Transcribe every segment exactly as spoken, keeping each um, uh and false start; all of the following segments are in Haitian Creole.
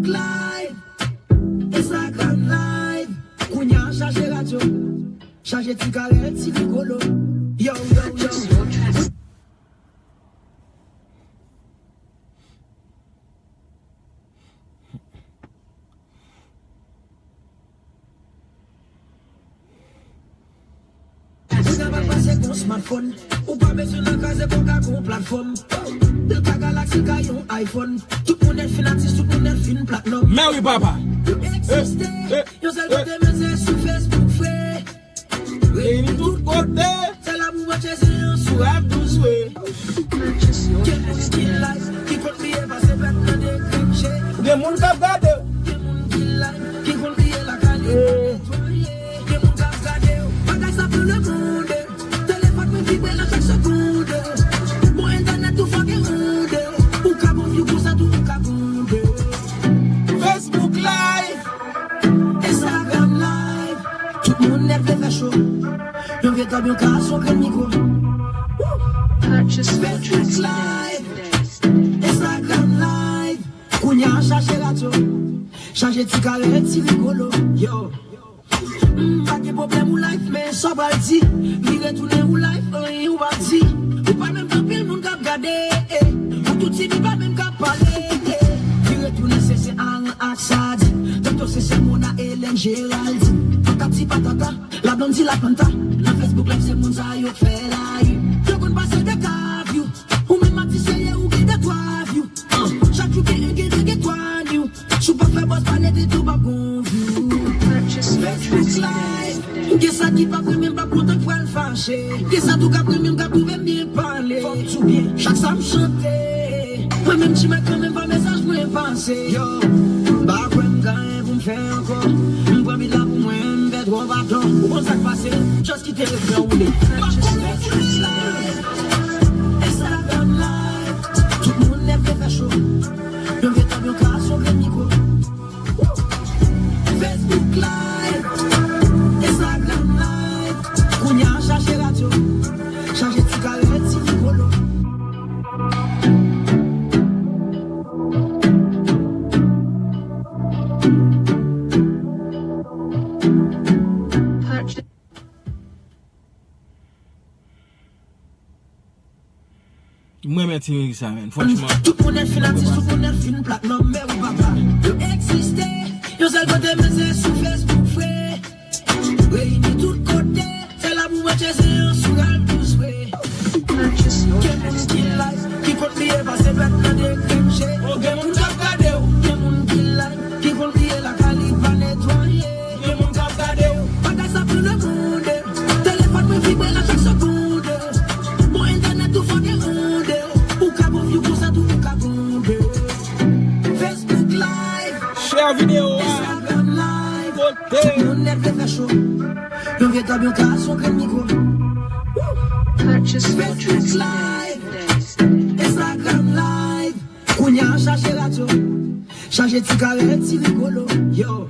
Live, Instagram live. Kounye a chaje radyo, chaje ti karèl, ti rigolo. Yo, yo, yo. Ou kapab pase kon smartphone. Ou pa bezwen nan kraze pou ka gon platfòm. L ka Galaxy, l ka yon iPhone. Tout moun nèt fin atis, tout moun nèt fin platnòm. Men wi, papa. Yo egziste. Eh, eh, yon sèl kote, men se sou Facebook, frè. Reyini tout kote. Se la pou mwen chèze yon sou Rap douz, frè. Gen moun ki live, ki konn bliye pase pèt nan dekranje. Gen moun k ap gade w. Gen moun ki live, ki konn bliye lakay li pa netwaye. Gen moun k ap gade w. Bagay sa pou lemonn. Telefòn mwen vibre la chak segonn. Bon entènèt tou fò gen onde. Ou ka bon view konsa tou ou ka bonde. Facebook live. Instagram live. Tout moun nèt vle fè cho. Yon vye tòb, yon kas, yon grenn mikwo. Woo! Facebook live. Instagram live. Kounye a chaje radyo. Chaje ti karèl, ti rigolo. Yo. M pa gen pwoblèm ou live, men sa w pral di. Vire tounen ou live, anyen ou pa di. Ou pa menm gen anpil moun k ap gade, eh. Ou tou timid, pa menm k ap pale, eh. Vire tounen se se Alan ak Sadi. Tonton se se Mona, Hélène, Géraldine. Patati patata, la Blondie, la Panta. Nan Facebook live se moun sa yo k fè la une. Yo konn pase de ka view. Ou menm atis serye ou gen de twa view. Ah, chak jou gen yon, gen de, gen twa new. Si w pa fè buzz, pale de tou pa gon view. Facebook live. Gen sa ki p ap renmen m p ap kontan k pral fache. Gen sa tou k ap renmen m k ap twouve m byen pale. Fò m di w byen, chak sa m chante. Mwen menm ti mèt kanmenm pa mesaj mwen pase. Yo, m pa kwè m gen anyen pou m fè ankò. M pran bit la pou mwen, m fè twò baton. Ou konn sa k pase, just kite refren woule. Facebook live. Instagram live. Tout moun nèt vle fè cho. Yon vye tòb, yon kas, yon grenn mikwo. Facebook live. Instagram live. Kounye a chaje radyo. Chaje ti karèl, ti rigolo. Mwen renmen ti mizik sa, menn. Franchman. Tout moun nèt fin atis, tout moun nèt fin platnòm, men wi papa. Yo egziste, yon sèl kote men se sou Facebook, frè. Reyini tout kote, se la pou mwen chèze yon sou Rap douz, frè. Gen moun ki live, ki konn bliye pase pèt nan dekranje. Oh, gen moun k ap gade w. Gen moun ki live, ki konn bliye lakay li pa netwaye. Gen moun k ap gade w. Bagay sa pou lemonn. Telefòn mwen vibre la chak segonn. Bon entènèt tou fò gen onde. Ou ka bon view konsa tou ou ka bonde. Facebook live. Share videyo a. Instagram live. Kote. Tout moun nèt vle fè cho. Yon vye tòb, yon kas, yon grenn mikwo. Facebook live. Instagram live. Kounye a chaje radyo. Chaje ti karèl, ti rigolo. Yo.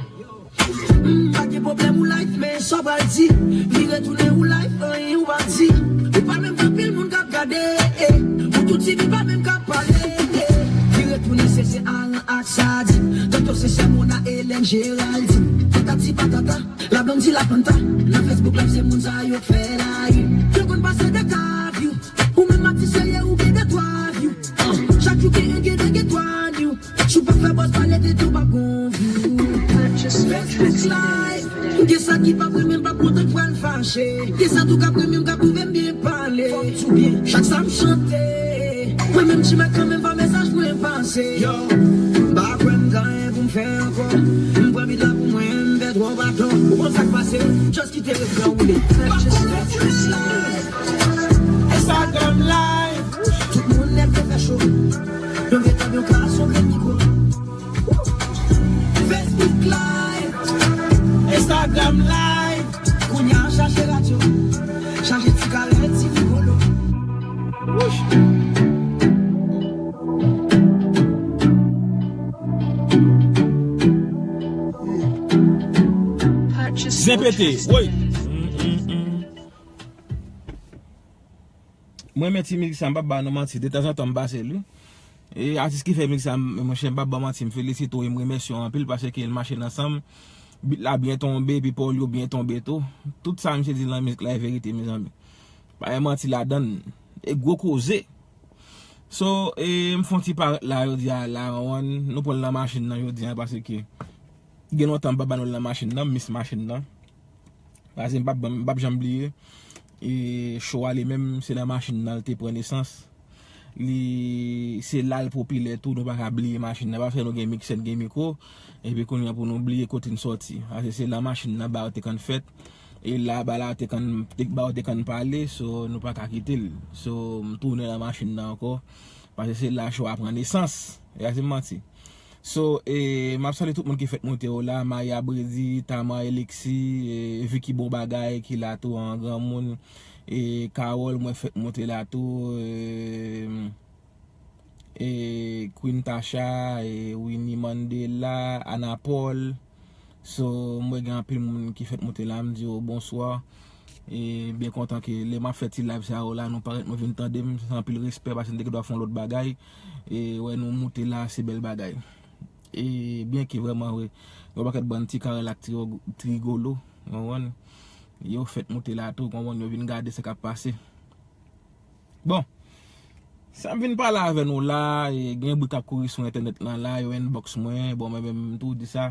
M pa gen pwoblèm ou live, men sa w pral di. Vire tounen ou live, anyen ou pa di. Ou pa menm gen anpil moun k ap gade, eh. Ou tou timid, pa menm k ap pale, eh. Vire tounen se se Alan ak Sadi. Tonton se se Mona, Hélène, Géraldine. Patati patata, la Blondie, la Panta. Nan Facebook live se moun sa yo k fè la une. Yo konn pase de ka view. Ou menm atis serye ou gen de twa view. Ah, chak jou gen yon, gen de, gen twa new. Si w pa fè buzz, pale de tou pa gon view. Facebook live. Gen sa ki p ap renmen m p ap kontan k pral fache. Gen sa tou k ap renmen m k ap twouve m byen pale. Fò m di w byen, chak sa m chante. Mwen menm ti mèt kanmenm pa mesaj mwen pase. Yo, m pa kwè m gen anyen pou m fè ankò. M pran bit la pou mwen, m fè twò baton. Ou konn sa k pase, just kite refren woule. Facebook live. Instagram live. Tout moun nèt vle fè cho. Yon vye tòb, yon kas, yon grenn mikwo. Facebook live. Instagram live. Kounye a chaje radyo. Chaje ti karèl, ti rigolo. Wouch. Zen pete, woy. Mwen renmen ti mizik sa, m p ap ba nou manti. Detanzantan m pase l, wi. E atis ki fè mizik sa, m- monchè, m p ap ba w manti, m felisite w e m remèsye w anpil paske l mache nan san m. Bit la byen tonbe, epi pawòl yo byen tonbe tou. Tout sa misye di nan mizik la e verite, mezanmi. Pa gen manti ladan l. E gwo koze. So, e, m fè yon ti parèt la, jodi a la, w konprann, nou pran l nan machin nan jodi a, paske gen lontan m pa ba nou l nan machin nan, m miss machin nan. Paske m p ap, m p ap janm bliye. E, show a li menm, se nan machin nan l te pran nesans. Li, se la l popilè tou, nou pa ka bliye machin nan, paske nou gen miksè, n gen mikwo, epi kounye a pou nou bliye kote n sòti. Paske se nan machin nan ba yo te konn fèt, e la ba la te konn, te, ba yo te konn pale, so nou pa ka kite l. So, m tounen nan machin nan ankò, paske se la show a pran nesans. E a se manti. So, e, m ap salye tout moun ki fèt moute yo la, Maya Bredi, Tama Elixir, e, Vicky Bon Bagay ki la tou an granmoun, e, Carole mwen fèt moute la tou, e, e, Queen Tasha, e, Winnie Mandela, Ana Paul. So, mwen gen anpil moun ki fèt moute la, m di yo bonswa. E byen kontan ke lè m ap fè ti live sa yo la, nou parèt, nou vin tande m, se anpil respè, paske n te gen dwa fè yon lòt bagay. E wè nou moute la, se bèl bagay. E byen ke vrèman vre, yon pakèt bann ti karèl ak ti ro- ti rigolo, w konprann? Yo fèt moute la tou, w konprann? Yo vin gade sa k ap pase. Bon, sa m vin pale avè nou la, e gen bri k ap kouri sou entènèt lan la, yo inbox mwen, bon, mwen menm m tou di sa,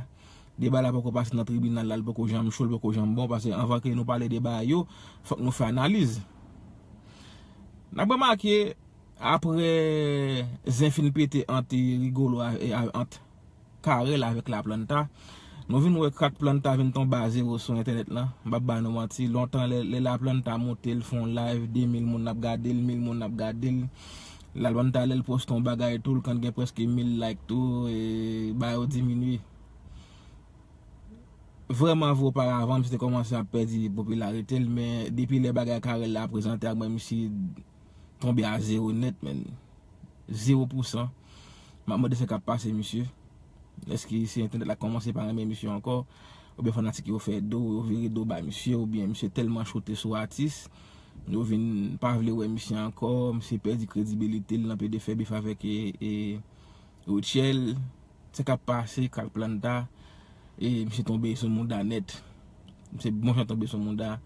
deba la poko pase nan tribinal la, l poko janm cho, l poko janm bon, paske anvan ke nou pale de bagay yo, fòk nou fè analiz. N ap remake, apre zen fin pete ant Rigolo a, e, a, ant Carel avèk Laplanta, nou vin wè Crack Planta vin tonbe a zewo sou entènèt lan. M p ap ba nou manti, lontan lè, lè Laplanta monte, l fè yon live, de mil moun ap gade l, mil moun ap gade l. Laplanta, lè l poste yon bagay tou, l konn gen prèske mil like tou, e bagay yo diminye. Vrèman vre, oparavan, misye te kòmanse ap pèdi popilarite l, men depi lè bagay Carel la prezante ak mwen, misye tonbe a zewo nèt, menn. Zewo pou san. M ap mande sa k ap pase misye. Èske se entènèt la k kòmanse pa renmen misye ankò? Oubyen fanatik yo fè do, yo vire do ba misye, oubyen misye tèlman choute sou atis, yo vin pa vle wè misye ankò, misye pèdi kredibilite l nan pede fè bif avèk, e, e, Rutshelle, sa k ap pase, Crack Planta, e misye tonbe sou mouda nèt. Misye bon jan tonbe sou mouda.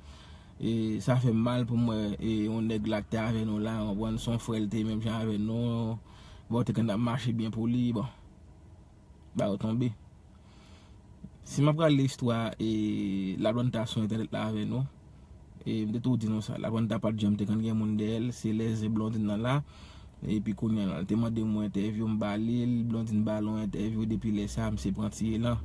E sa fè m mal pou m wè, e yon nèg la k te avè nou la, w konprann, se yon frè l te ye menm jan avè nou. Bon, te konn ap mache byen pou li, bon. Ba yo tonbe. Si m ap rale istwa, e, Laplanta sou entènèt la avè nou, e, m te tou di nou sa, Laplanta pa t janm te konn gen moun dèyè l, se lè zen Blondine nan la, epi kounye a la, l te mande m yon entèvyou, m ba li l, Blondine ba l yon entèvyou, depi lè sa, misye pran ti elan.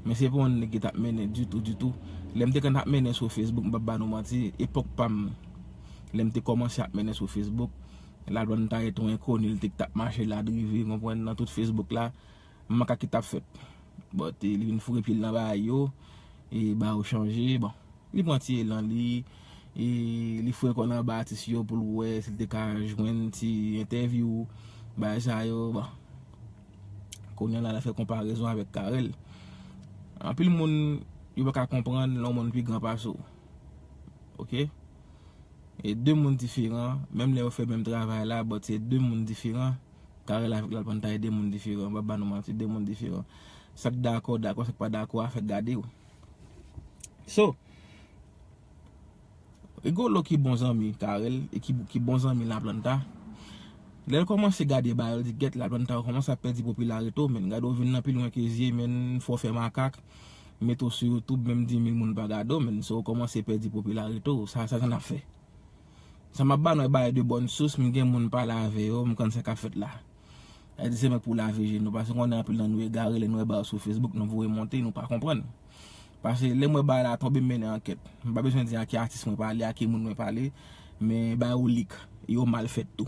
Men se pa yon nèg ki t ap mennen ditou, ditou. Lè m te konn ap mennen sou Facebook, m p ap ba nou manti, epòk pa m, lè m te kòmanse ap mennen sou Facebook, Laplanta te yon enkoni, l te t ap mache la drive, konprann, nan tout Facebook la, makak ki t ap fèt. But, e, li vin foure pye l nan bagay yo, e, bagay yo chanje, bon. Li pran ti elan li, e, li foure kò l anba atis yo pou l wè si l te ka jwenn ti entèvyou, bagay sa yo, bon. Kounye a la, l ap fè konparezon avèk Carel. Anpil moun, yo pa ka konprann lè yon moun pi gran pase w. Oke? E de moun diferan, menm lè yo fè menm travay la, but se de moun diferan. Carel avèk Laplanta e de moun diferan, m p ap ba nou manti, de moun diferan. Sa k dakò, dakò, sa k pa dakò, afè gade w. So, Rigolo ki bon zanmi Carel, e ki, ki bon zanmi Laplanta, lè l kòmanse gade bagay yo, l di, "Gèt, Laplanta, ou kòmanse ap pèdi popilarite w, menn. Gade w vin nan pi lwen ke zye, menn, fò w fè makak, mete w sou YouTube, menm di mil moun pa gade w, menn. So, ou kòmanse pèdi popilarite w, sa, sa, sa n ap fè?" Sa m ap ba nou e bagay de bòn sous, m gen moun pale avè yo, m konn sa k ap fèt la. Sa di se mwen pou lave je nou, paske konnen anpil nan nou egare, lè nou wè bagay sou Facebook, nou voye monte, nou pa konprann. Paske lè m wè bagay la tonbe, m mennen ankèt. M pa bezwen di a ki atis mwen pale, a ki moun mwen pale, men bagay yo lik, yo mal fèt tou.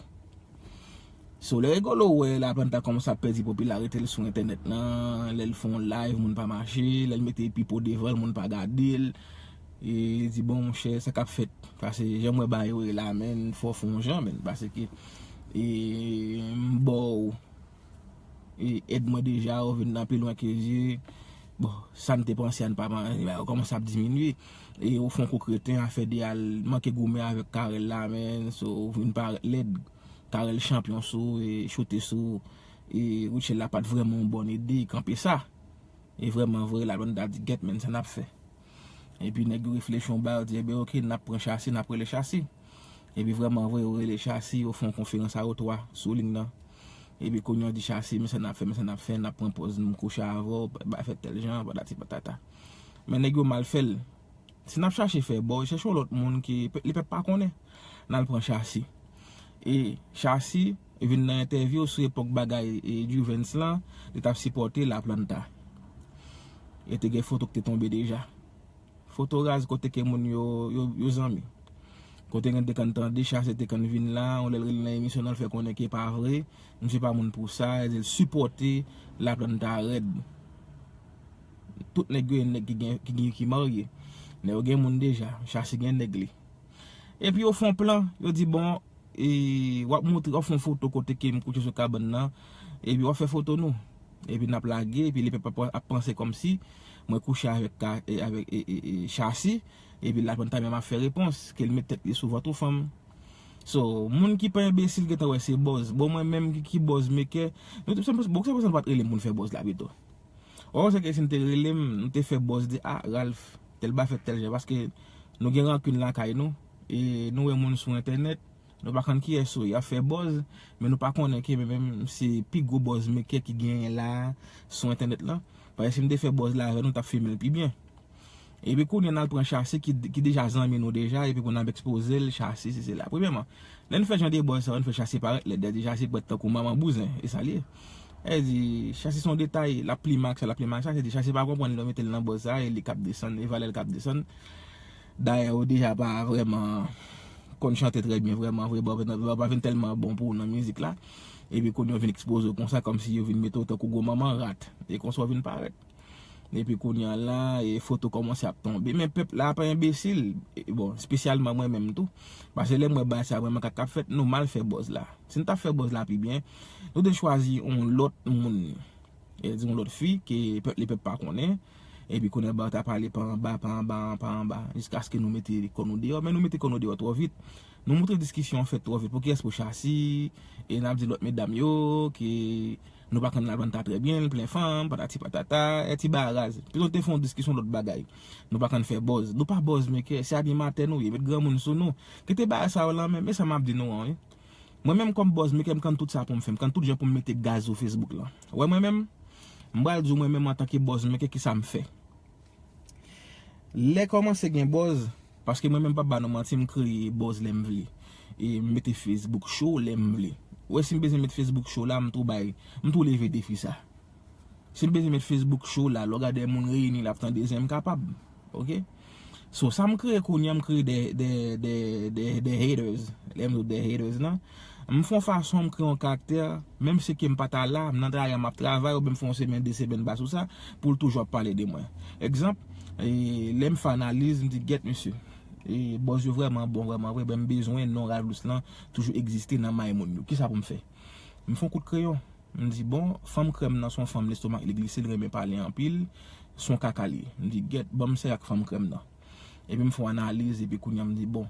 So, lè Rigolo wè Laplanta kòmanse ap pèdi popilarite l sou entènèt lan, lè l fè yon live, moun pa mache, lè l mete Pipo devan l, moun pa gade l, e li di, "Bon, monchè, sa k ap fèt?" Paske jan m wè bagay yo ye la, menn, fò w fè yon jan, menn, paske, e, m ba w, e, èd mwen deja, ou vin nan pi lwen ke zye. Bon, sa n te panse a n pa man-, e, bagay yo kòmanse ap diminye. E ou fè yon kou kreten, afè de al manke goumen avèk Carel la, menn, so, ou vin parèt lèd. Carel chanpyon sou, e, choute sou, e Rutshelle la pa t vrèman yon bòn ide kanpe sa. E vrèman vre, Laplanta di, "Gèt, men, sa n ap fè." Epi nèg yo reflechi yon bagay, yo di, "Enben, oke, n ap pran Chasi, n ap rele Chasi." Epi vrèman vre, yo rele Chasi, yo fè yon konferans a yo twa sou liy nan. Epi kounye a yo di Chasi, "Men sa n ap fè, men sa n ap fè, n ap pran pòz nou kouche avè w, pa fè tèl jan, patati patata." Men nèg yo mal fè l. Si n ap chache fè buzz, chèche yon lòt moun ke pe- li pèp pa konnen. N al pran Chasi. E Chasi vin nan entèvyou sou epòk bagay e Juvens lan, li t ap sipòte Laplanta. E te gen foto ki te tonbe deja. Foto raz kote ke moun yo, yo, yo zanmi. Kote gen te konn tande Chasi te konn vin la, yon lè l rele nan emisyon nan, l fè konnen ke pa vre, misye pa moun pou sa, e di l sipòte Laplanta rèd. Tout nèg yo gen nèg ki gen, ki gen, ki marye. Nèg yo gen moun deja, Chasi gen nèg li. Epi yo fè yon plan, yo di, "Bon, e, w ap montre, w ap fè yon foto kote ke m kouche sou kabann nan, epi w ap fè foto nou. Epi n ap lage, epi lepèp ap, ap panse kòmsi mwen kouche avèk, ka- e, avèk e, e, e, Chasi, epi Laplanta menm ap fè repons, ke l met tèt li sou vant yon fanm." So, moun ki pa enbesil gentan wè se buzz. Bon, mwen menm ki, ki buzz maker, nou te, bon, se pou sa nou pa t rele m pou n fè buzz la pito. Ò, se ke si n te rele m, m te fè buzz di, "Ah, Ralph, tèl ba fèt tèl jan," paske nou gen rankin lakay nou, e nou wè moun sou entènèt, nou pa konn kiyès yo ye, y ap fè buzz, men nou pa konnen ke men menm se pi gwo buzz maker ki genyen la sou entènèt lan. Paske si m te fè buzz la avè nou, t ap fime l pi byen. Epi kounye a n al pran Chasi ki, ki deja zanmi nou deja, epi pou n ap ekspoze l, Chasi, sesi, sela. Premyèman, lè n fè jan de buzz sa yo, n fè Chasi parèt lèd, di Chasi prèt tankou manman bouzen, e sa l ye. E di, Chasi se yon detay, l ap plimak sa, l ap plimak sa, se di Chasi pa konprann lè yo mete l nan buzz sa, e li k ap desann, e valè l k ap desann. Dayè, ou deja pa vrèman konn chante trè byen, vrèman vre, bò, bò pa vin tèlman bon pou ou nan mizik la. Epi kounye a w vin ekspoze w konsa, kòmsi yo vin mete w tankou gwo manman rat. E konsa w vin parèt. Epi kounye a la, e foto kòmanse ap tonbe. Men pèp la pa enbesil. E, bon, espesyalman mwen menm tou. Paske lè m wè bagay sa vrèman k ap fèt, nou mal fè buzz la. Si n t ap fè buzz la pi byen, nou te chwazi yon lòt moun. E di yon lòt fi ke pèp, lepèp pa konnen. Epi kounye a bagay ta pale pa anba, pa anba, pa anba, jiskaske nou mete kò nou deyò. Men nou mete kò nou deyò twò vit. Nou moutre diskisyon an fèt twò vit. Pou kiyès? Pou Chasi, e n ap di lòt medam yo ke nou pa konn Laplanta trè byen, l plen fanm, patati patata, e ti bagay raz. Pito te fè yon diskisyon lòt bagay. Nou pa konn fè buzz. Nou pa buzz maker, se animatè nou ye, met granmoun sou nou. Kite bagay sa yo lan men, men sa m ap di nou an, wi. Mwen menm kòm buzz maker, m konn tout sa pou m fè, m konn tout jan pou m mete gaz sou Facebook lan. Wè mwen menm, m pral di w mwen menm antanke buzz maker kisa m fè. Lè kòmanse gen buzz, paske mwen menm p ap ba nou manti, m kreye buzz lè m vle. E m mete Facebook show lè m vle. Ou wè si m bezwen met Facebook show la, m tou bay, m tou leve defi sa. Si m bezwen met Facebook show la, lè w gade moun reyini, l ap tande zen, m kapab. Oke? So, sa m kreye kounye a, m kreye de, de, de, de, de haters. Lè m di w de haters lan, m fè yon fason, m kreye yon karaktè, menm si ke m pa ta la, m nan travay, m ap travay, oubyen m fè yon semèn, de semèn pa sou sa, pou l toujou ap pale de mwen. Egzanp, e, lè m fè analiz, m di, "Gèt, mesye, e, buzz yo vrèman bon, vrèman vre, men m bezwen non Ralph Louis lan toujou egziste nan may moun yo. Kisa pou m fè?" M fè yon kout kreyon. M di, "Bon, fanm krèm nan se yon fanm lestomak li glise, li renmen pale anpil, se yon kaka li ye." M di, "Gèt, ban m sèvi ak fanm krèm nan." Epi m fè yon analiz, epi kounye a m di, "Bon,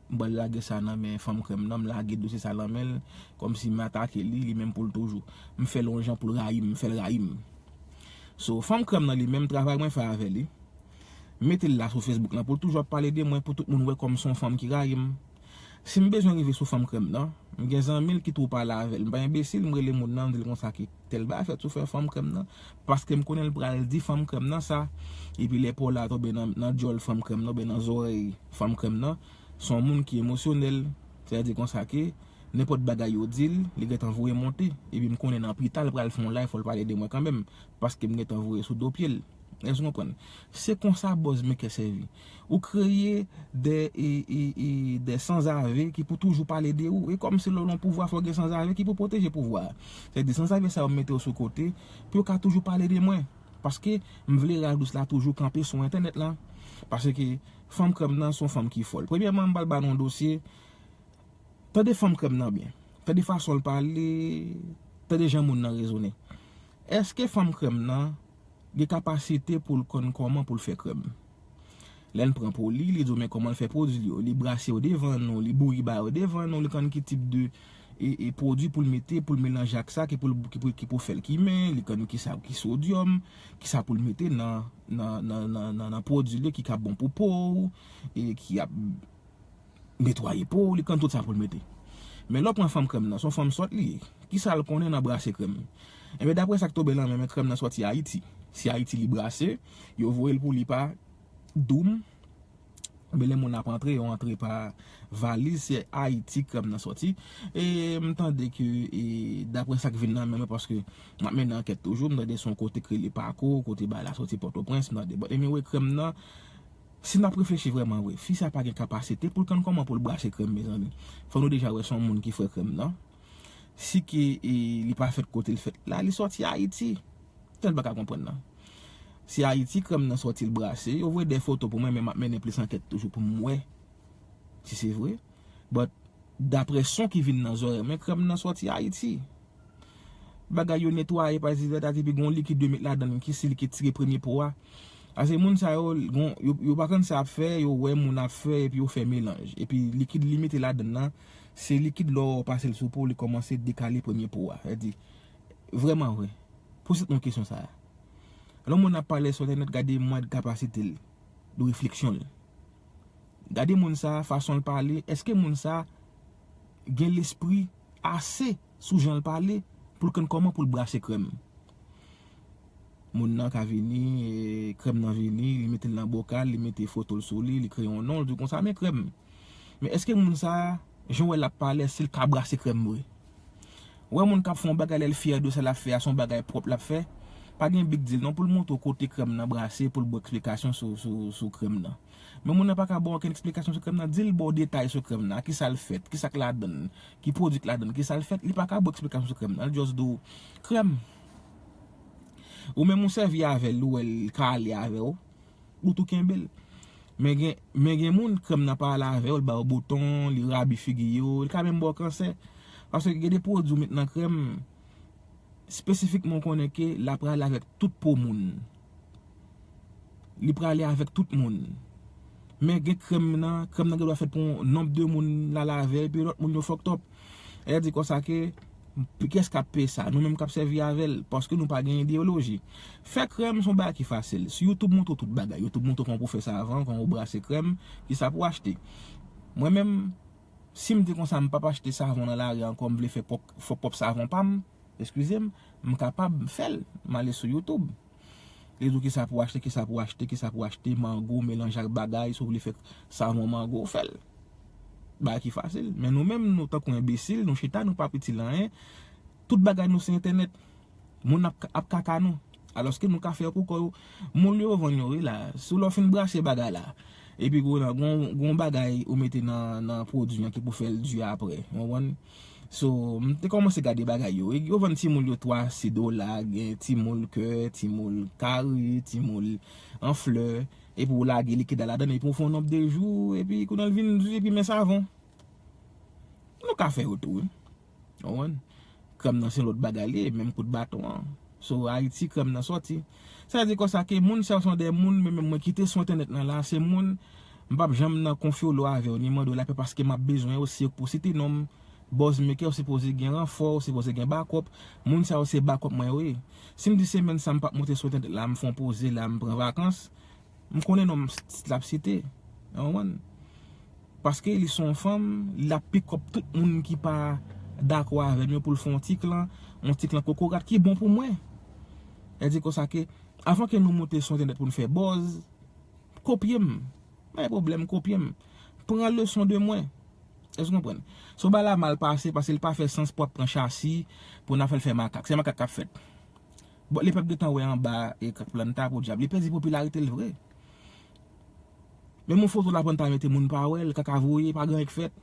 m pral lage sa nan men fanm krèm nan, m lage dosye sa nan men l, kòmsi m atake li, li menm pou l toujou. M fè l yon jan pou l rayi m, m fè l rayi m." So, fanm krèm nan li menm, travay mwen fè avè li. M mete l la sou Facebook lan pou l toujou ap pale de mwen, pou tout moun wè kòm se yon fanm ki rayi m. Si m bezwen rive sou fanm krèm nan, m gen zanmi l ki tou pale avè l. M pa enbesil, m rele moun nan, m di l konsa ke tèl bagay fèt sou fè fanm krèm nan, paske m konnen l pral di fanm krèm nan sa. Epi lè pa w la tonbe nan, nan djòl fanm krèm nan, oubyen nan zòrèy fanm krèm nan, se yon moun ki emosyonèl. Sètadi konsa ke nenpòt bagay yo di l, li gentan voye monte. Epi m konnen nan pita l pral fè yon live, fò l pale de mwen kanmenm, paske m gentan voye sou do pye l. Èske w konprann? Se konsa buzz maker sèvi. Ou kreye de, e, e, e, de sanzave ki pou toujou pale de ou. E kòmsi lè w nan pouvwa, fò w gen sanzave ki pou pwoteje pouvwa a. Sètadi sanzave sa yo m mete yo sou kote pou yo ka toujou pale de mwen. Paske m vle Ralph Louis la toujou kanpe sou entènèt lan. Paske fanm krèm nan se yon fanm ki fòl. Premyèman, m pral ba nou yon dosye. Tande fanm krèm nan byen. Tande fason l pale, tande jan moun nan rezone. Èske fanm krèm nan gen kapasite pou l konn kòman pou l fè krèm? Lè n pran pou li, li di w men kòman l fè pwodui l yo. Li brase yo devan nou, li bouyi ba yo devan nou, li konn ki tip de, e, e pwodui pou l mete, pou l melanje ak sa, ki pou l, ki pou, ki pou fè l kimen, li konn ki sa ki sodyòm, ki sa pou l mete nan, nan, nan, nan, nan, nan pwodui li ki ka bon pou po w, e ki ap netwaye po w, li konn tout sa pou l mete. Men lè w pran fanm krèm nan, se yon fanm sòt li ye. Ki sa l konnen nan brase krèm? Enben, daprè sa k tonbe nan men mwen, krèm nan sòti Ayiti. Si Ayiti li brase, yo voye l pou li pa Doum, men lè moun ap antre, yo antre pa valiz, se Ayiti krèm nan sòti. E m tande ke, e, daprè sa k vin nan men mwen, paske m ap mennen ankèt toujou, m tande se yon kote k rele Pako, kote bagay la sòti Pòtoprens, m tande. But anyway, krèm nan, si n ap reflechi vrèman vre, fi sa pa gen kapasite pou l konn kòman pou l brase krèm, mezanmi. Fò nou deja wè se yon moun ki fè krèm nan. Si ke, e, li pa fèt kote l fèt la, li sòti Ayiti. Sa n pa ka konprann nan. Si Ayiti krèm nan sòti l brase, yo voye de foto pou mwen, men m ap mennen plis ankèt toujou pou m wè si se vre. But, daprè son ki vin nan zòrèy mwen, krèm nan sòti Ayiti. Bagay yo netwaye pa egziste, ta di pi gon likid yo met ladan l, ki se likid tire premye po a. Ase moun sa yo, gon, yo, yo pa konn sa y ap fè, yo wè moun ap fè, epi yo fè melanj. Epi likid li mete ladan l nan, se likid lè w pase l sou po, li kòmanse dekale premye po a. Sa di, vrèman vre, poze tèt nou kesyon sa a. Lè yon moun ap pale sou entènèt, gade mwayd kapasite l de refleksyon l. Gade moun sa, fason l pale, èske moun sa gen lespri ase sou jan l pale pou l konn kòman pou l brase krèm? Moun nan ka vini, e, krèm nan vini, li mete l nan bokal, li mete foto l sou li, li kreye yon non, l di konsa, men krèm. Men èske moun sa, jan w wè l ap pale, èske l ka brase krèm vre? Ou wè moun k ap fè yon bagay lè l fyè de sa l ap fè a, se yon bagay pwòp l ap fè. Pa gen big deal non pou l montre w kote krèm nan brase, pou l ba w eksplikasyon sou, sou, sou krèm nan. Men moun nan pa ka ba w okenn eksplikasyon sou krèm nan, di l ba w detay sou krèm nan, a ki sa l fèt, ki sa k ladan l, ki pwodui k ladan l, ki sa l fèt, li pa ka ba w eksplikasyon sou krèm nan, l just di w krèm. Ou menm ou sèvi avè l, ou wè l ka ale avè w, ou tou kenbe l. Men gen, men gen moun, krèm nan pa ale avè yo, l ba yo bouton, li rabi figi yo, li ka menm ba w kansè. Paske gen de pwodui ou met nan krèm, espesifikman ou konnen ke l ap prale avèk tout po moun. Li prale avèk tout moun. Men gen krèm nan, krèm nan gen dwa fèt pou yon nonb de moun l al avè, epi lòt moun yo fucked up. Sa di konsa ke, kiyès k ap peye sa? Nou menm k ap sèvi avè l, paske nou pa gen ideyoloji. Fè krèm se yon bagay ki fasil. Sou YouTube montre w tout bagay. YouTube montre w kòman pou fè savan, kòman pou brase krèm, kisa pou achte. Mwen menm, si m te konsa, m p ap achte savan nan lari ankò, m vle fè pwòp, fè pwòp savan pa m, eskize m, m kapab fè l. M ale sou YouTube. Li di w kisa pou achte, kisa pou achte, kisa pou achte, mango, melanje ak bagay, si w vle fè savon mango, fè l. Bagay ki fasil. Men nou menm, nou tankou enbesil, nou chita, nou p ap itil anyen. Tout bagay nou se entènèt. Moun ap, ap kaka nou. Alòske nou ka fè yo pou kò yo. Moul yo vann yo, wi la. Sou lè w fin brase bagay la. Epi gwo nan, gon, gon bagay ou mete nan, nan pwodui an ki pou fè l di apre. Ou konprann? So, m te kòmanse gade bagay yo. E yo vann timoul yo twa, sis dola, gen timoul kè, timoul kari, timoul an flè. Epi w lage likid la ladan, epi w fè yon nonb de jou, epi kounye a l vin di, epi men savon. Nou ka fè yo tou, wi. Ou konprann? Krèm nan se lòt bagay li ye, menm kout baton an. So, Ayiti, krèm nan sòti. Sa vle di konsa ke moun sa yo se de moun, men menm mwen ki te sou entènèt lan la, se moun, m p ap janm nan konfyolo avè yo, ni mande yo lapè paske m ap bezwen yo, se yo k pou site non m. Buzz maker, ou sipoze gen ranfò, ou sipoze gen bakòp. Moun sa yo se bakòp mwen yo ye. Si m di semèn sa m p ap monte sou entènèt la, m fè yon poze la, m pran vakans, m konnen non m s-, s-, l ap site. Ou konprann? Paske li se yon fanm, l ap pick up tout moun ki pa dakò avè m yo pou l fè yon ti klan, yon ti klan kokorat ki bon pou mwen. Sa di konsa ke, avan ke nou monte sou entènèt pou n fè buzz, kopye m. Pa gen pwoblèm, kopye m. Pran leson de mwen. Èske w konprann? Si yon bagay la mal pase, paske li pa fè sans pou ap pran chasi, pou n ap fè l fè makak. Se makak k ap fèt. Bon, lepèp gentan wè anba e krak planta, podyab. Li pèdi popilarite l vre. Menm yon foto la pou n ta mete moun pa wè l, kaka voye, pa gen anyen k fèt.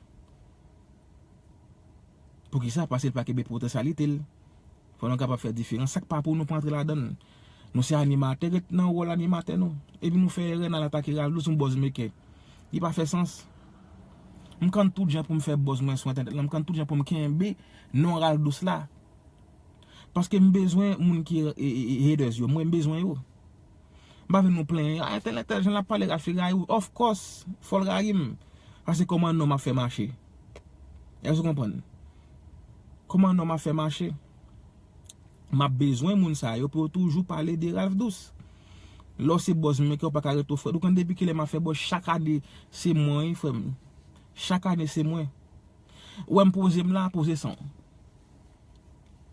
Poukisa? Paske l pa kenbe potansyalite l. Fò nou kapab fè diferans. Sa k pa pou nou, pa antre ladan l. Nou se animatè, ret nan wòl animatè nou. Epi nou fè erè, n al atake Ravlouz, yon buzz maker. Li pa fè sans. M konn tout jan pou m fè buzz mwen sou entènèt lan. M konn tout jan pou m kenbe non Ravlouz la. Paske m bezwen moun ki, e, e, e, haters yo. Mwen, m bezwen yo. M pa vin nou plenyen, "Ah, entèl, entèl, jan l ap pale, Ralph rayi w." Of course, fò l rayi m. Sa se kòman non m ap fè mache. Èske w konprann? Kòman nòm ap fè mache? M ap bezwen moun sa yo pou yo toujou pale de Ralph Douce. Lè w se buzz maker, ou pa ka rete w frèt. Ou konn depi kilè m ap fè buzz? Chak ane, se mwen, wi, frè m. Chak ane, se mwen. Ou wè m poze m la, poze san w.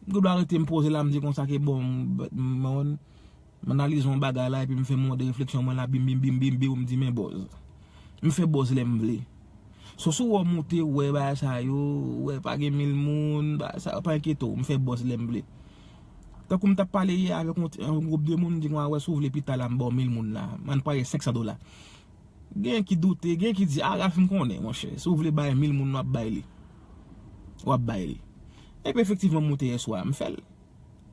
M gen dwa rete m poze la, m di konsa ke bon, m, m, m, m analize yon bagay la, epi m fè yon de refleksyon mwen la, bim, bim, bim, bim, bim, m di men buzz. M fè buzz lè m vle. So, si w wè w moute, w wè bagay sa yo, w wè pa gen mil moun, bagay sa yo, pa enkyete w, m fè buzz lè m vle. Tankou m t ap pale yè avèk yon, yon gwoup de moun, m di, "Mwen, wè, si w vle pita la, m ba w mil moun la, m ann pare senk san dola." Gen ki doute, gen ki di, "A, Ralph, m konnen, monchè, si w vle bay mil moun, w ap bay li. W ap bay li." Epi efektivman, m moute yè swa, m fè l.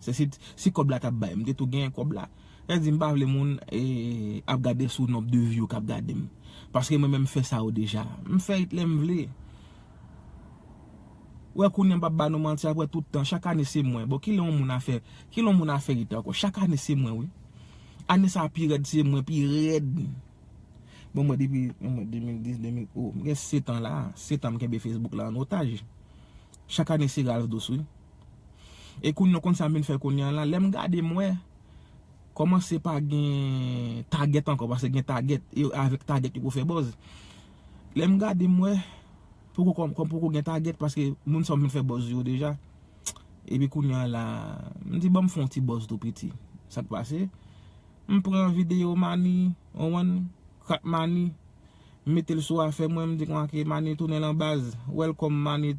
Se si, si kòb la t ap bay, m te tou genyen kòb la. Sa di m pa vle moun, e, ap gade sou nonb de view k ap gade m. Paske mwen menm m fè sa yo deja. M fè it lè m vle. Wè kounye a m p ap ba nou manti, apre tout tan, chak ane se mwen. Bon, kilè yon moun a fè, kilè yon moun a fè it ankò? Chak ane se mwen, wi. Ane sa a pi rèd, se mwen pi rèd. Bon, mwen depi, mwen de mil dis, de mil, o, m gen sèt an la, sèt an m kenbe Facebook la an otaj. Chak ane se Ralph Douce, wi. E kounye a, konn sa m vin fè kounye a la, lè m gade m wè, kòmanse pa gen target ankò, paske gen target, e avèk target yo pou fè buzz. Lè m gade m wè, poko kòm, kòm poko gen target, paske moun sa yo m vin fè buzz yo deja. Epi kounye a la, m di, "Ban m fè yon ti buzz tou piti." Sa k pase? M pran videyo Mani, w konprann, Crack Mani, m mete l sou afè mwen, m di konsa ke Mani tounen lan baz. Welcome Mani,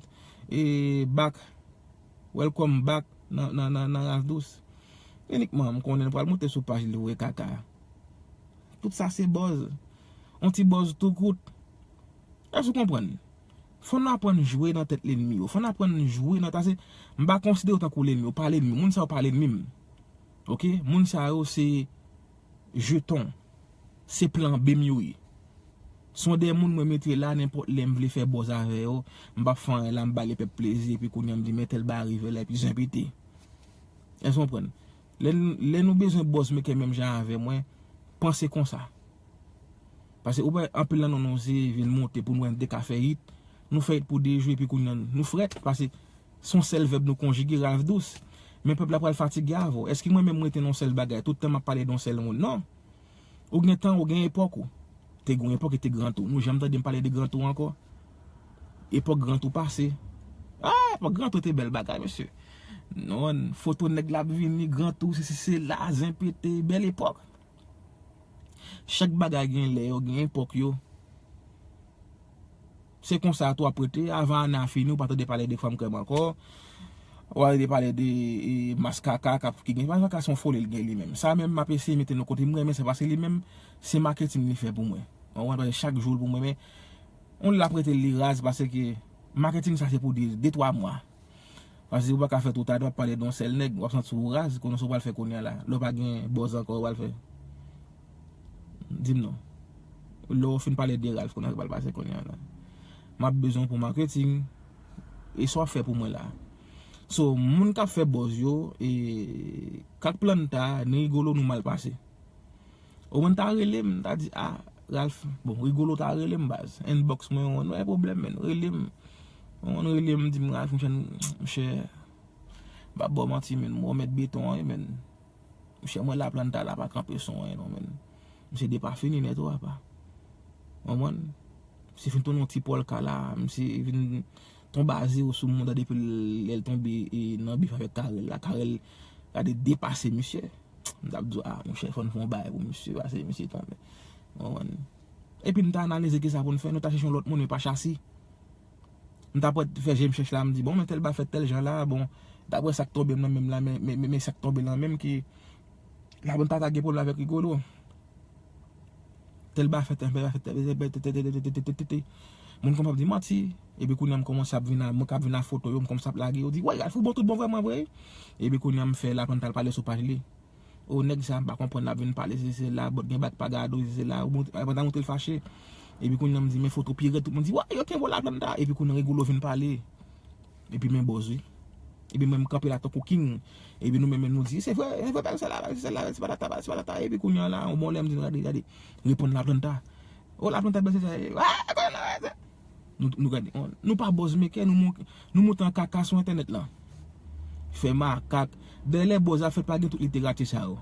e, back. Welcome back nan, nan, nan, nan Ralph Douce. Inikman, m konnen l pral moute sou paj li voye kaka. Tout sa se buzz. Yon ti buzz tou kout. Èske w konprann? Fò n aprann jwe nan tèt lènmi yo. Fò n aprann jwe nan, paske m pa konsidere yo tankou lènmi. Yo pa lènmi. Moun sa yo pa lènmi m. Oke? Moun sa yo se jeton. Se plan B m yo ye. Se yon de moun mwen mete la, nenpòt lè m vle fè buzz avè yo, m p ap fè anyen la, m ba lepèp plezi, epi kounye a m di, "Men tèl bagay rive la," epi zen pete. Èske w konprann? Lè n, lè nou bezwen buzz maker menm jan avè mwen, panse konsa. Paske ou wè anpil nan nou, nou se vin monte pou nou wè n te ka fè hit. Nou fè hit pou de jou epi kounye a nou frèt, paske se yon sèl vèb nou konjige, Ralph Douce. Men pèp la pral fatige avè w. Èske mwen menm m rete nan yon sèl bagay, tout tan m ap pale de yon sèl moun? Non. Ou gen tan, ou gen epòk ou. Te gen yon epòk ki te Gran Tou. Nou janm tande m pale de Gran Tou ankò? Epòk Gran Tou pase. Ah, epòk Gran Tou te bèl bagay, mesye. Non, foto nèg la ap vini, Gran Tou, sesi sela, zen pete, bèl epòk. Chak bagay gen lè yo, gen epòk yo. Se konsa tou ap rete, avan ane a fini, ou pa tande pale de fanm krèm ankò. Ou pa tande pale de, e, mas kaka k ap, ki gen, mas kaka se yon foli l gen li menm. Sa menm m ap eseye mete l yon kote, m renmen sa paske li menm, se maketing li fè pou mwen. Ou konprann, paske chak jou l pou mwen, men, yon l ap rete li raz paske maketing sa se pou de, de, twa mwa. Paske ou pa ka fè tout ane w ap pale de yon sèl nèg, w ap santi w raz, konnen sa w pral fè kounye a la. Lè w pa gen buzz ankò, w pral fè. Di m non. Lè w fin pale de Ralph, kounye a sa pral pase kounye a la. M ap bezwen w pou maketing, e sa w ap fè pou mwen la. So, moun k ap fè buzz yo, e, Crack Planta, ni Rigolo nou mal pase. Ou konn ta rele m, ta di, "Ah, Ralph, bon, Rigolo ta rele m, baz. Inbox mwen, ou konn, pa gen pwoblèm, men, rele m." Ou konn rele m, di m, "Ralph, monchè, monchè, m pa ba w manti, men, mwen mèt beton an, men, monchè, mwen Laplanta la pa kanpe sou anyen, non, men. Misye depafini nèt, ou apa." Ou konprann? Misye fin tounen yon ti pòlka la, misye vin tonbe a zewo sou moun nan depi lè l tonbe, e, nan bif avèk Carel la. Carel gade depase misye. M t ap di w, "Ah, monchè, fò n fè yon bagay pou misye, paske misye tonbe." Ou konprann? Epi n ta analize kisa pou n fè, nou ta chèche yon lòt moun, men pa Chasi. M ta pral fè je m chèch la, m di, "Bon, men tèl bagay fèt tèl jan la, bon, daprè sa k tonbe m nan men m la, men, men, men, men sa k tonbe nan men m ki, Laplanta ta gen pwoblèm avèk Rigolo. Tèl bagay fèt, tèl bagay fèt, tèl, tèl, tèl." Moun kòmanse ap di manti. Epi kounye a m kòmanse ap vin a, mwen k ap vin a foto yo, m kòmanse ap lage yo, di, "Woy, Ralph, ou bon, tout bon vrèman vre?" Epi kounye a m fè Laplanta al pale sou paj li. O, nèg sa, m pa konprann, l ap vin pale, se, se la, bòt gen bak pa gade w, se, se la, ou mont-, Laplanta montre l fache. Epi kounye a m di, "Men foto pi rèd," tout moun di, "Woy, yo kenbe w Laplanta." Epi kounye a Rigolo vin pale. Epi men buzz, wi. Epi mwen, m kanpe la tankou king. Epi nou menm, nou di, "Se vre, se vre, bagay sa la, bagay sa la, se patata, se patata." Epi kounye a la, yon bon lè, m di, "Gade, gade, reponn Laplanta." O, Laplanta, bagay sa, ah, bagay sa. Nou, nou gade, nou pa buzz maker, nou, nou moute an kaka sou entènèt la. fè makak. Dèyè lè buzz ap fèt pa gen tout literati sa yo.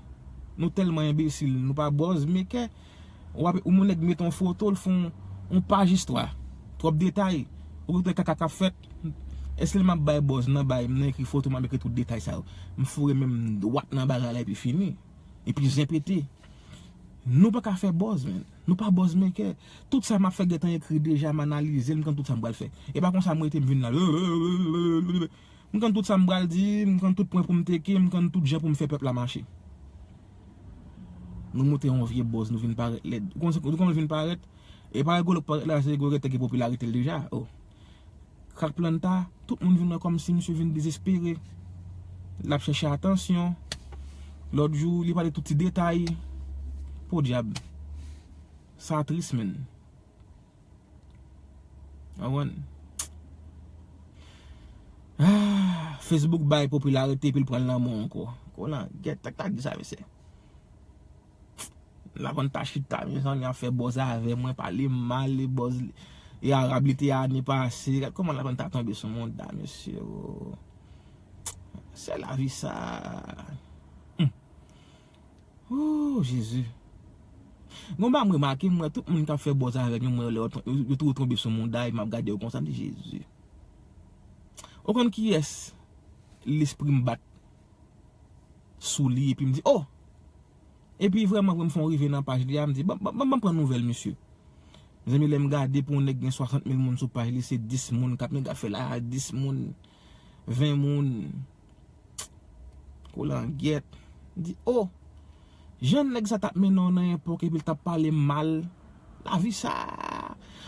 Nou tèlman enbesil, nou pa buzz maker. W ap, yon nèg met yon foto, l fè yon, yon paj istwa. Twòp detay. Ou gen kaka k ap fèt. Èske m ap bay buzz nan bay, m nan ekri foto, m ap ekri tout detay sa yo. M foure men m dwat nan bagay la epi fini. Epi zen pete. Nou pa ka fè buzz, man. Nou pa buzz maker. Tout sa m ap fè gentan ekri deja, m analize l, m konn tout sa m pral fè. E pa konsa m rete m vin la. M konn tout sa m pral di, m konn tout pwen pou m teke, m konn tout jan pou m fè pèp la mache. Nou moute yon vye buzz, nou vin parèt lèd. Ou konn, ou konn vin parèt? E parèt gwo lòk parèt la, se gwo rete gen popilarite l deja. Oh. Crack Planta, tout moun vin wè kòmsi misye vin dezespere. L ap chèche atansyon. Lòt jou, li pale tout ti detay. Podyab. Sa tris, man. Ou konprann? Ah, Facebook bay popilarite, epi l pran l nan men w ankò. Kolan, gèt, tak, tak, di sa, mesye. Lavan ta chita, mezanmi, ap fè buzz avè mwen, pale mal, e buzz, e arab li te ane pase. Gad kòman lavan ta tonbe sou mouda, mesye, oh. Se lavi sa. Hmm. Oh, Jezi. Gon bagay m remake, m wè tout moun k ap fè buzz avè m yo, m wè lè yo, yo, yo tou tonbe sou mouda, e m ap gade yo konsa, m di, Jezi. Ou konn kiyès lespri m bat sou li, epi m di, oh! Epi vrèman, vrèman, fè yon rive nan paj li a, m di, ban, ban, ban, ban pran nouvèl misye. Mezanmi, lè m gade pou yon nèg gen swasant mil moun sou paj li, se dis moun k ap, nèg ap fè la, dis moun, ven moun. Kolangyèt. M di, oh! Jan nèg sa t ap mennen w nan epòk epi l t ap pale mal. Lavi sa.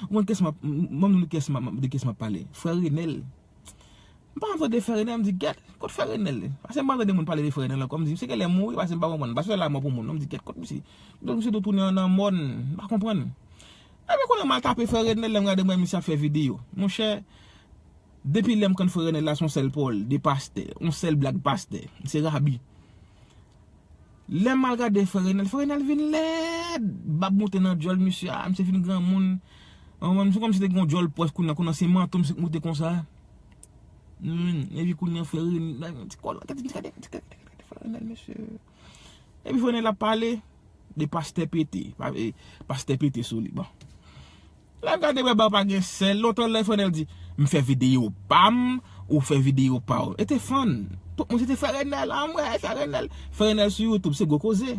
Ou konn kiyès m ap, m, m, m, de kiyès m ap, de kiyès m ap pale? Frè Renèl. M pa janm tande Frè Renèl, m di, gèt, kot Frè Renèl? Paske m pa tande moun pale de Frè Renèl ankò, m di, misye genlè mouri, paske m pa konprann. Paske la mò pou moun, non, m di, gèt, kot misye? Donk, misye tou tounen an, an mòn, m pa konprann. Epi kounye a m al tape Frè Renèl, lè m gade m wè misye ap fè videyo. Monchè, depi lè m konn Frè Renèl la, se yon sèl pawòl de pastè, yon sèl blag pastè, se rabi. Lè m al gade Frè Renèl, Frè Renèl vin lèd. Bab moute nan djòl misye a, misye vin granmoun. An, misye kòmsi te gen yon djòl pwès kounye a, kounye a se manto misye k moute konsa. Hmm, epi kounye a Frè Renèl, ti kòl, gade, gade, gade, gade, gade Frè Renèl, mesye. Epi Frè Renèl ap pale de pastè pete, pa, e, pastè pete sou li, bon. Lè m gade, m wè ba pa gen sèl. Lontan lè Frè Renèl di, m fè videyo pa m, ou fè videyo pa w. E te fann. Tout moun se te Frè Renèl, an m wè Frè Renèl. Frè Renèl sou YouTube, se gwo koze.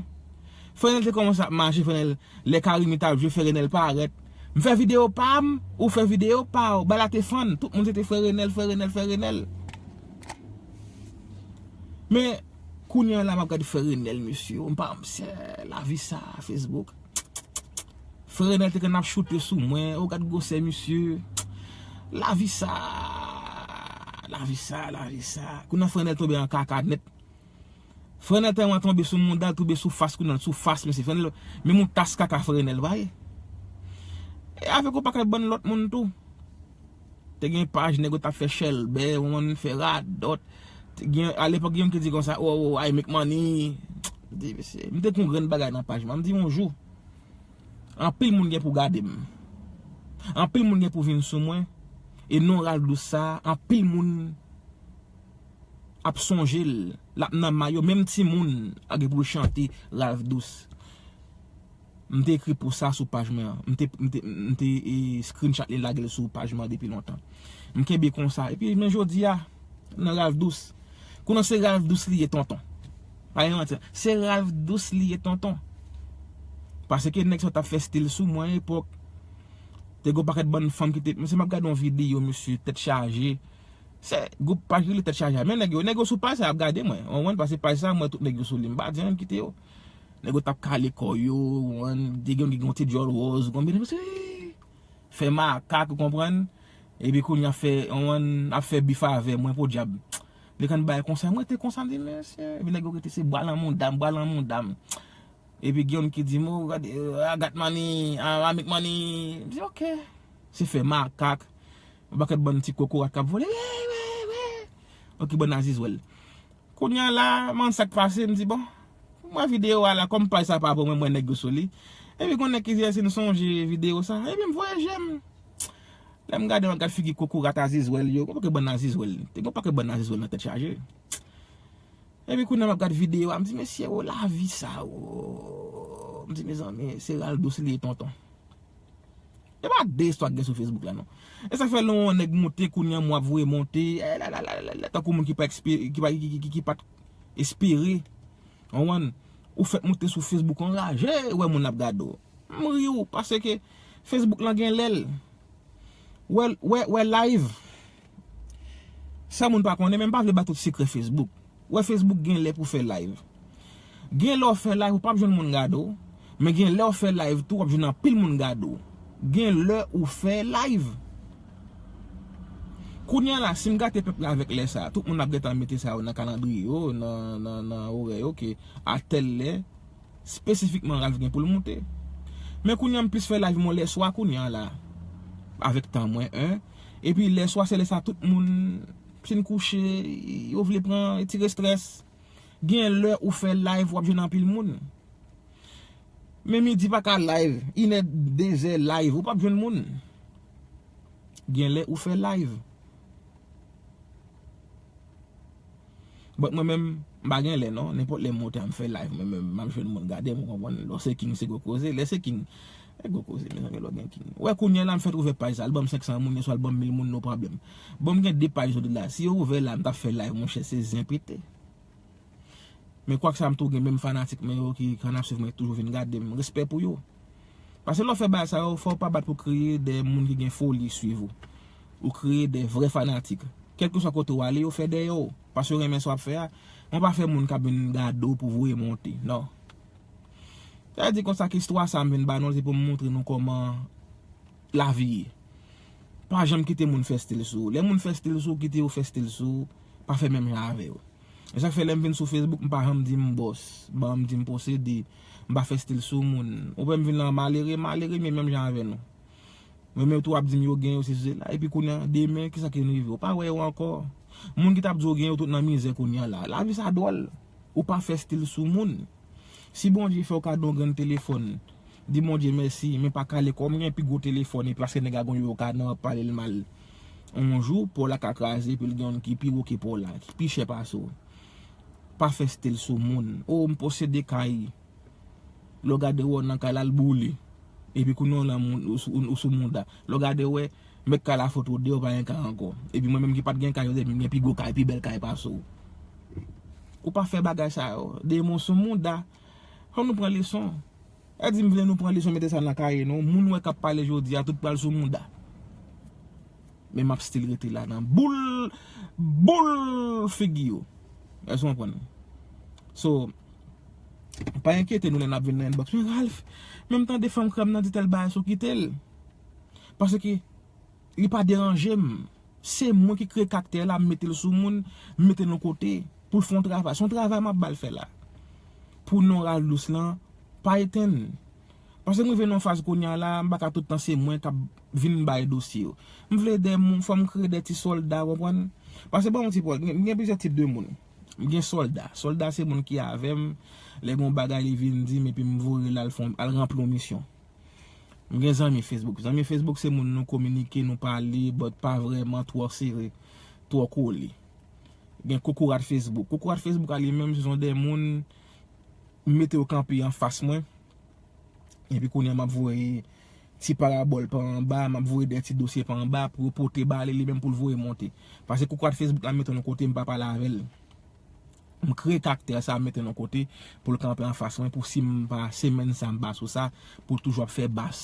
Frè Renèl te kòmanse ap mache, Frè Renèl, lè Carimi t ap jwe, Frè Renèl parèt. M fè videyo pa m, ou fè videyo pa w. Bagay la te fann. Tout moun se te Frè Renèl, Frè Renèl, Frè Renèl. Men, kounye a la, m ap gade Frè Renèl, mesye. M pa, se lavi sa, Facebook. Frè Renèl te konn ap choute sou mwen. O gad gwosè misye. Lavi sa. Lavi sa, lavi sa. Kounye a Frè Renèl tonbe an kaka nèt. Frè Renèl tèlman tonbe sou mouda l, tonbe sou fas, kounye a l sou fas, mesye. Frè Renèl, menm yon tas kaka Frè Renèl pa ye. E avèk yon pakèt bann lòt moun tou. Te gen paj nèg yo t ap fè chèlbè, yon fè radòt. Te gen, alepòk, gen youn ki di konsa, oh, oh, I make money. M di, mesye, m te kon grenn bagay nan paj mwen. M di, yon jou, anpil moun gen pou gade m. Anpil moun gen pou vin sou mwen. E non Ralph Douce sa, anpil moun ap sonje l. L ap nan mayo, menm timoun a gen pou l chante Ralph Douce. M te ekri pou sa sou paj mwen an. M te, m te, m te, e, screenshot li, lage l sou paj mwen an depi lontan. M kenbe konsa. Epi, men jodi a, nan Ralph Douce. Kounye a se Ralph Douce li ye, tonton. Pa gen manti. Se Ralph Douce li ye, tonton. Paske nèg sa t ap fè stil sou mwen epòk. Te gen yon pakèt bann fanm ki te, mesye, m ap gade yon videyo, mesye, tèt chaje. Se gwoup paj rele Tèt Chaje a. Men nèg yo, nèg yo sou paj sa ap gade mwen. Ou konprann? Paske paj sa, mwen, tout nèg yo sou li. M pa di anyen, m kite yo. Nèg yo t ap kale kò yo, ou konprann? Te gen yon ki gen yon ti djòl wòz, ou konprann? Fè makak, ou konprann? Epi kounye a fè, ou konprann, ap fè bif avè mwen, podyab. Li konn bay konsa, mwen te konsa, m di, mesye. Epi nèg yo rete, se bwa lan mouda m, bwa lan mouda m. Epi gen youn ki di m, oh, gade, euh, I got money, I, I make money. M di, ok. Se fè makak. Yon pakèt bann ti kokorat k ap vole. Wi, wi, wi. Ok, bann azizwèl. Kounye a la, m konn sa k pase, m di, bon, mwen videyo a la, kòm paj sa pa pou mwen, mwen nèg yo sou li. Epi gon nèg ki di, èske n sonje videyo sa? Epi m voye je m. Lè m gade, m ap gad figi kokorat azizwèl yo. Gon pakèt bann azizwèl. Te gon pakèt bann azizwèl nan Tèt Chaje. Epi kounye a m ap gad videyo a, m di, "Mesye, o, lavi sa, o." M di, "Mezanmi, se ral dous li ye, tonton." E pa de istwa k gen sou Facebook la, non. E sa fè lè yon nèg monte, kounye a m wè ap voye monte, e la, la, la, la, la, tankou moun ki pa ekspe-, ki pa, ki, ki, ki, ki pa t espere. Ou konprann? Ou fèk monte sou Facebook anraje, wè moun ap gade w. M ri w, paske Facebook lan gen lè l. Wè, wè, wè live. Sa moun pa konnen, men m pa vle ba tout sekrè Facebook. Wè Facebook gen lè pou fè live. Gen lè w fè live, ou p ap jwenn moun gade w. Men gen lè w fè live tou, w ap jwenn anpil moun gade w. Gen lè ou fè live. Kounye a la, si m gate pèp la avèk lè sa, tout moun ap gentan mete sa yo nan kalandriye yo, nan, nan, nan orè yo, ke a tèl lè, espesifikman Ralph gen pou l monte. Men kounye a m plis fè live mwen lè swa kounye a la. Avèk tan mwen, en. Epi lè swa se lè sa tout moun fin kouche, yo vle pran ti restrès. Gen lè ou fè live, w ap jwenn anpil moun. Men midi pa ka live, inè, dezè live, ou p ap jwenn moun. Gen lè ou fè live. But mwen menm, m pa gen lè non. Nenpòt lè m monte a m fè live, mwen menm, m ap jwenn moun gade m, ou konprann? Lè w se king, se gwo koze. Lè se king, e gwo koze, mezanmi, lè w gen king. Wè, kounye a la, m fèk ouvè paj sa, al ban m senk san moun, yo swa al ban m mil moun, no problem. Bon, m gen de paj jodi la. Si yo ouvè la, m t ap fè live, monchè, se zen pete. Men kwak sa, m tou gen menm fanatik mwen yo ki, ki konn ap swiv mwen, toujou vin gade m. Respè pou yo. Paske lè w fè bagay sa yo, fò w pa bat pou kreye de moun ki gen foli swiv ou. Ou kreye de vrè fanatik. Kèlkeswa kote w ale, yo fè dèyè w. Paske yo renmen sa w ap fè a. Mwen pa fè moun k ap vin gade w pou voye monte. Non. Sa vle di konsa ke istwa sa m vin ba nou, se pou m montre nou kòman lavi ye. Pa janm kite moun fè stil sou ou. Lè moun fè stil sou ou, kite yo fè stil sou ou. Pa fè menm jan avè yo. E sa k fè lè m vin sou Facebook, m pa janm di m bòs, ban m di m posede, m pa fè stil sou moun. Ou wè m vin la malere, malere, men menm jan avè nou. Mwen menm tou ap di m yo gen yo sesi sela. Epi kounye a, demen, kisa ki vin rive? Ou pa wè yo ankò. Moun ki t ap di w gen yo tout nan mizè kounye a la. Lavi sa dwòl. Ou pa fè stil sou moun. Si Bondye fè w kado yon grenn telefòn, di Bondye mèsi, men pa kale kò w. M gen pi gwo telefòn, epi paske nèg la gon yo ka nan w ap pale l mal. Yon jou, pa w la ka kraze, epi l gen youn ki pi wo ke pa w la, ki pi chè pase w. Pa fè stil sou moun. O, m posede kay. Lè w gade wè w nan kay la, l boule. Epi kounye a w lan moun, ou sou, ou sou mouda. Lè w gade wè, mèt kay la fout ou deyò, pa gen kay ankò. Epi mwen menm ki pa t gen kay, yo di m gen pi gwo kay, pi bèl kay pase w. Ou pa fè bagay sa yo. Demon sou mouda. Fò nou pran leson. E di m vle nou pran leson, mete sa nan kaye nou. Moun wè k ap pale jodi a, tout pral sou mouda. Men m ap still rete la nan boul, boul figi yo. Èske w konprann? So, pa enkyete nou lè n ap vin nan inbox. Men Ralph, men m tande fanm krab nan di tèl bagay, so kite l. Paske li pa deranje m. Se mwen ki kreye karaktè la, m mete l sou moun, m mete l yon kote pou l fè yon travay. Se yon travay m ap ba l fè la. Pou non Ralph Douce lan, pa etenn. Paske m rive nan yon faz kounye a la, m pa ka tout tan se mwen k ap vin bay dosye yo. M vle de moun, fò m kreye de ti sòlda, w konprann? Paske ban m yon ti pòz, m gen, m gen plizyè tip de moun. M gen sòlda. Sòlda se moun ki avè m, lè gen yon bagay li vin di m epi m voye l al fè yon, al ranpli yon misyon. M gen zanmi Facebook. Zanmi Facebook se moun nou kominike, nou pale, but pa vrèman twò sere, twò kole. Gen kokorat Facebook. Kokorat Facebook a li menm, se son de moun m mete yo kanpe anfas mwen. Epi kounye a m ap voye ti parabòl pa anba, m ap voye de ti dosye pa anba pou yo pote ba li, li menm pou l voye monte. Paske kokorat Facebook la m mete yon kote, m pa pale avè l. M kreye karaktè sa, m mete l yon kote pou l kanpe anfas mwen, pou si m pa, semèn sa m pa sou sa, pou l toujou ap fè bas.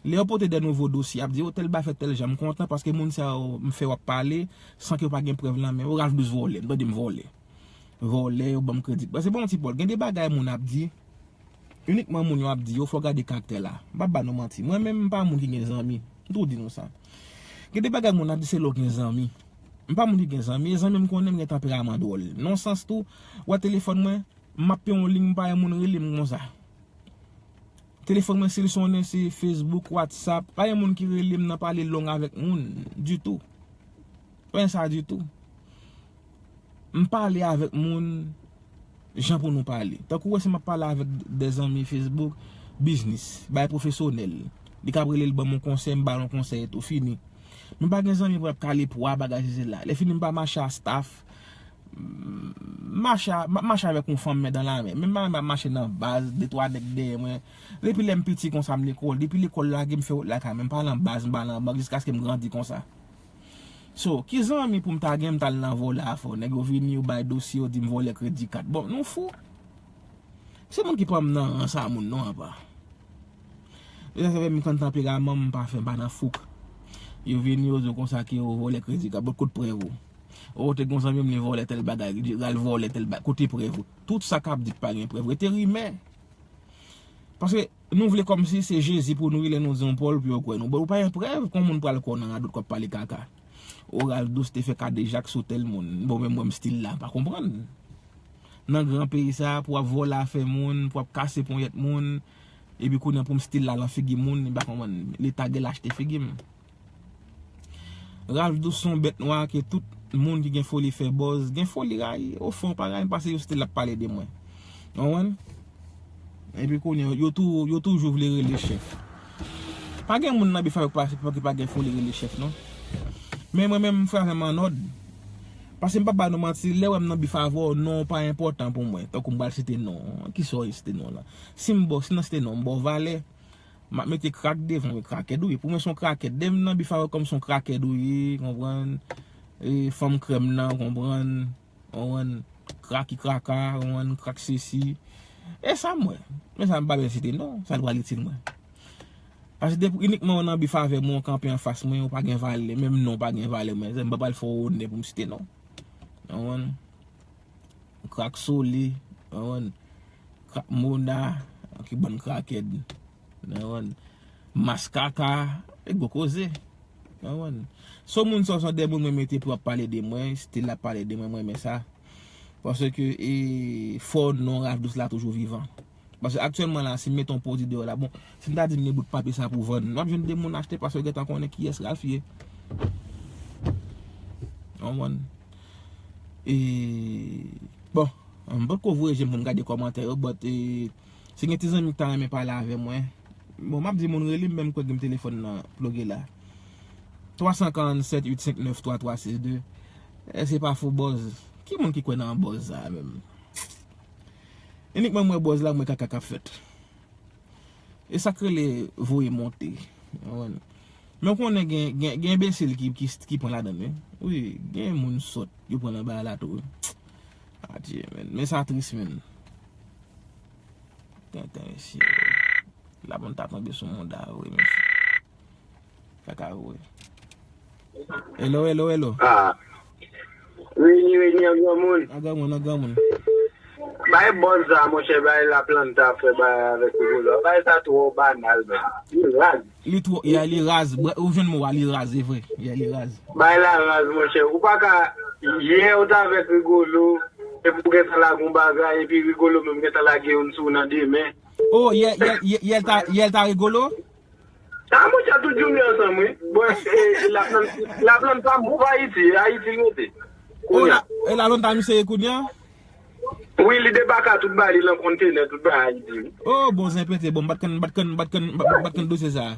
Lè yo pote de nouvo dosye, ap di, "O, tèl bagay fèt tèl jan," m kontan paske moun sa yo, m fè yo ap pale san ke yo pa gen prèv nan men yo. Ralph Douce vòlè, m tande m vòlè. Vòlè, yo ban m kredi. Paske bon, ti Pòl, gen de bagay moun ap di, inikman moun yo ap di yo, fò w gade karaktè la. M p ap ba nou manti. Mwen menm, m pa moun ki gen zanmi. M tou di nou sa. Gen de bagay moun ap di se lè w gen zanmi. M pa moun ki gen zanmi, e zanmi m konnen m gen tanperaman dwòl. Nan yon sans tou, w wè telefòn mwen, m ap peye yon liy, m pa wè moun rele m konsa. Telefòn mwen, si l sonnen, se Facebook, WhatsApp. Pa gen moun ki rele m nan pale long avèk moun ditou. Pa gen sa ditou. M pale avèk moun jan pou nou pale. Tankou wè si m ap pale avèk de zanmi Facebook, biznis, bagay pwofesyonèl. Li ka ap rele l ban m yon konsèy, m ba l yon konsèy etou, fini. Men pa gen zanmi pou ap kale pwa, bagay sesi sela. Lè fini m pa mache a staff, M mache a- m ap mache avèk yon fanm men dan lamen. Menm mwen ap mache nan baz, de twa nèg dèyè mwen. Depi lè m piti konsa m lekòl, depi lekòl lage m fè wout lakay mwen, m pa al nan baz, m pa al nan bank jiskaske m grandi konsa. So, ki zanmi pou m ta gen, m t al nan vòlè afè w? Nèg yo vini, yo bay dosye, yo di m vòlè kredi kat. Bon, nou fou. Se moun ki pran m nan rans a moun non apa. Yo sa fè m konn tanperaman m pa fè m pa nan fouk. Yo vini, yo di w konsa ke yo vòlè kredi kat, bon, kote prèv ou? O, te gon zanmi m li vòlè tèl bagay, li al vòlè tèl bagay, kote prèv ou? Tout sa k ap di pa gen prèv, rete rimè. Paske nou vle kòmsi se Jezi pou nou ye, lè nou di yon pawòl pou yo kwè nou. Bon, ou pa gen prèv, kòman moun pral kwè w nan radòt k w ap pale kaka? O, Ralph Douce te fè kadejak sou tèl moun. Bon, men mwen m still la, m pa konprann. Nan gran peyi sa, pou w ap vòlè afè moun, pou w ap kase ponyèt moun, epi kounye a pou m still la nan figi moun, m pa konprann. Leta gen lachte figi m. Ralph Douce se yon bèt nwa ke tout moun ki gen foli fè buzz, gen foli rayi. Ofon, pa rayi m, paske yo still ap pale de mwen. Ou konprann? Epi kounye a, yo tou, yo toujou vle rele chèf. Pa gen moun nan bif avèk pa, ki pa gen foli rele chèf, non. Men mwen menm, m fè afè m annòd. Paske m p ap ba nou manti, lè w wè m nan bif avè w, non w pa enpòtan pou mwen. Tankou m pral site non. Kisa w site non la? Si m ba w, si nan site non, m ba w valè. M ap mete krak devan, wi, krakèd ou ye. Pou mwen, se yon krakèd. Depi m nan bif avè w, kòm se yon krakèd ou ye, konprann? E, fanm krèm nan, konprann? Konprann? Krak i kraka, konprann? Krak sesi. E sa m wè. Men sa m pa byen site non. Sa l pral itil mwen. Paske depi inikman w nan bif avè m, w kanpe anfas mwen, w pa gen valè. Menm non w pa gen valè, mwen. M pa pral fè w onè pou m site non. Konprann? Krak sole, konprann? Krak mona, ki bann krakèd. Konprann? Mas kaka, e gwo koze. Konprann? Se yon moun sa, se de moun mwen mete pou ap pale de mwen, still ap pale de mwen, mwen renmen sa. Paske, e, fò non Ralph Douce la toujou vivan. Paske aktyèlman la, si m mete yon pwodui deyò la, bon, si m ta di m gen bout papye sa pou vann, m ap jwenn de moun achte paske yo gentan konnen kiyès Ralph ye. Konprann? E, bon, m potko voye je m pou m gade kòmantè yo, but, e, si gen ti zanmi ki ta renmen pale avè mwen, bon, m ap di moun rele m, men m kwè gen telefòn nan ploge la. Twa san karannsèt uit senk nèf twa twa sis de. E, se pa fo bòz. Ki moun ki kwè nan bòz sa a menm? Inikman m wè bòz la, m wè kaka k ap fèt. E sa k rele voye monte. Konprann? Men w konnen gen, gen, gen enbesil ki, ki, ki pran ladan l, wi. Wi, gen moun sòt, yo pran nan bagay la tou, wi. Adye, men. Men sa tris, men. Tenten, mesye. Laplanta tonbe sou mouda, wi, mesye. Kaka vre. Hello, hello, hello. Ah. Reyini, reyini, an granmoun. An granmoun, an granmoun. Bay bòz sa, monchè, bay Laplanta ap fè bagay avèk Rigolo. Bay sa twò banal, men. Li raz. Li twò, ya, li raz. Ou jwenn mo a, li raz, e vre. Ya, li raz. Bay la raz, monchè. Ou pa ka, yè ou t avèk Rigolo, epi ou gentan lage yon bagay, epi Rigolo menm gentan lage youn sou ou nan demen. Oh, yè, yè, yè, yè l ta, yè l ta Rigolo? Ah, monchè, tout jounen ansanm, wi. Bon, e, Laplanta, Laplanta move Ayiti, Ayiti l rete. Oh, kounye a. La, e Laplanta misye ye kounye a? Wi, li debake tout bagay li nan kontenè, tout bagay Ayiti, wi. Oh, bon, zen pete, bon, m pa t konn, m pa t konn, m pa t konn, m pa t konn dosye sa a.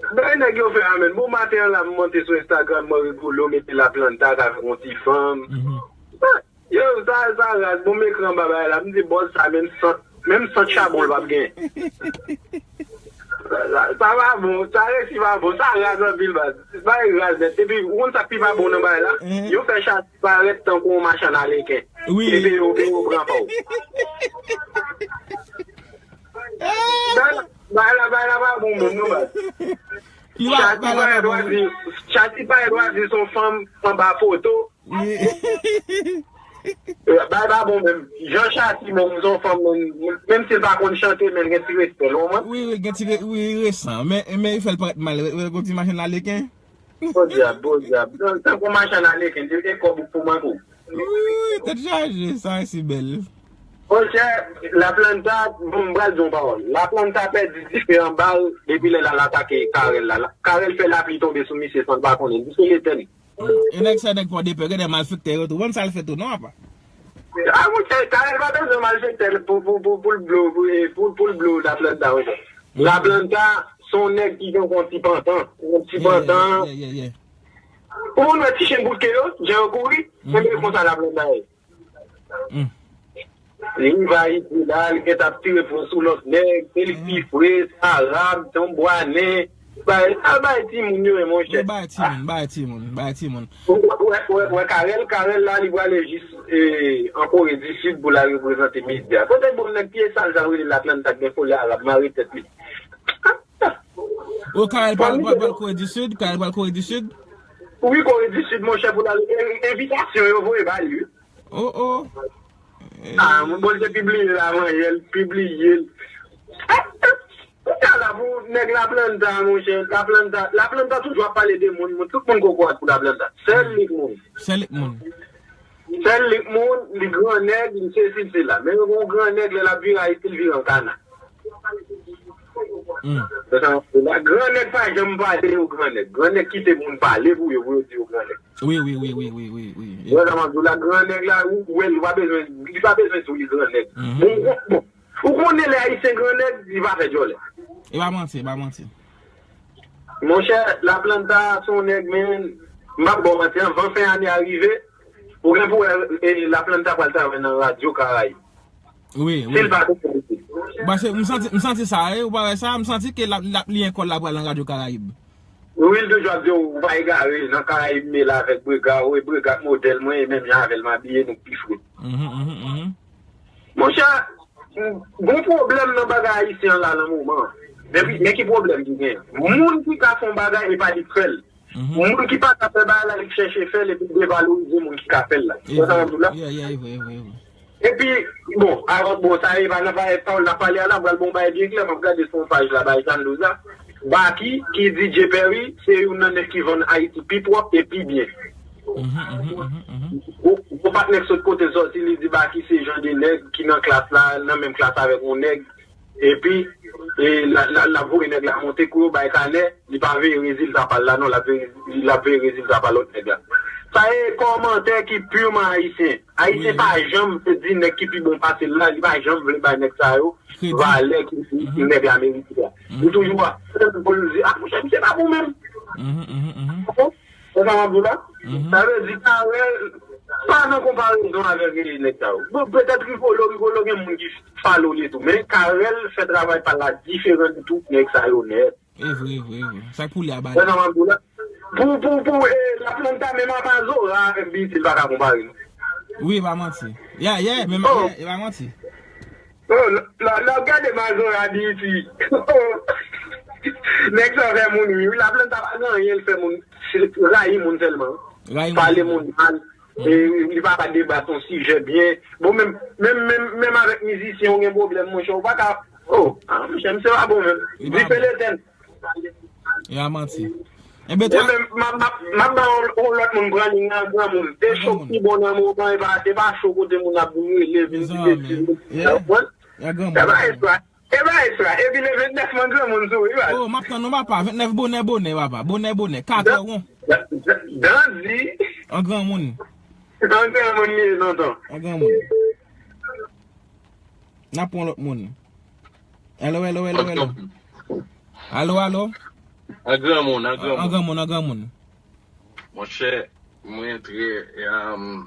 Bagay nèg yo fè a, men. Bon, maten an la, m monte sou Instagram, mwen Rigolo, mete Laplanta, k avèk yon ti fanm. Mhm. Yo, sa, sa raz, bon, m ekri anba bagay la, m di bòz sa, menm sant, menm sant chabon l p ap gen. Sa, sa pa bon, sa resi pa bon, sa raz anpil, baz. Bagay raz nèt. Epi, ou konn sa k pi pa bon nan bagay la? Mhm. Yo fè Chati parèt tankou yon machann aleken. Wi. Epi yo, epi yo pran pa w. Bagay la, bagay la, bagay la pa bon menm, non, baz. Li pa, Chati bagay la parèt pa bon. Chati parèt w a di se yon fanm anba foto. Wi. Bagay pa bon menm. Jan Chati menm, se yon fanm menm, menm si l pa konn chante, men l gen ti respè, ou konprann? Wi, wi, gen ti re-, wi, resan. Men, men li fè l parèt mal. Wè, wè, gon ti machann aleken. Podyab, podyab. Tankou machann aleken, te gen kòb ou pou manke w. Wi, tèt chaje, sa resi bèl. Monchè, Laplanta, bon, m pral di yon pawòl. Laplanta pèdi dife anba l depi lè l al atake Carel la. La, Carel fè lapli tonbe sou misye san l pa konnen. Dife l etèn. E nèg sa, nèg pran depè, gen de malfektè yo tou. Wè m sa l fè tou, non, apa? A, monchè, Carel pa bezwen malfektè pou, pou, pou, pou l blo, pou, pou, pou l blo Laplanta, monchè. Laplanta, se yon nèg ki gen yon ti pantan. Yon ti pantan. Yeah, yeah, yeah, yeah. Ou konn wè ti chen bout ke yo, jan yo kouri, se menm konsa Laplanta ye. Li rive Ayiti la, li gentan ap tire pwen sou lòt nèg, se li ki pi fre, se Arab, se yon bwa nen. Bay, al bay timoun yo, monchè. Yo bay timoun, bay timoun, bay timoun. Ou wè, ou wè, ou wè Karèl, Karèl la, li prale jis, e, an Kore di Sid pou l al reprezante peyi a. Kote bon nèg pye sal sa rele Laplanta k gen kolè Arab mare tèt li. O, Karèl pral, pral, pral Kore di Sid, Karèl pral Kore di Sid. Wi, Kore di Sid, monchè, pou l al, e, envitasyon yo voye ba li, wi. O, o. Ah, mon Bondye pibliye l avan yè, l pibliye l. Kounya la pou nèg Laplanta, monchè, Laplanta, Laplanta toujou ap pale de moun, moun, tout moun kokorat pou Laplanta. Sèl li k moun. Sèl li k moun. Sèl li k moun, li gran nèg, li sesi, li sela. Men yon gran nèg, lè l ap vire Ayiti, li vire an kana. Gran nèg pa janm pale yo gran nèg. Gran nèg kite moun pale pou yo, pou yo di yo gran nèg. Wi, wi, wi, wi, wi, wi, wi. Wè sa m ap di w la, gran nèg la, ou wè l, ou pa bezwen, li pa bezwen di w li gran nèg. Bon, bon, bon. Ou konnen lè Ayisyen gran nèg, li pa fè djòlè. E pa manti, e pa manti. Monchè, Laplanta se yon nèg, men, m p ap ba w manti, anvan fen ane a rive, ou gen pou wè e, Laplanta pral travay nan Radyo Karayib. Wi, wi. Si l pa tou politik. Paske m santi, m santi sa, wi, ou pa wè sa, m santi ke l ap, l ap liyen kò l la pral nan Radyo Karayib. Wi, l toujou ap di w, ou pa egare, nan Karayib m ye la avèk Brega, wi, Brega k modèl mwen, e menm jan avè l m abiye, nou k pi fre. Monchè, gon pwoblèm nan bagay ayisyen an la nan moman an. Men, men ki pwoblèm ki genyen? Moun ki ka fè yon bagay, e pa li k fè l. Moun ki pa ka fè bagay la, li k chèche fè l epi l devalorize moun ki ka fè l la. Ou wè sa m ap di w la? Epi, bon, avan, bon, sa e pa nan pawòl n ap pale a la, m pral ba w bagay byen klè, m ap gade sou yon paj la, bay Chandoz la. Baky, ki DJ Perry, se youn nan nèg ki vann Ayiti pi pwòp e pi byen. Gwo patnè k sot kote l sòti, li di Baky se jan de nèg ki nan klas la, nan menm klas avèk yon nèg, epi e, l ap voye nèg la monte kou yo bay kanè, li pa veye rezilta pa l la non, l ap veye rezilta pa lòt nèg la. Sa e kòmantè ki pirman ayisyen. Ayisyen pa janm se di nèg ki pi bon pase l la, li pa janm vle bay nèg sa yo valè ki nèg la merite a. Li toujou ap fè l pou l di, ah, monchè, misye pa bon menm. Ou konprann sa m ap di w la? Sa vle di Carel pa nan konparezon avèk nèg sa yo. Bon, petèt Rigolo, Rigolo gen moun ki follow li tou, men Carel fè travay pa l la diferan de tout nèg sa yo nèt. E vre, e vre, e vre. Sa k pou li a ba li. Ou konprann sa m ap di w la? Pou, pou, pou, e, Laplanta menm a Mazora avèk B E T, li pa ka konpare non. Wi, e pa manti. Yeah, yeah, menm, yeah, e pa manti. Oh, lè w gade Mazora di iti. Nèg sa fè moun ri wi. Laplanta pa gen anyen l fè moun. Se rayi moun sèlman. Pale moun mal. E li pa ka debat yon sijè byen. Bon, menm, menm, menm, menm avèk mizisyen ou gen pwoblèm, monchè, ou pa ka. Oh, ah, monchè, misye pa bon menm. Dife letèn. E pa manti. Enben, twa. Enben, m ap, m ap, m ap ba yon, yon lòt moun pran liy nan, granmoun. E cho k pi bon nan moman, e pa, e pa cho kote moun ap rele, vin di betiz. Ou konprann? E pa ekstra. E pa ekstra. Epi le vennèf, mwen granmoun sou, wi, baz. Oh, m ap tann ou, papa. Vennèf bonè, bonè, papa. Bonè, bonè. Kat è won. Dandy. An granmoun. An granmoun li ye, tonton. An granmoun. N ap pran lòt moun. Hello, hello, hello, hello. Alo, alo. An granmoun, an granmoun. An granmoun, an granmoun. Monchè, mwen trè, um,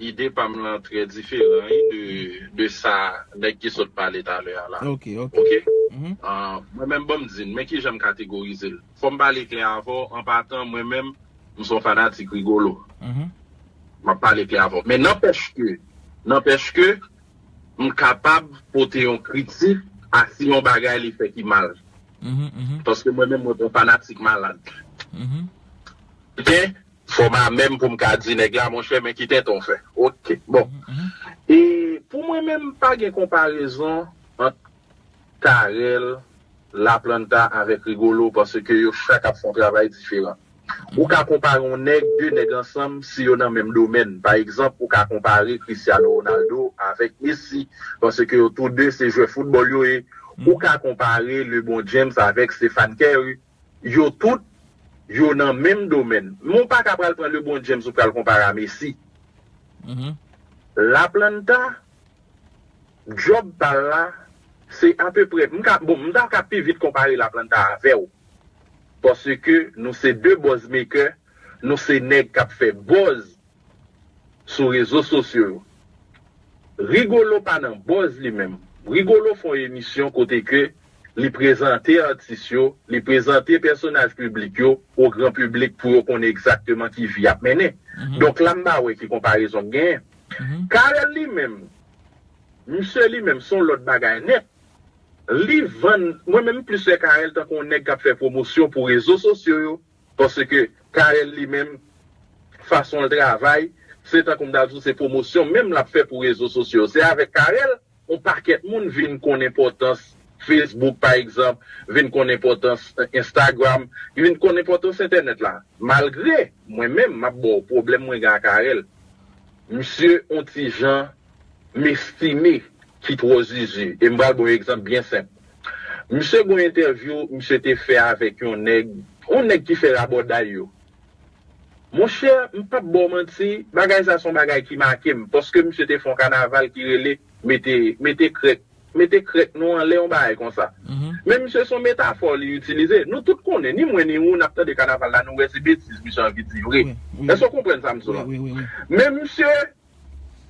ide pa m lan trè diferan, wi, de, de sa nèg ki sot pale talè a la. Ok, ok. Ok? Mhm. Ah, mwen menm, ban m di n, men kijan m kategorize l. Fò m pale klè avè w, an patan, mwen menm, m se yon fanatik Rigolo. Mhm. M ap pale klè avè w. Men nanpèch ke, nanpèch ke, m kapab pote yon kritik a si yon bagay li fè ki mal. Mhm, mhm. Paske mwen menm, mwen se yon fanatik malad. Mhm. Gen fòma menm pou m ka di nèg la, monchè, men ki tenten w fè. Ok, bon. Mhm, mhm. E pou mwen menm, pa gen konparezon ant Carel, Laplanta avèk Rigolo, paske yo chak ap fè yon travay diferan. Ou ka konpare yon nèg, de nèg ansanm, si yo nan menm domèn. Pa egzanp, ou ka konpare Cristiano Ronaldo avèk Messi, paske yo tou de se jwè foutbòl yo ye. Ou ka konpare LeBron James avèk Stephen Curry. Yo tout, yo nan menm domèn. Men w pa ka pral pran LeBron James ou pral konpare a Messi. Mhm. Laplanta, djòb pa l la, se apeprè, m ka, bon, m ta ka pi vit konpare Laplanta avè w. Paske nou se de buzz maker, Nou se nèg k ap fè buzz sou rezo sosyo yo. Rigolo pa nan buzz li menm. Rigolo fè yon emisyon kote ke li prezante atis yo, li prezante pèsonaj piblik yo o gran piblik pou yo konnen egzakteman ki vi y ap mennen. Donk la m pa wè ki konparezon k genyen. Carel li menm, misye li menm se yon lòt bagay nèt. Li vann, mwen menm m plis wè Carel tankou yon nèg k ap fè pwomosyon pou rezo sosyo yo, paske Carel li menm, fason l travay, se tankou m ta di w se pwomosyon menm l ap fè pou rezo sosyo yo. Se avèk Carel yon pakèt moun vin konn enpòtans Facebook pa egzanp, vin konn enpòtans Instagram, vin konn enpòtans entènèt la. Malgre mwen menm m ap ba w pwoblèm mwen gen ak Carel. Misye yon ti jan m estime ki twò zuzu. E m pral ba w yon egzanp byen senp. Misye gen yon entèvyou misye te fè avèk yon nèg, yon nèg ki fè rabòday yo. Monchè, m p ap ba w manti, bagay sa se yon bagay ki make m, paske misye te fè yon kanaval ki rele mete, mete krèk, mete krèk nou anlè yon bagay konsa. Men misye se yon metafò li itilize. Nou tout konnen, ni mwen ni ou, n ap tande kanaval la, nou wè se betiz misye anvi di vre. Èske w konprann sa m di w la? Men misye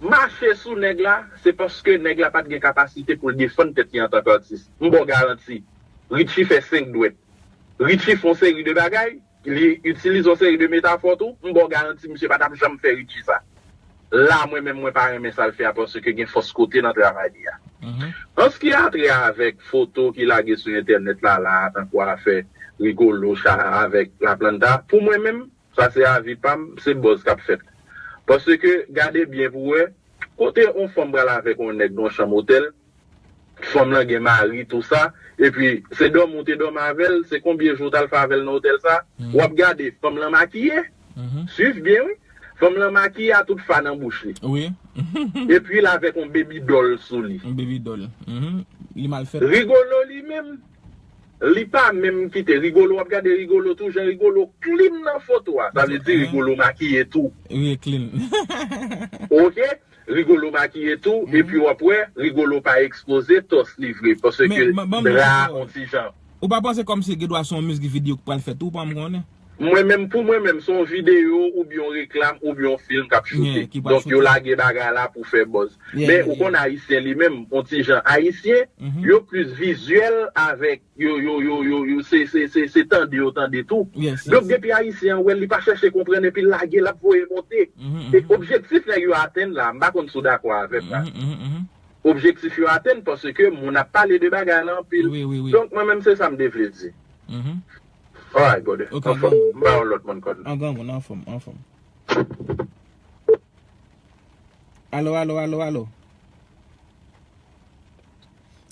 mache sou nèg la, se paske nèg la pa t gen kapasite pou l defann tèt li antanke atis. M ba w garanti, Richie fè senk dwèt. Richie fè yon seri de bagay, li itilize yon seri de metafò tou, m ba w garanti misye pa t ap janm fè Richie sa. La, mwen menm, mwen pa renmen sa l fè a, paske gen fòs kote nan travay li a. An se ki a trait avèk foto ki lage sou entènèt la, la, tankou afè Rigolo, Cha avèk Laplanta, pou mwen menm, sa se avi pa m, se buzz k ap fèt. Paske, gade byen pou w wè, kote yon fanm pral avèk yon nèg nan yon chanm otèl, fanm lan gen mari, tou sa, epi se dòmi w te dòmi avè l, se konbyen jou w t al fè avè l nan otèl sa, w ap gade, fanm lan makiye, swiv byen wi, fanm lan makiye a tout fa nan bouch li, epi l avèk yon baby doll sou li. Yon baby doll. Li mal fèt. Rigolo li menm, li pa menm kite Rigolo, w ap gade Rigolo tou, jan Rigolo clean nan foto a, sa vle di Rigolo makiye tou. Wi, clean. Ok? Rigolo makiye tou, epi w ap wè, Rigolo pa ekspoze tòs li vre, paske dra yon ti jan. Ou pa panse kòmsi gen dwa se yon mizik videyo k pral fèt tou, ou pa m konnen? Mwen menm, pou mwen menm, se yon videyo oubyen yon reklam oubyen yon fim k ap choute. Donk, yo lage bagay la pou fè buzz. Men, ou konn Ayisyen li menm, yon ti jan Ayisyen, yo plis vizyèl avèk yo, yo, yo, yo, yo, se, se, se, se tande yo tande tou. Donk, depi Ayisyen an wè l, li pa chèche konprann epi l lage, l ap voye monte. E objektif nèg yo atenn la, m pa konn si w dakò avè m la. Objektif yo atenn paske moun ap pale de bagay la anpil. Donk, mwen menm, se sa m te vle di. Alright, brother. Anfòm, m ba yon lòt moun kòd. An granmoun, anfòm, anfòm. Alo, alo, alo, alo.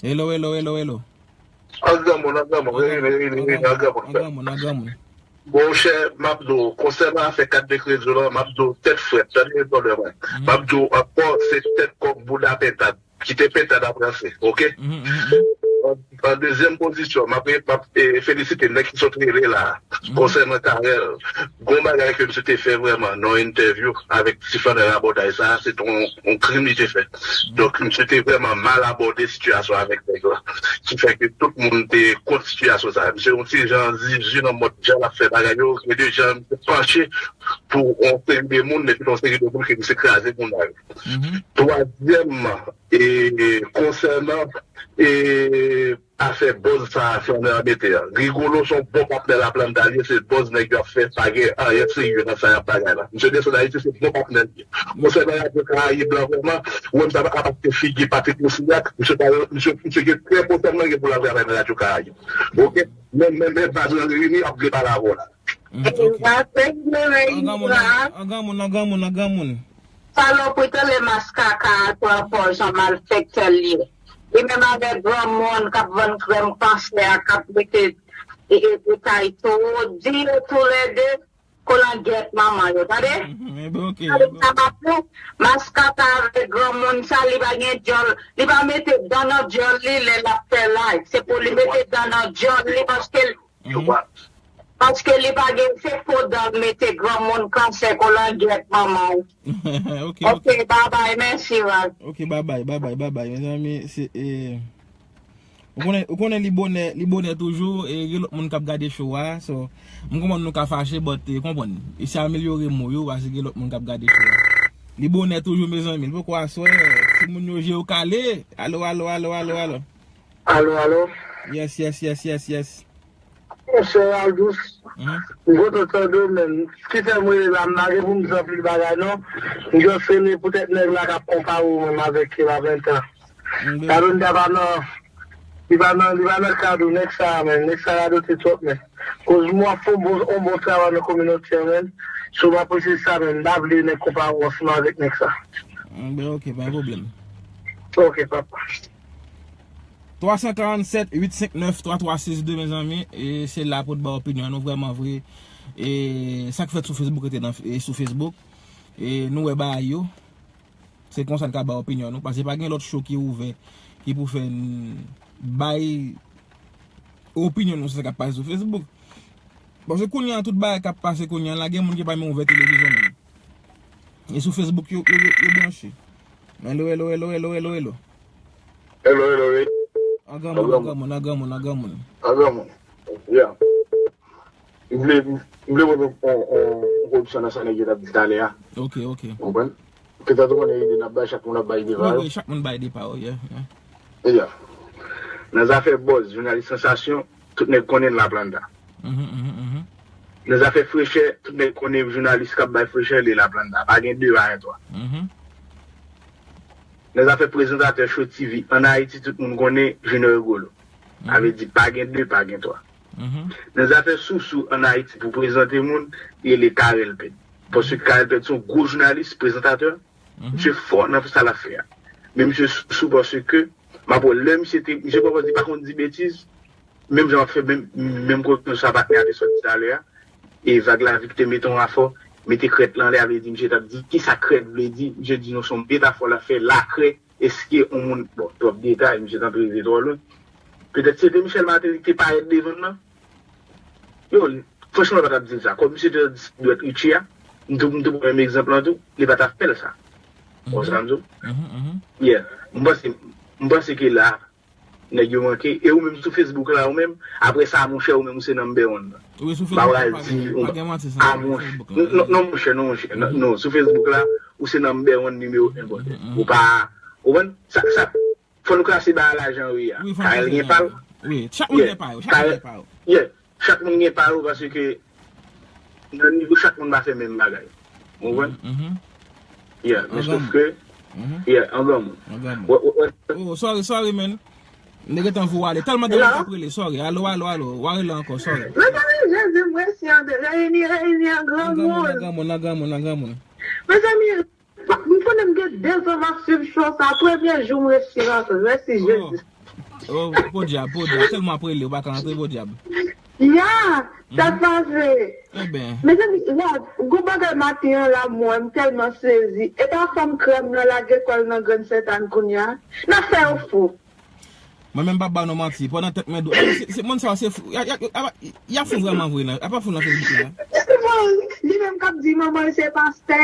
Hello, hello, hello, hello. An granmoun, an granmoun, wi, wi, wi, wi, an granmoun. An granmoun, an granmoun. Monchè, m ap di w, konsènan afè kat de kredi w lan, m ap di w tèt frèt, tande pwoblèm mwen. M ap di w ankò, se tèt kòk bouda pentad, kite pentad ap ranse, oke? An, an dezyèm pozisyon, m ap, m ap, eh, felisite nèg ki sot rele la a, konsènan Carel. Gon bagay ke misye te fè vrèman nan yon entèvyou avèk ti flannè rabòday sa a, se te yon, yon krim li te fè. Donk, misye te vrèman mal abòde sitiyasyon avèk nèg la. Ki fè ke tout moun te kont sitiyasyon sa a. Misye yon ti jan zizi nan mòd jan l ap fè bagay yo, gen de jan misye panche pou yon seri de moun, epi yon seri de moun ke misye kraze moun la yo. Twazyèm, e, konsènan, e, afè buzz sa a flannè an mete a. Rigolo se yon bon patnè Laplanta li ye, se buzz nèg yo ap fè, pa gen anyen serye nan sa y ap bagay la. Misye desann Ayiti, se bon patnè li ye. Konsènan Radyo Karayib lan vrèman, ou wè misye ap afekte figi Patrick Moussignac, misye pa, misye, misye gen trè bon sèlman gen pou l al travay nan Radyo Karayib. Oke? Men, men, men baz lan reyini ap vle pale avè w la. An granmoun, an granmoun, an granmoun, an granmoun. Salopri tande maskaka a tou an pòz an malfektè l ye. Li menm avèk granmoun k ap vann krèm kansè a k ap mete e, e, e tay tou, di yo toulède kolangyèt manman yo, tande? Tande sa m ap di w? Maskaka avèk granmoun sa, li pa gen djòl, li pa mete dan nan djòl li lè l ap fè live. Se pou li mete dan nan djòl li paske l Paske li pa gen se po dan mete granmoun kansè kolangyèt manman w. Ok, ok. Ok, babay, mèsi Raz. Ok, babay, babay, babay. Mezanmi, se, eh, Ou konnen, ou konnen li bonè, li bonè toujou, e gen lòt moun k ap gade show a, so, m konprann nou ka fache, but, e, konprann, eseye amelyore mo yo, paske gen lòt moun k ap gade show a. Li bonè toujou, mezanmi, li poko aswè, timoun yo je yo kale. Alo, alo, alo, alo, alo. Alo, alo. Yes, yes, yes, yes, yes. Monchè Aldous, m kontan tande w, men. Sa ki fè m rele la, m pa gen pou m di anpil bagay, non. M just rele poutèt nèg la k ap konpare w menm avèk Eva Venta. Gade, nèg la pa nan, li pa nan, li pa nan kad ou, nèg sa a, men. Nèg sa a radote twòp, men. Koz m wè w ap fè yon bon, yon bon travay nan kominote a, men. So, m apresye sa, men. M pa vle nèg konpare w ansanm avèk nèg sa. Enben, ok, pa gen pwoblèm. Ok, papa. Twa san karannsèt, uit senk nèf, twa twa sis de, mezanmi. E se la pou n ba opinyon nou vrèman vre. E sa k fèt sou Facebook rete nan, e sou Facebook. E nou wè bagay yo. Se konsa n ka ba opinyon nou. Paske pa gen lòt show ki ouvè, ki pou fè n bay opinyon nou sou sa k ap pase sou Facebook. Paske kounye a, tout bagay k ap pase kounye a la, gen moun ki pa menm ouvè televizyon menm. E sou Facebook, yo, yo, yo, yo branche. Hello, hello, hello, hello, hello, hello. Hello, hello, hello. An granmoun, an granmoun, an granmoun, an granmoun. An granmoun. Yeah. M vle, m vle mete yon, yon, yon koreksyon nan sa nèg yo t ap di talè a. Ok, ok. Ou konprann? Petèt ou konnen ide n ap bay, chak moun ap bay ide pa yo. Wi, wi, chak moun bay ide pa yo, yeah, yeah. Yeah. Nan zafè buzz, jounalis sansasyon, tout nèg konnen Laplanda. Mhm, mhm, mhm. Nan zafè frechè, tout nèg konnen jounalis k ap bay frechè, li Laplanda. Pa gen de, pa gen twa. Mhm. Nan zafè prezantatè Show T V, ann Ayiti, tout moun konnen Junior Rigolo. Sa vle di, pa gen de, pa gen twa. Mhm. Nan zafè sousou ann Ayiti pou prezante moun, li rele Carel Ped. Paske Carel Ped se yon gwo jounalis, prezantatè. Mhm. Misye fò nan sa l ap fè a. Men misye sousou paske, m ap wè lè misye te, misye pwòp li pa konn di betiz, menm jan w ap fè, menm, menm kote sa patnè a te sot di talè a, e Vag Lavi ki te mete yon afò, mete krèt lan anlè a, vle di misye t ap di, kisa krèt vle di, misye di non, se yon metafò l ap fè, lakrè, èske yon moun, bon, twòp detay, misye t antre rive twò lwen. Petèt se te Michel Martelly ki te parèt devan l nan. Yo, franchman, li pa t ap di l sa. Kòm misye te dwèt Richie a, m tou, m tou pran menm egzanp lan tou, li pa t ap fè l sa. Ou konprann sa m di w? Mhm, mhm. Yeah. M panse, m panse ke la, nèg yo manke. E ou menm sou Facebook la, ou menm, apre sa, monchè, ou menm, ou se number one nan. Wi, sou Facebook, pa gen, pa gen manti, sa, sou Facebook la. Non, non, monchè, non, monchè, non, non, sou Facebook la, ou se number one, nimewo en, brother. Mhm, mhm. Ou pa, ou konprann? Sa, sa, fò nou klase bagay la jan yo ye a. Wi, fò nou klase bagay la. Carel gen pa l. Wi, chak moun gen pa yo, chak moun gen pa yo. Yeah. Chak moun gen pa yo paske nan nivo chak moun pa fè menm bagay. Ou konprann? Mhm. Yeah, men sof ke, yeah, an granmoun. An granmoun. Wè, wè, wè. Oh, sorry, sorry, man. M te gentan voye w ale. Tèlman de moun k ap rele, sorry. Alo, alo, alo. W a rele ankò, sorry. Mezanmi, Jezi, m resi an de reyini, reyini an granmoun. An granmoun, an granmoun, an granmoun, an granmoun. Mezanmi, m konnen m gen de zan m ap swiv show sa. Premye jou m resi rantre. Mèsi, Jezi. Oh, podyab, podyab. Tèlman ap rele, ou pa ka rantre, podyab. Ya, sa k pase? Enben. Mezanmi, Rod, gon bagay maten an la, mwen, m tèlman sezi. E pa fanm krèm nan lage kò l nan Grann Sentàn kounye a? N ap fè yo fou. Mwen menm p ap ba nou manti, pandan tèt mwen dou. Se, se, moun sa yo se fou. Y a, y a, y a, y a fou vrèman vre la. Y a pa fou nan Facebook la. Li menm k ap di manman l se pastè.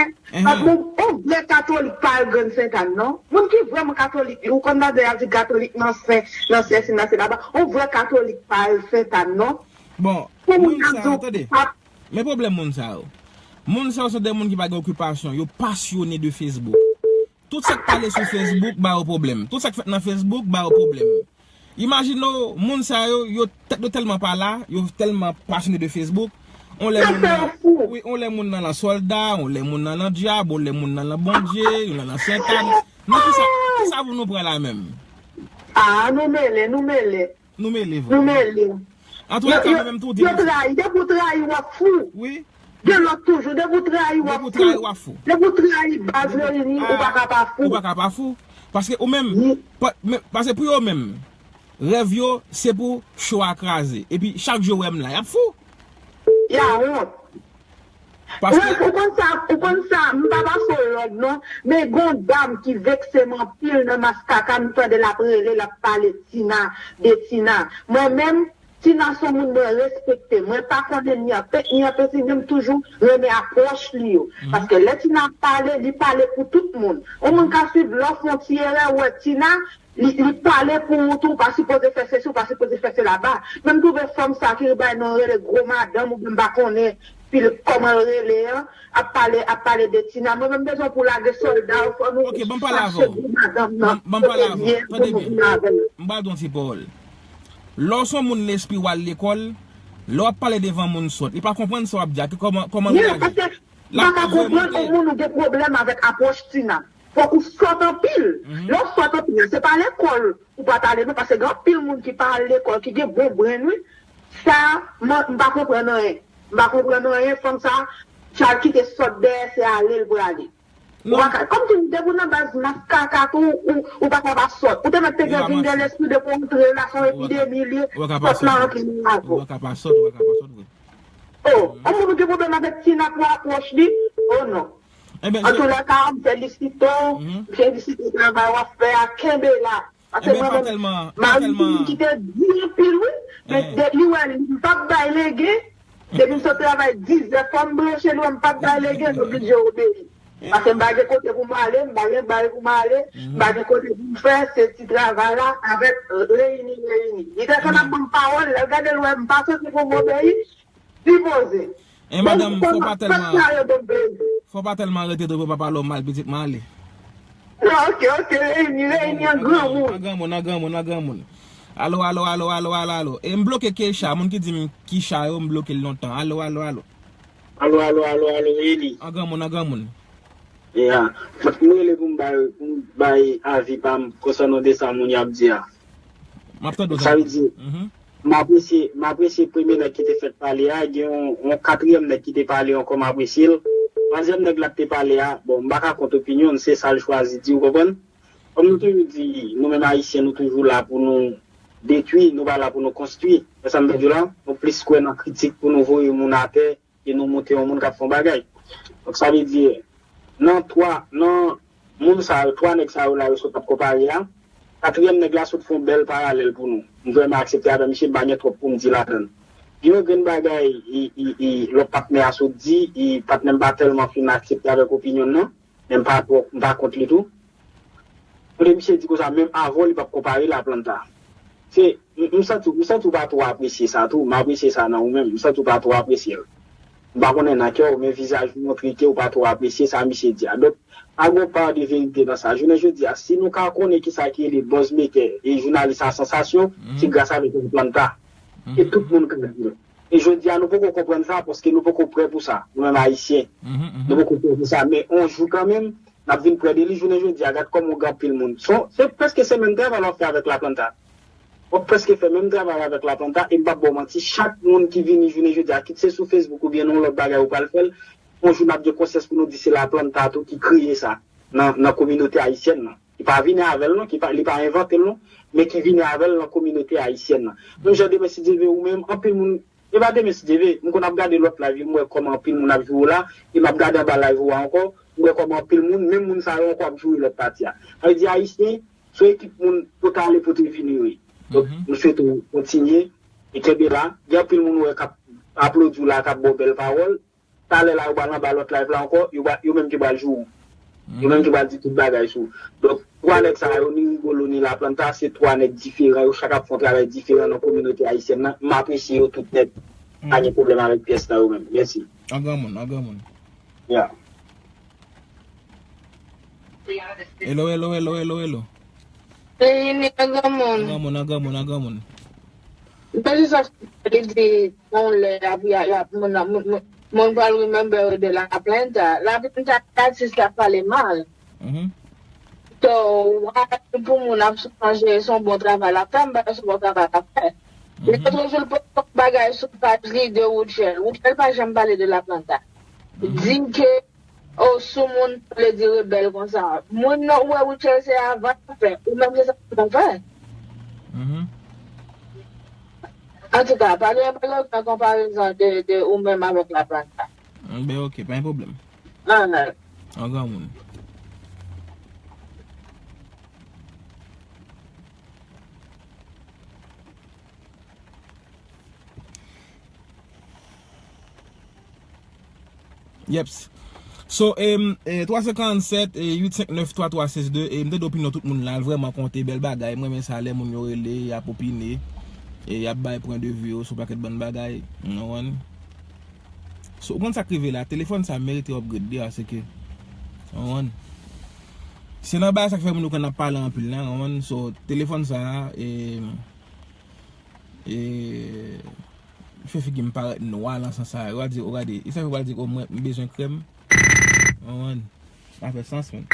Ap bon, on vrè katolik pa al Grann Sentàn non. Moun ki vrèman katolik, ou konn tande y ap di katolik nan sen, nan sesi, nan sela, on vrè katolik pa al Sentàn non. Bon, moun sa, tande. Men pwoblèm moun sa yo. Moun sa yo se de moun ki pa gen okipasyon, yo pasyone de Facebook. Tout sa k pale sou Facebook ba yo pwoblèm. Tout sa k fèt nan Facebook ba yo pwoblèm. Imajine w, moun sa yo, yo, tèt yo tèlman pa la, yo tèlman pasyone de Facebook. On lè moun nan, wi, on lè moun nan lan sòlda, on lè moun nan lan dyab, on lè moun nan lan Bondye, yo nan lan Sentàn. Nan kisa, kisa pou nou pran la menm? Ah, nou mele, nou mele. Nou mele vre. Nou mele. Antouka, mwen menm tou di. Yo trayi, depi w trayi, w ap fou. Wi. Gen lòt toujou, depi w trayi, w ap fou. Depi w trayi, w ap fou. Depi w trayi baz reyini, ou pa ka pa fou. Ou pa ka pa fou. Paske ou menm, paske pou yo menm, rèv yo, se pou show a kraze. Epi chak jou yo wè m la, y ap fou. Y a wont. Paske ou konn sa, ou konn sa, m pa pase w lòd non, men gon dam ki vekse m anpil nan Mass Kaka, m tande l ap rele, l ap pale Tina, de Tina. Mwen menm, Tina se yon moun mwen respekte. Mwen pa konnen ni anpe, ni anpe, si men m toujou renmen apwòch li yo. Paske lè Tina ap pale, li pale pou tout moun. Yon moun ka swiv lè w fè yon ti erè, ou wè Tina, li, li pale pou ou tou, ou pa sipoze fè sesi, ou pa sipoze fè sela ba. Men m twouve fanm sa ki bay non rele gwo madanm, oubyen m pa konnen pil kòman l rele an, ap pale, ap pale de Tina. Mwen menm bezwen pou lage sòlda yo, fò nou chache gwo madanm nan kote l ye pou nou vin avè l. M pral di yon ti pawòl. Lè w se yon moun lespri w al lekòl, lè w ap pale devan moun sòt, li pa konprann sa w ap di a, ki kòman, kòman l reyaji? Paske m pa ka konprann yon moun ou gen pwoblèm avèk apwòch Tina. Fòk ou sòt anpil. Lè w sòt anpil, se pa lekòl ou pa t ale non, paske gen anpil moun ki pa al lekòl, ki gen bon brenn, wi. Sa, mwen, m pa konprann anyen. M pa konprann anyen, fanm sa, sa l kite sòt dèyè, se ale l prale. Ou pa ka, kòmsi depi w nan baz mas kaka tou, ou, ou pa ka pa sòt. Ou te mèt te gen vin gen lespri depi w antre la, se yon epidemi li ye, sòt la antre nan lavi w. Ou pa ka pa sòt, ou pa ka pa sòt vre. Oh, yon moun ou gen pwoblèm avèk Tina pou apwòch li? Oh non. Antoulèka, m felisite w, m felisite travay w ap fè a, kenbe la. Paske mwen menm, mari m ki te di anpil, wi. Men de, li wè li, m p ap bay legen. Depi m sot travay dizè, fò m branche l, wè m p ap bay legen, m oblije obeyi. Paske m pa gen kote pou m ale, m pa gen bay pou m ale, m pa gen kote pou m fè, se ti travay la avèk reyini, reyini. Li te konn ap ban m pawòl, lè l gade l wè m pa santi pou m obeyi, li poze. E madanm, fò pa tèlman, fò pa tèlman rete tou pou pa pale w mal, pitit mwen, ale. Non, ok, ok, reyini, reyini an granmoun. An granmoun, an granmoun, an granmoun. Alo, alo, alo, alo, alo, alo. E m bloke Keisha, moun ki di m Keisha yo, m bloke l lontan. Alo, alo, alo. Alo, alo, alo, alo, Eli. An granmoun, an granmoun. Ya. M rele pou m bay, pou m bay avi pa m konsènan de sa moun y ap di a. M ap tande w. Sa vle di, m apresye, m apresye premye nèg ki te fèk pale a, gen yon, yon katriyèm nèg ki te pale ankò, m apresye l. Twazyèm nèg la ki te pale a, bon, m pa ka kont opinyon l, se sa l chwazi di, ou konprann? Kòm nou toujou di, nou menm Ayisyen, nou toujou la pou nou detwi, nou pa la pou nou konstwi. Wè sa m vle di w la? Nou plis kwè nan kritik pou nou voye moun atè, e nou moute yon moun k ap fè yon bagay. Donk, sa vle di, nan twa, nan moun sa yo, twa nèg sa yo la, yo sot ap konpare a, katriyèm nèg la sot fè yon bèl paralèl pou nou. M vrèman aksepte avè misye, m pa gen twòp pou m di ladan l. Gen yon grenn bagay, e, e, e, lòt patnè a sot di, e patnè m pa tèlman fin aksepte avèk opinyon l nan, men m pa twò, m pa kont li tou. Kote misye di konsa, menm avè w, li p ap konpare Laplanta. Se, m, m santi, m santi w pa twò apresye sa tou, m apresye sa nan ou menm, m santi w pa twò apresye l. M pa konnen nan kè w, men vizaj ou montre ke w pa twò apresye sa misye di a. Donk, pa gen yon pa de verite nan sa. Jounen jodi a, si nou ka konnen kisa ki rele buzz maker e jounalis a sansasyon, se gras avèk Laplanta. E tout moun ka di l. E jodi a, nou poko konprann sa, paske nou poko prè pou sa, nou menm Ayisyen. Nou poko prè pou sa, men yon jou kanmenm, n ap vin prè de li. Jounen jodi a, gad kòman w gen anpil moun. Se, se prèske se menm travay w ap fè avèk Laplanta. W ap prèske fè menm travay avèk Laplanta, e m p ap ba w manti, chak moun ki vini jounen jodi a, kit se sou Facebook oubyen nan yon lòt bagay ou pral fè l, yon jou n ap gen konsyans pou nou di se Laplanta tou ki kreye sa nan, nan kominote ayisyèn nan. Ki pa vini avè l non, ki pa, li pa envante l non, men ki vini avè l nan kominote ayisyèn nan. Menm jan demen si Dye vle ou menm, anpil moun, e pa demen si Dye vle, m konn ap gade lòt live yo, m wè kòman anpil moun ap joure w la, e m ap gade anba live ou a ankò, m wè kòman anpil moun, menm moun sa yo ankò ap joure lòt pati a. Sa vle di Ayisyen, se yon ekip moun pote ale pote vini yo ye. Donk, m swete w kontinye, e kenbe la. Gen anpil moun ou wè k ap aplodi w la, k ap ba w bèl pawòl. Talè la, yo pral anba lòt live la ankò, yo pral, yo menm ki pral joure w. Yo menm ki pral di tout bagay sou ou. Donk, twa nèg sa yo, ni Rigolo, ni Laplanta, se twa nèg diferan, yo chak ap fè yon travay diferan nan kominote ayisyèn nan. M apresye yo tout nèt. Pa gen pwoblèm avèk pyès nan yo menm. Mèsi. An granmoun, an granmoun. Ya. Hello, hello, hello, hello, hello. Peyi ni an granmoun. An granmoun, an granmoun, an granmoun. Mwen se sa li di yon lè y ap, y ap, y ap, moun, moun, moun, moun pral remember de Laplanta. Laplanta, atis la pale mal. So, why pou moun ap sonje se yon bon travay l ap fè, m pa wè se yon bon travay l ap fè. Li te toujou l poste yon bagay sou paj li de Rutshelle. Rutshelle pa janm pale de Laplanta. Di ke, oh, sou moun vle di rebèl konsa. Moun nan, ou wè Rutshelle se avan l fè. Ou menm se sa w fè. Antouka, pa gen, pa gen okenn konparezon de, de ou menm avèk Laplanta. Ben, ok, pa gen pwoblèm. An granmoun. Yeps. So, em, eh, twa san karannsèt, eh, uit senk nèf, twa twa sèz de, eh, m tande opinyon tout moun la, l vrèman konte, bèl bagay. Mwen renmen sa, lè moun yo rele, y ap opine, eh, y ap bay pwen de vi yo sou pakèt bann bagay. Ou konprann? So, ou konn sa k rive la, telefòn sa merite upgrade, de a se ke, ou konprann? Se nan bagay sa k fè moun yo konn ap pale anpil la, ou konprann? So, telefòn sa, eh, eh, fè figi m parèt nwa nan sans sa. Yo a di, o gade, e sa yo pral di, o mwen, m bezwen krèm. Ou konprann? Sa fè sans, men.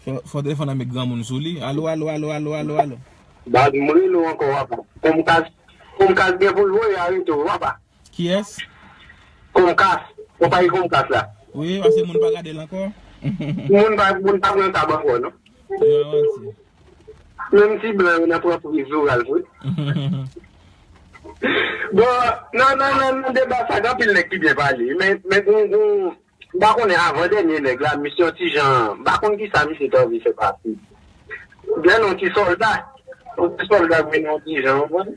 Fò, fò telefòn nan met granmoun sou li. Alo, alo, alo, alo, alo, alo. Baz, m rele w ankò, apa. Konmkas, Konmkas gen pou l voye arete w, apa. Kiyès? Konmkas. Konpayi Konmkas la. Wi, paske moun pa gade l ankò. Moun pa, moun pa pran tab ankò, non. Yo avanse. Menm ti blan yo nan pran priz oral vre. Bon, nan, nan, nan, nan deba sa, gen anpil nèg ki byen pale. Men, men gon, gon, m pa konnen avan dènye nèg la, misye yon ti jan, m pa konn kisa misye te anvi fè pase. Gen yon ti sòlda, yon ti sòlda vin yon ti jan, ou konprann?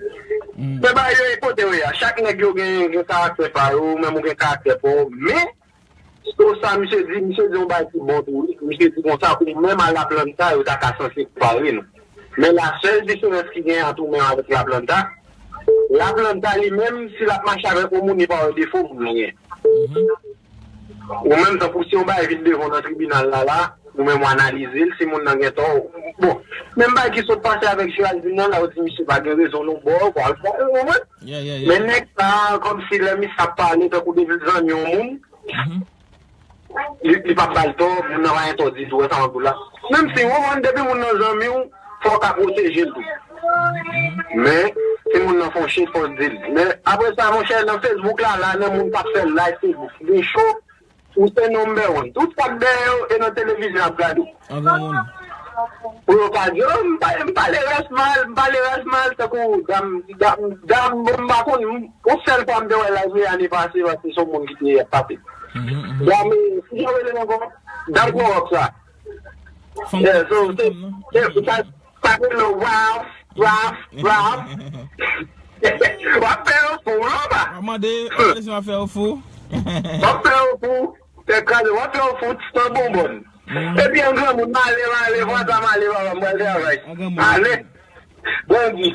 Men bagay yo e kote yo ye a. Chak nèg yo gen, gen karaktè pa yo, ou menm ou gen karaktè pa w, men, So sa misye di, misye di yon bagay ki bon tou wi. Misye di konsa, ou menm a Laplanta, yo ta ka sanse konpare nou. Men la sèl diferans ki gen ant ou menm avèk Laplanta, Laplanta li menm, si l ap mache avèk yon moun, li pa wè defo moun nan gen. Ou menm, tankou si yon bagay vin devan w nan tribinal la, la, ou menm w analize l, si moun nan gen tò, bon, menm bagay ki sot pase avèk Géraldine nan, la, yo di misye pa gen rezon non bò, ou konprann? Men nèg sa, kòmsi lè misye ap pale, tankou depi l zanmi yon moun, li, li p ap ba l tò, moun nan pa gen tò ditou, wè sa m ap di w la. Menm si, ou konprann, depi moun nan zanmi w, fò w ka pwoteje l tou. Men, si moun nan fè yon shit, fò w di l. Men, apre sa, monchè, nan Facebook la, la, nan moun k ap fè live Facebook, gen show, ou se number one. Tout sa k dèyè yo, e nan televizyon y ap gade w. An granmoun. Pou yo pa di, oh, m pa, m pale ras mal, m pale ras mal, tankou dam, dam, dam, bon, m pa konn, yon sèl fwa m te wè live li ane pase, paske se yon moun ki te ap pase. Dam, eh, kijan yo rele l ankò? Dam Koròk sa. Yeah, so, se, se, sa, sa k rele Ralph, Ralph, Ralph. W ap fè yo fou, non, pa? W ap mande, w ap mande si w ap fè yo fou. W ap fè yo fou. Tèt kraze, w ap fè yon fout san bonbòn. Epi an granmoun, m ale, m ale, vwaza, m ale, papa, m pral travay. Ale. Bandi.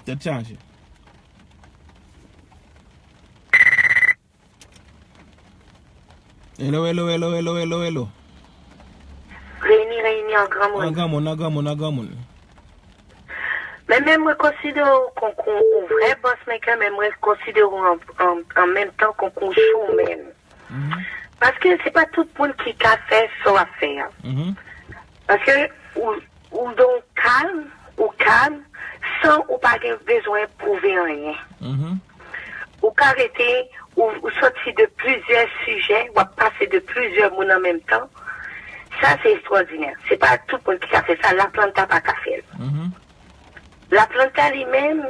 Tèt chaje. Hello, hello, hello, hello, hello, hello. Reyini, reyini an granmoun. An granmoun, an granmoun, an granmoun. Men, men mwen konsidere w konkou yon vrè boss maker, men mwen konsidere w an, an, an menm tan konkou yon showman. Paske se pa tout moun ki ka fè sa w ap fè a. Paske ou, ou gen yon kalm, ou kalm, san ou pa gen bezwen pwouve anyen. Ou ka rete, ou, ou soti de plizyè sijè, w ap pase de plizyè moun an menm tan. Sa, se ekstwòdinè. Se pa tout moun ki ka fè sa. Laplanta pa ka fè l. Laplanta li menm,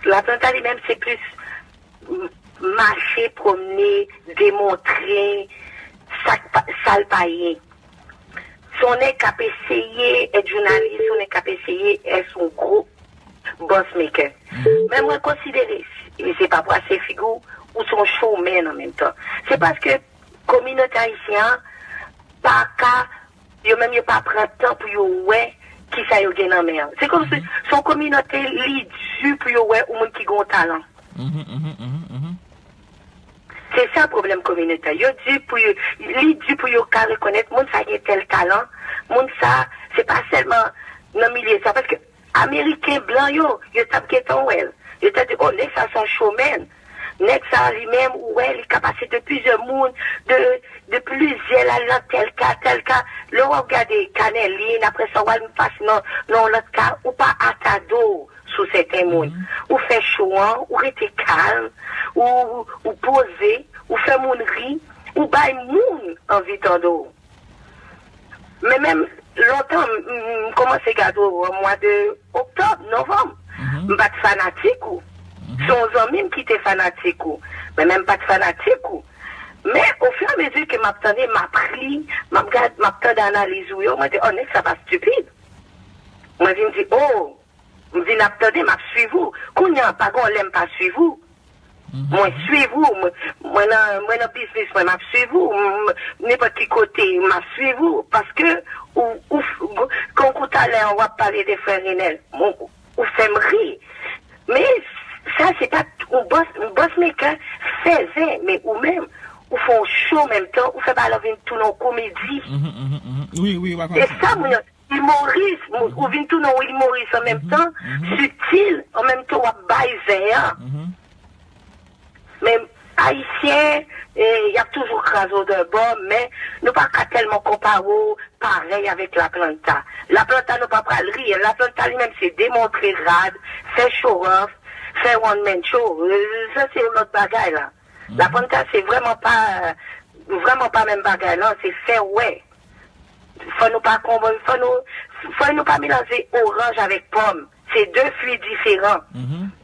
Laplanta li menm, se plis m-, mache, pwomne, demontre sa k pa, sa l pa ye. Se yon nèg k ap eseye èt jounalis, se yon nèg k ap eseye èt yon gwo boss maker. Men mwen konsidere, e se pa brase figi w, ou se yon showman an menm tan. Se paske kominote ayisyen an pa ka, yo menm yo pa pran tan pou yo wè kisa yo gen nan men an. Se kòmsi se yon kominote, li di pou yo wè yon moun ki gen yon talan. Se sa pwoblèm kominote. Yo di pou yo, li di pou yo ka rekonèt moun sa gen tèl talan, moun sa, se pa sèlman nan milye sa, paske Ameriken blan yo, yo t ap gentan wè l. Yo t ap di, oh, nèg sa se yon showman. Nèg sa li menm, ou wè, li ka pase de plizyè moun, de, de plizyè, l al nan tèl ka, tèl ka. Lè w ap gade Kanèlin, apre sa, w al pase nan, nan yon lòt ka, ou pa atade w sou sèten moun. Ou fè show an, ou rete kalm, ou, ou poze, ou fè moun ri, ou bay moun anvi tande w. Men menm lontan, m, m kòmanse gade w an mwa de oktòb, novanm. M pa t fanatik ou. Se yon zanmi m ki te fanatik ou. Men menm m pa t fanatik ou. Men, ofiramezi ke m ap tande, m ap li, m ap gad, m ap tande analiz ou yo, mwen di, oh, nèg sa pa stipid. Mwen vin di, oh, M vin ap tande, m ap swiv ou. Kounye a, pa gen lè m pa swiv ou. Mwen swiv ou, mwen, mwen nan, mwen nan biznis mwen, m ap swiv ou. M, nenpòt ki kote, m ap swiv ou. Paske ou, ou, kon kou talè an, w ap pale de frè Renel, ou, ou fè m ri. Men sa, se pa t-, yon bòs, yon bòs mega fè zen, men ou menm, ou fè yon cho menm tan, ou fè bagay la vin tounen yon komedi. Mhm, mhm, mhm. Wi, wi, w ap E sa, moun yo, imoris, moun, ou vin tounen yon imoris an menm tan, sitil, an menm tan w ap bay zen an. Men Ayisyen, e, y ap toujou kraze w dè bò, men nou pa ka tèlman konpare w parèy avèk Laplanta. Laplanta nou pa pral ri, Laplanta li menm se demontre rad, fè show off, fè one man show, e, sa se yon lòt bagay la. Laplanta se vrèman pa, vrèman pa menm bagay la, se fè wè. Fò nou pa konprann, fò nou, fò nou pa melanje oranj avèk pòm. Se de fwi diferan.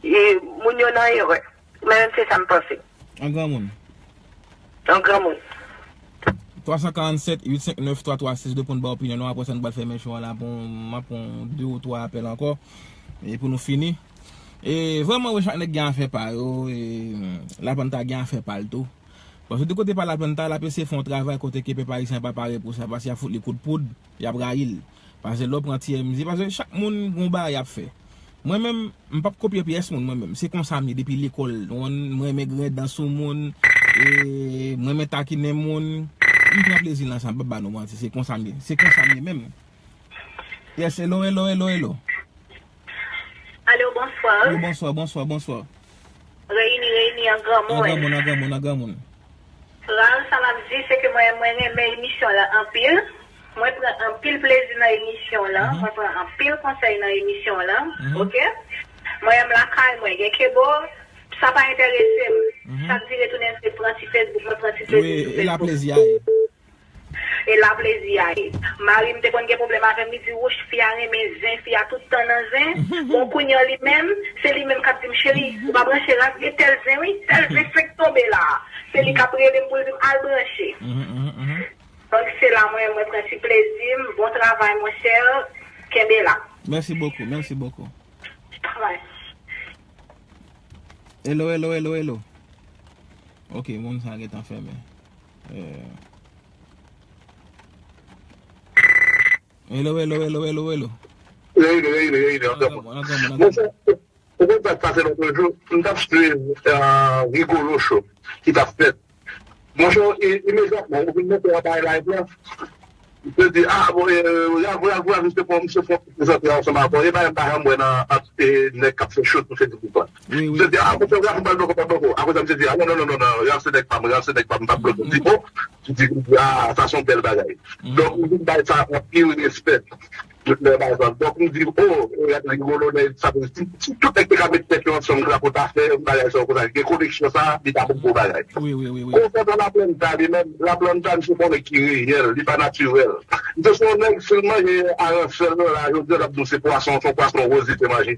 E moun yo nan erè. Mwen menm se sa m panse. An granmoun. An granmoun. Twa san karannsèt uit senk nèf twa twa sis de pou n ba opinyon nou. Apre sa, nou pral fèmen show an la pou m ap pran de ou twa apèl ankò. E pou nou fini. E vrèman, wi, chak nèg gen afè pa yo. E Laplanta gen afè pa l tou. Paske de kote pa Laplanta, l ap eseye fè yon travay kote ke pèp ayisyen pa pare pou sa, paske y ap fout li kout poud, y ap rayi l. Paske lè w pran T M Z, paske chak moun gen yon bagay y ap fè. Mwen menm, m p ap kopye pyès moun, mwen menm. Se konsa m ye depi lekòl. Mwen, m renmen grenn dan sou moun, e, m renmen takinen moun. M pran plezi nan sa, m p ap ba nou manti, se konsa m ye. Se konsa m ye menm. Yes, hello, hello, hello, hello. Alo, bonswa. Alo, bonswa, bonswa, bonswa. Reyini, reyini an granmoun. An granmoun, an granmoun, an granmoun. Raoul, sa m ap di, se ke mwen, mwen renmen emisyon la anpil. Mwen pran anpil plezi nan emisyon la. Mwen pran anpil konsèy nan emisyon la. Ok? Mwen menm lakay mwen, gen kebo, sa pa enterese m. Chak vire tounen, se pran ti Facebook, mwen pran ti plezi sou Facebook. Wi, e la plezi a ye. E la plezi a ye. Mari m te konn gen pwoblèm avè m, li di, wouch, fi a renmen zen, fi a tout tan nan zen. Bon, kounye a li menm, se li menm k ap di m, cheri, ou pa branche la, gen tèl zen, wi, tèl zen fenk tonbe la. Se li k ap rele m pou l di m, al branche. Donk, se la mwen, mwen pran ti plezi m. Bon travay, monchè. Kenbe la. Merci beaucoup, merci beaucoup. Travay. Hello, hello, hello, hello. Ok, moun sa gentan fèmen. Eh. Hello, hello, hello, hello, hello. Reyini, reyini, reyini, an granmoun. An granmoun, an granmoun. Monchè, ou konn sa k pase lòt jou, m t ap swiv Rigolo Show ki t ap fèt. Monchè, imedyatman, ou vin monte anba live la, misye di, ah, bon, Ralph, Ralph, Ralph, misye fò, misye fò prezante ansanm avè w. E bagay m pa janm wè nan ant nèg k ap fè show sou Facebook la. Misye di, ah, monchè, Ralph, m pral bloke w, m pral bloke w. Apre sa, misye di, ah, non, non, non, non, Ralph se nèg pa m, Ralph se nèg pa m, m p ap bloke w. M di, oh, m di, ah, sa se yon bèl bagay. Donk, m vin bay sa anpil respè. Tout lè bay sa. Donk, m di, oh, Ralph Rigolo, nèg sa, si tout nèg te ka met tèt yo ansanm, drapo ta fè, bagay sa yo konsa. Gen koneksyon sa, li ta bon gwo bagay. Wi, wi, wi, wi. Konsènan Laplanta, li menm, Laplanta, misye pa yon nèg ki reyèl, li pa natirèl. Misye se yon nèg, si l manje aransèl nan la, jodi a, l ap di w se pwason, se yon pwason woz li te manje.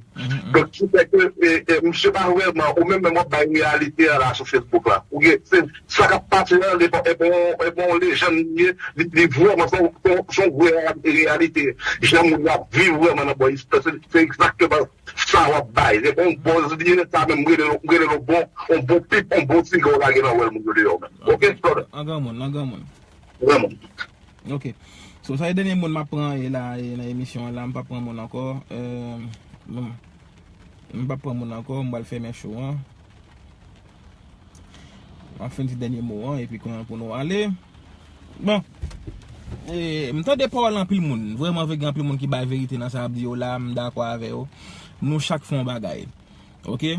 Donk, ki fè ke, e, e, misye pa vrèman, ou menm, menm w ap bay reyalite a la sou Facebook la. Ou gen, se, sa k ap pase a, li pa, e bon, e bon, lejann li ye, li, li vrèman, se yon, se yon, se yon vrè reyalite. Jan moun yo ap viv vrèman nan bò isit la, se, se egzakteman sa w ap bay. Se pa yon bòz li ye, sa menm, m rele l, m rele l yon bon, yon bon pip, yon bon siga w lage nan wèl moun yo deyò menm. Ok, brother? An granmoun, an granmoun. Vrèman. Ok. So, sa e dènye moun m ap pran e la e nan emisyon an la, m p ap pran moun ankò. Euh, bon. M p ap pran moun ankò, m pral fèmen show an. M ap fè yon ti dènye mo an, epi kounye a pou nou ale. Bon. E, m tande pawòl anpil moun. Vrèman vre gen anpil moun ki bay verite nan sa y ap di yo la, m dakò avè yo. Nou chak fè yon bagay. Ok?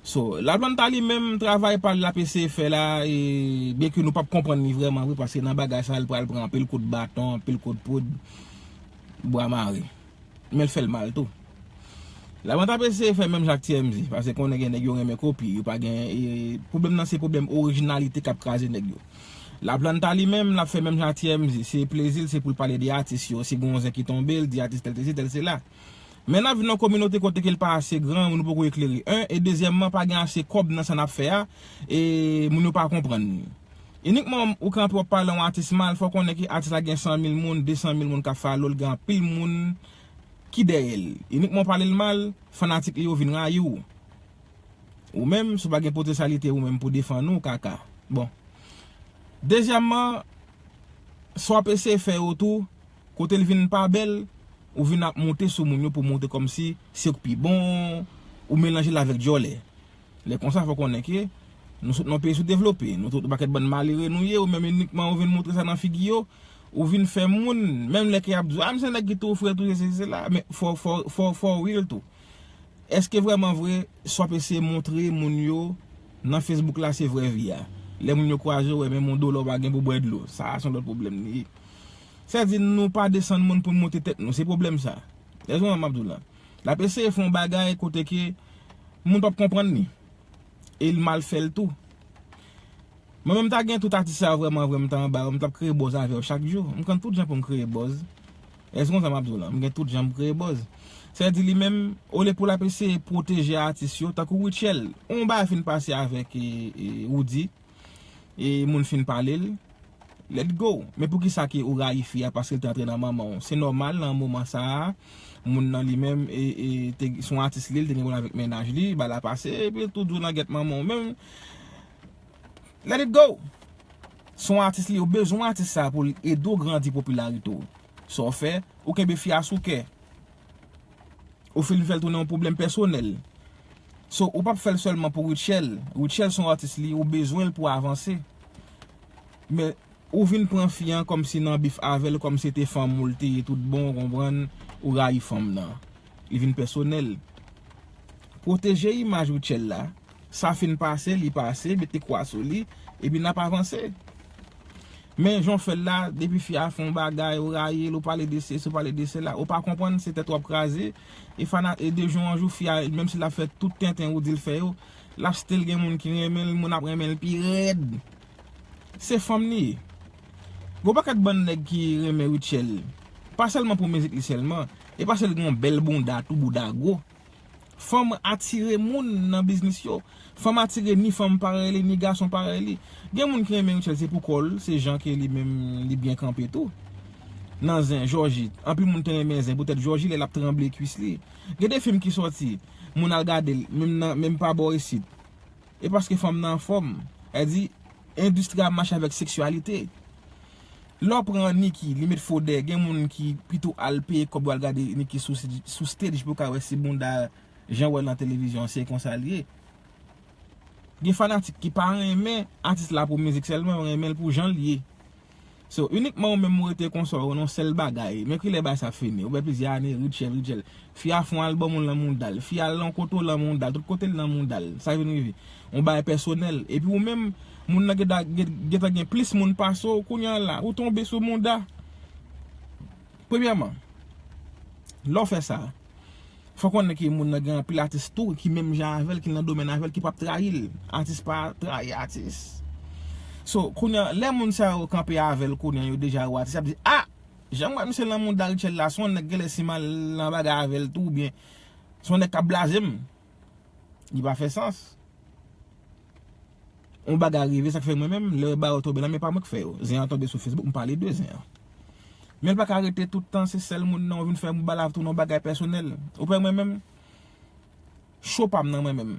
So, Laplanta li menm, travay pa l l ap eseye fè la, e, byenke nou p ap konprann li vrèman vre, paske nan bagay sa, l pral pran anpil kout baton, anpil kout poud, bwa mare. Men l fè l mal tou. Laplanta ap eseye fè menm jan ak T M Z, paske konnen gen nèg yo renmen kopi, yo pa gen, e, pwoblèm nan se pwoblèm orijinalite k ap kraze nèg yo. Laplanta li menm, l ap fè menm jan ak T M Z, se plezi l, se pou l pale de atis yo, si gen yon zen ki tonbe, l di atis tèl sesi, tèl sela. Men n ap viv nan yon kominote kote ke l pa ase gran, nou poko eklere. En, e dezyèmman, pa gen ase kòb nan sa n ap fè a, e moun yo pa konprann li. Inikman ou kanpe w ap pale yon atis mal, fò w konnen ke atis la gen san mil moun, de san mil moun k ap follow l, gen anpil moun ki dèyè l. Inikman w pale l mal, fanatik li yo vin rayi w. Ou menm, si w pa gen potansyalite ou menm pou defann ou, kaka. Bon. Dezyèmman, sa w ap eseye fè yo tou, kote l vin pa bèl, ou vin ap monte sou moun yo pou montre kòmsi se ou k pi bon, ou melanje l avèk djòlè. Lè konsa, fò w konnen ke nou sot nan yon peyi soudevlope, nou tout yon pakèt bann malere nou ye, ou menm inikman ou vin montre sa nan figi yo, ou vin fè moun, menm lè ke y ap di w, a, m se nèg ki tou frè, tou sesi, sela, men fò, fò, fò, fò w real tou. Èske vrèman vre, sa w ap eseye montre moun yo nan Facebook la se vrè vi a? Lè moun yo kwaze w, wè menm yon dolo w pa gen pou bwè dlo. Sa a se yon lòt pwoblèm li ye. Sèdi nou pa desann moun pou n monte tèt nou. Se pwoblèm sa. Èske w konprann m ap di w la? L ap eseye fè yon bagay kote ke moun p ap konprann li. E l mal fè l tou. Mwen menm ta gen tout atis sa yo vrèman vre, m ta anba yo, m t ap kreye buzz avè yo chak jou. M konn tout jan pou m kreye buzz. Èske w konn sa m ap di w la? M gen tout jan pou m kreye buzz. Sèdi li menm, olye pou l ap eseye pwoteje atis yo, tankou Rutshelle. Yon bagay fin pase avèk e, e, Roody. E moun fin pale l. Let it go. Men poukisa ke ou rayi fi a paske l te antre nan manman w? Se nòmal nan moman sa a. Moun nan li menm, e, e, te, se yon atis li, li te gen pwoblèm avèk mennaj li, bagay la pase, epi l tou di w nan gèt manman w menm. Let it go. Se yon atis li, ou bezwen atis sa a pou l ede w grandi popilarite w. Sa w fè, ou kenbe fi a sou kè. Ou fin fè l tounen yon pwoblèm pèsonèl. So, ou p ap fè l sèlman pou Rutshelle. Rutshelle se yon atis li, ou bezwen l pou avanse. Men, ou vin pran fi an kòmsi nan bif avè l, kòmsi se te fanm ou l te ye tout bon, ou konprann, ou rayi fanm nan. Li vin pèsonèl. Pwoteje imaj Rutshelle la. Sa fin pase, li pase, mete kwa sou li, epi n ap avanse. Men jan w fè l la, depi fi a fè yon bagay, ou rayi l, ou pale de sesi, ou pale de sela, ou pa konprann se tèt w ap kraze. E fana, e de jou an jou, fi a, menm si l ap fè tout tenten ou di l fè yo, l ap still gen moun ki renmen l, moun ap renmen l pi rèd. Se fanm li ye. Gon pakèt bann nèg ki renmen Rutshelle. Pa sèlman pou mizik li sèlman. E paske l gen yon bèl bounda, tou bounda gwo. Fanm atire moun nan biznis yo. Fanm atire ni fanm parèy li, ni gason parèy li. Gen moun ki renmen Rutshelle, se pou kò l, se jan ke li menm, li byen kanpe tou. Nan zen, Jòji. Anpil moun te renmen zen, poutèt Jòji, lè l ap tranble kwis li. Gen de fim ki sòti, moun al gade l, menm nan, menm pa bò isit. E paske fanm nan anfòm. Sa di, endistri a mache avèk seksyalite. Lè w pran Nicki, li met fo dèyè, gen moun ki pito al peye kòb yo al gade Nicki sou, sou stage pou ka wè si bounda jan w wè l nan televizyon an, se konsa l ye. Gen fanatik ki pa renmen atis la pou mizik sèlman, yo renmen l pou jan l ye. So, inikman ou menm ou rete konsa, ou nan yon sèl bagay. Men kilè bagay sa fini? Ou wè plizyè ane, Rutshelle, Rutshelle. Fi a fè yon album ou l nan mounda l. Fi a al nan kote w l nan mounda l. Tout kote l nan mounda l. Sa vin rive. Yon bagay pèsonèl. Epi ou menm, moun nan gentan, gen- gentan gen plis moun pase w, kounye a la, ou tonbe sou mounda. Premyèman, lè w fè sa, fò konnen ke moun nan gen anpil atis tou ki menm jan avè l, ki nan domèn avè l, ki p ap trayi l. Atis pa trayi atis. So, kounye a, lè moun sa yo kanpe avè l kounye a, yo deja wè atis, y ap di, a! Jan m wè misye nan mounda Rutshelle la, se yon nèg genlè si m al nan bagay avè l tou, oubyen se yon nèg k ap blaze m. Li pa fè sans. Yon bagay rive, sa k fè mwen menm, lè ba yo tonbe nan men pa mwen k fè yo. Zen an tonbe sou Facebook, m pale de zen an. Men l pa ka rete tout tan, se sèl moun nan, ou vin fè m balav tou nan bagay pèsonèl. Ou pè mwen menm, cho pa m nan mwen menm.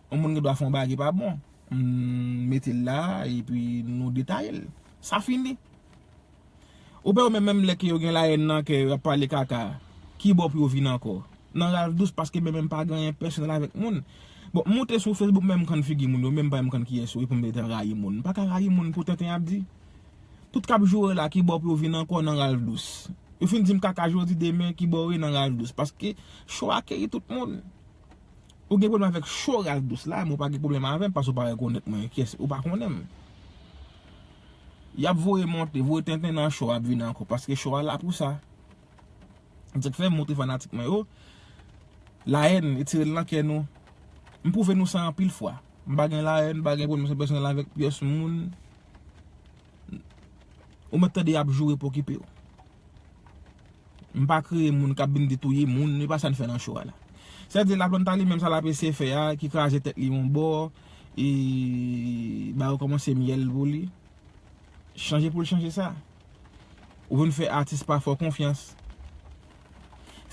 Yon moun gen dwa fè yon bagay ki pa bon. M mete l la, epi nou detaye l. Sa fini. Ou pè yo menm, menm lè ke yo gen layèn nan kè yo ap pale kaka, ki bò pou yo vin ankò? Nan Ralph Douce, paske menm, menm pa gen anyen pèsonèl avèk moun. Bon, m moute sou Facebook, menm m konn figi moun yo, menm pa m konn kiyès yo, e pou m te rayi moun. M pa ka rayi moun pou tenten y ap di. Tout k ap joure la, ki bò pou yo vin ankò nan Ralph Douce? Yo fin di m kaka jodi, demen, ki bò yo ye nan Ralph Douce? Paske cho a keyi tout moun. Ou gen pwoblèm avèk cho Ralph Douce la, men ou pa gen pwoblèm avè m, paske ou pa rekonèt mwen, kiyès, ou pa konnen m. Y ap voye monte, voye tenten nan cho a ap vin ankò, paske cho a la pou sa. Se sa k fè m montre fanatik mwen yo, layèn, retire l nan kè nou. M pwouve nou sa anpil fwa. M pa gen layèn, m pa gen pwoblèm pèsonèl avèk pyès moun. Ou mèt tande y ap joure pou okipe w. M pa kreye moun k ap vin detouye moun, e pa sa n fè nan cho a la. Sèdi Laplanta li menm sa l ap eseye fè a, ki kraze tèt li yon bò, e ba yo kòmanse myèl pou li. Chanje pou l chanje sa. Ou vin fè atis pa fè w konfyans.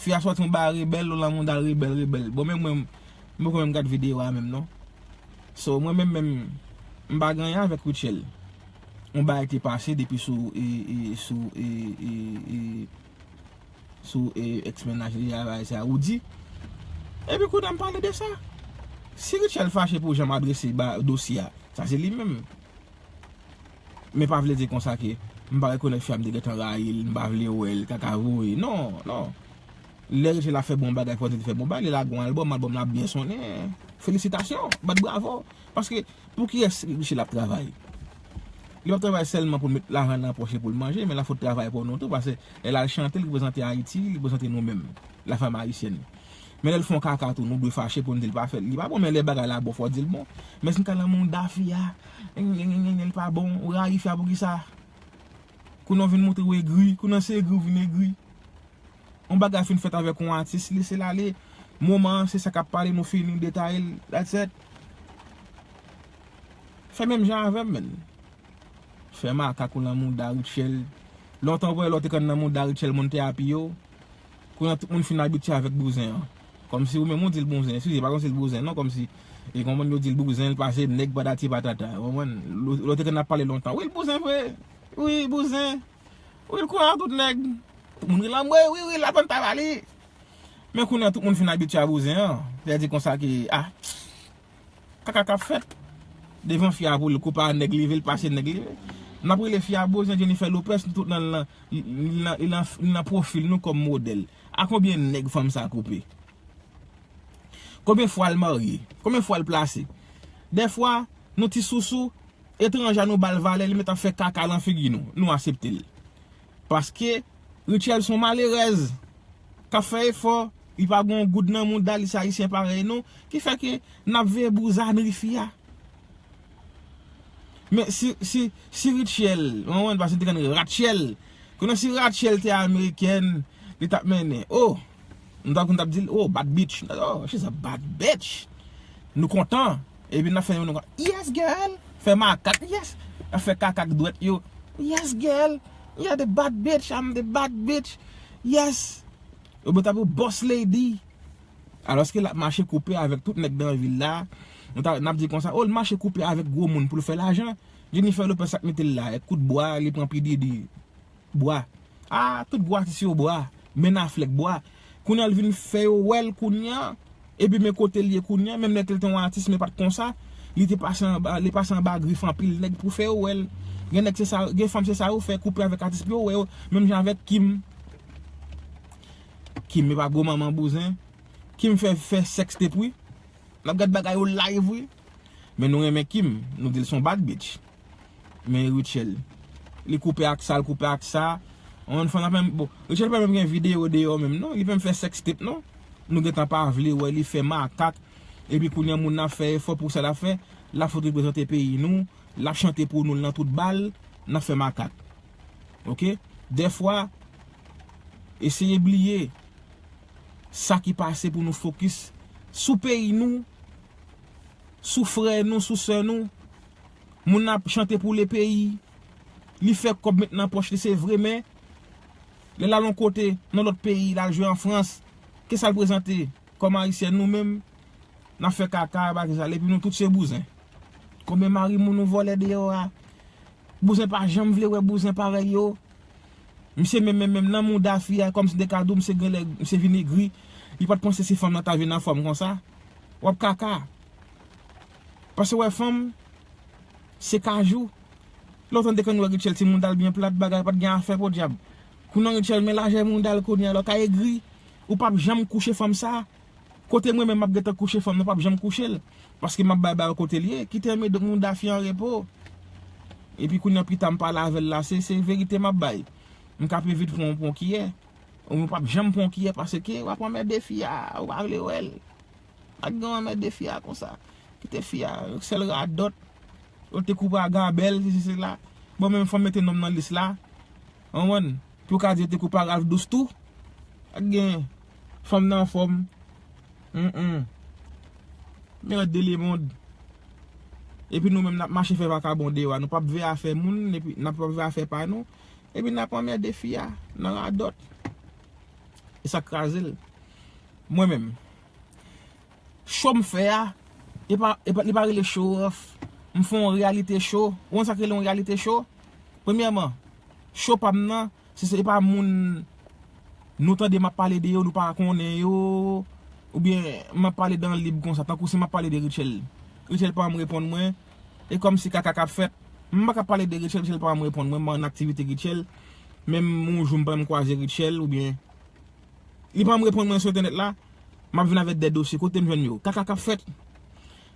Fi a sòti yon bagay rebèl, yon lanmou dal rebèl, rebèl. Bon, men mwen, m poko menm gad videyo a menm, non. So, mwen menm, menm, m pa gen anyen avèk Rutshelle. Yon bagay te pase depi sou, e, e, sou, e, e, e, sou, e, ex mennaj li a, bagay sa, Roody. Epi kounye a m pale de sa. Si Rutshelle fache pou jan m adrese ba, dosye a, sa se li menm. Men pa vle di konsa ke m pa rekonèt fi a, m te gentan rayi l, m pa vle wè l, kaka voye. Non, non. Lè Rutshelle ap fè bon bagay, fò di l fè bon bagay, li lage yon albòm, albòm la ap byen sonnen. Felisitasyon, bat bravo. Paske, pou kiyès Rutshelle ap travay? Li p ap travay sèlman pou l met lajan nan pòch li pou l manje, men l ap fout travay pou nou tou, paske lè l al chante, l reprezante Ayiti, l reprezante nou menm, la femme haïtienne. Men lè l fè yon kaka tou, nou dwe fache pou n di l pa fè l. Li pa bon, men lè bagay la bon, fò di l bon. Men si n ka nan mouda fi a, li pa bon, ou rayi fi a pou kisa? Kounye a w vin montre w egri, kounye a se egri w vin egri. Yon bagay fin fèt avèk yon atis, lese l ale. Moman an, se sa k ap pale, nou fini detaye l, that's it. Fè menm jan avè m, menn. Fè makak ou nan mouda Rutshelle. Lontan w wè lè w te konn nan mouda Rutshelle, moun te apiye w. Kounye a tout moun fin abitye avèk bouzen an. Kòmsi ou menm ou di l bouzen. Eskize, pa kòmsi l bouzen, non, kòmsi, e konprann yo di l bouzen, l pase nèg patati patata. Ou konprann? Lè w te konn ap pale lontan. Wi, l bouzen vre. Wi, bouzen. Wi, l kouri ak tout nèg. Tout moun ri l anmwe, wi, wi, l ap ann taba li. Men kounye a tout moun fin abitye a bouzen an. Sètadi konsa ke, a, kaka k ap fèt. Devan fi a pou l koupe a nèg li vle, l pase nèg li vle. N ap rele fi a bouzen, Jennifer Lopez, nou tout nan, nan, nan, nan, nan pwofil nou kòm modèl. A konbyen nèg fanm sa koupe? Konbyen fwa l marye? Konbyen fwa l plase? Dèfwa, nou ti sousou, etranje a nou ba l valè, li mèt ap fè kaka lan figi nou. Nou aksepte l. Paske Rutshelle se yon malerèz k ap fè efò, li pa gen yon goud nan mouda, li se ayisyen parèy nou, ki fè ke n ap veye bouzanri fi a. Men si, si, si Rutshelle, mwen, mwen, paske m te konn Rachel, konnen si Rachel te amerikèn, li t ap mennen, oh, m t ap, m t ap di l, oh, bad bitch. Oh, she's a bad bitch. Nou kontan. Epi n ap fè nou kontan. Yes, girl. Fè makak, yes. N ap fè kaka ak dwèt yo. Yes, girl. You're the bad bitch. I'm the bad bitch. Yes. Yo, mwen t ap yon boss lady. Alòske l ap mache koupe avèk tout nèg nan vil la. Nou ta, n ap di konsa, oh, l mache koupe avèk gwo moun pou l fè lajan. Jennifer Lopez sa k mete l la, e kout bwa, li pran P. Diddy bwa. Ah, tout gwo atis yo bwa. Ben Affleck bwa. Kounye a l vin fè yo wè l kounye a. Epi men kote l ye kounye a, menm lè ke l te yon atis, men pa t konsa. Li te pase anba, li pase anba grif anpil nèg pou fè yo wè l. Gen nèg se sa, gen fanm se sa yo fè, koupe avèk atis pou yo wè yo. Menm jan avèk Kim. Kim, men pa gwo manman bouzen. Kim fè, fè sèks tape wi. N ap gad bagay yo live wi. Men nou renmen Kim, nou di l se yon bad bitch. Men Rutshelle, li koupe ak sa, l koupe ak sa. Yon fanm ap menm, bon, Rutshelle pa menm gen videyo deyò menm non, li pa menm fè sèks tape non. Nou gentan pa vle wè li fè makak. Epi kounye a moun nan ap fè efò pou sa l ap fè, l ap fout reprezante peyi nou, l ap chante pou nou, l nan tout bal, n ap fè makak. Oke? Dèfwa, eseye bliye sa ki pase pou nou fokis sou peyi nou, sou frè nou, sou sè nou. Moun nan ap chante pou le peyi. Li fè kòb met nan pòch li, se vre, men lè l al yon kote, nan lòt peyi, l al jwe an Frans, ke sa l prezante kòm Ayisyen, nou menm, n ap fè kaka, bagay sa, epi nou tout se bouzen. Konbyen mari moun nou vòlè deyò a? Bouzen pa janm vle wè bouzen parèy yo. Misye menm, menm, menm nan mouda fi a, kòmsi m te ka di w, misye genlè, misye vin egri. Li pa t panse si fanm nan ta vin anfòm konsa. W ap kaka. Paske w wè fanm, se kajou. Lontan n te konn wè Rutshelle ti mouda l byen plat, bagay pa t gen afè podyab. Kounye a Rutshelle men lajè mouda l kounye a, lè w ka egri, ou p ap janm kouche fanm sa. Kote mwen menm m ap gentan kouche fanm nan, p ap janm kouche l. Paske m ap bay, bay kote l ye. Kite men mouda fi an repo. Epi kounye a pita m pale avè l la, se, se verite m ap bay. M ka pi vit pran, pran kiyè. Ou m p ap janm pran kiyè paske w ap anmède fi a, ou pa vle wè l. Pa t gen anmède fi a konsa. Kite fi a, sèl radòt. Yo te koupe a gabèl, sesi sela. Bon, menm fò m mete non m nan lis la. Ou konprann? Pou yo ka di yo te koupe a Ralph Douce tou. Pa t gen fanm nan anfòm. Hum, hum. Merde lemonn. Epi nou menm n ap mache fè vakabon deyò a. Nou p ap veye afè moun, epi n ap, p ap veye afè pa nou. Epi n ap anmède fi a nan radòt. E sa k kraze l. Mwen menm, cho m fè a, e pa, e pa, li pa rele show off. M fè yon reyalite cho. Ou konn sa k rele yon reyalite cho? Premyèman, cho pa m nan, se, se, e pa moun nou tande m ap pale de yo, nou pa konnen yo, oubyen m ap pale dan lib konsa, tankou si m ap pale de Rutshelle. Rutshelle pa janm reponn mwen, e kòmsi kaka k ap fèt. M pa ka pale de Rutshelle, Rutshelle pa janm reponn mwen, m ann aktivite Rutshelle. Menm yon jou m pa janm kwaze Rutshelle, oubyen li pa janm reponn mwen sou entènèt la, m ap vin avèk de dosye. Kote m jwenn yo? Kaka k ap fèt.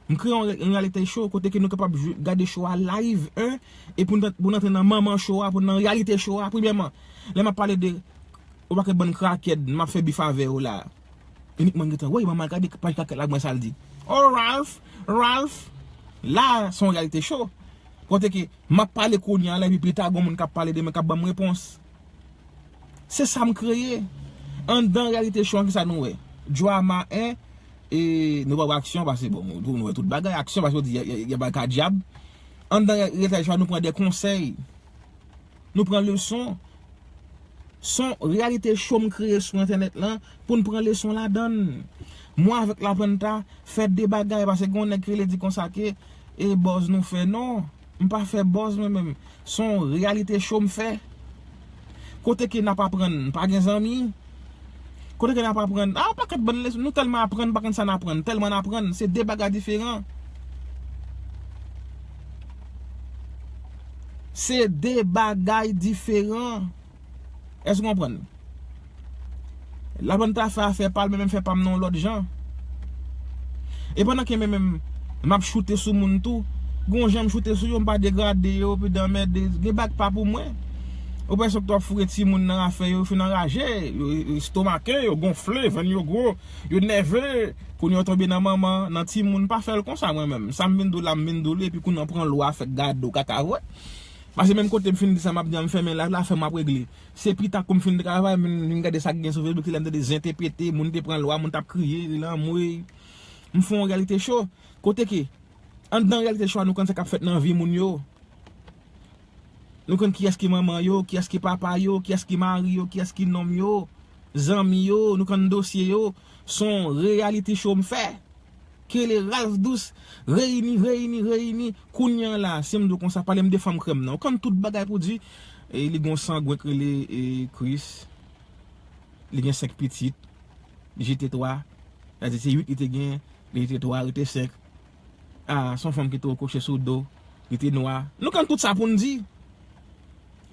M kreye yon, yon reyalite cho kote ke nou kapab jwe, gade cho a live, en, e pou n, pou n antre nan manman cho a, pou n nan reyalite cho a. Premyèman, lè m ap pale de yon pakèt bann krakèd, m ap fè bif avè yo la. Inikman gentan, woy, manman, gade paj krakèd la, mwen sa l di. Oh, Ralph, Ralph, la, se yon reyalite cho. Kote ke m ap pale kounye a la, epi pita, gon moun k ap pale de mwen, k ap ban m repons. Se sa m kreye. Anndan reyalite cho an, kisa nou wè? Drama, en, e nou pa wè aksyon, paske, bon, nou, nou wè tout bagay, aksyon, paske yo di, y a, y a, y a bagay ka dyab. Anndan reyalite cho a, nou pran de konsèy. Nou pran leson. Se yon reyalite cho m kreye sou entènèt lan pou n pran leson ladan l. Mwen avèk Laplanta fè de bagay, paske gen yon nèg ki rele di konsa ke e buzz nou fè. Non, m pa fè buzz mwen menm. Se yon reyalite cho m fè. Kote ke n ap aprann, pa gen zanmi. Kote ke n ap aprann, ah, pakèt bann leson, nou tèlman aprann, pa konn sa n aprann, tèlman n aprann, se de bagay diferan. Se de bagay diferan. Èske w konprann? Laplanta fè afè pa l, mwen menm fè pa m nan yon lòt jan. E pandan ke mwen menm, m ap choute sou moun tou, gon jan m choute sou yo, m pa degrade yo, epi dan mède, gen bag pa pou mwen. Ou pèsonn k t ap foure timoun nan afè yo, yo fin anraje, yo, yo estomaken, yo gonfle, venn yo gwo, yo nève, kounye a yo tonbe nan manman, nan timoun, pa fè l konsa mwen menm. Sa m vin di w la, m vin di w li, epi kounye a w pran lwa fè gade w kaka vre. Paske menm kote m fin di sa m ap di a, m fèmen live la, afè m ap regle. Se pita kou m fin travay, m vin, vin gade sa k gen sou Facebook, se lè m tande zen te pete, moun te pran lwa, moun t ap kriye, rele anmwey. M fè yon reyalite cho. Kote ke, anndan reyalite cho a, nou konn sa k ap fèt nan vi moun yo. Nou konn kiyès ki manman yo, kiyès ki papa yo, kiyès ki mari yo, kiyès ki nonm yo, zanmi yo, nou konn dosye yo. Se yon reyalite cho m fè. Ki rele Ralph Douce, reyini, reyini, reyini. Kounye a la, si m di w konsa, pale m de fanm krèm nan. Ou konn tout bagay pou di, e, li gon sangwen k rele, e, Chris. Li gen senk pitit. Li jete twa. Sa di se uit li te gen, li jete twa, rete senk. Ah, se yon fanm ki te koche sou do, li te nwa. Nou konn tout sa pou n di.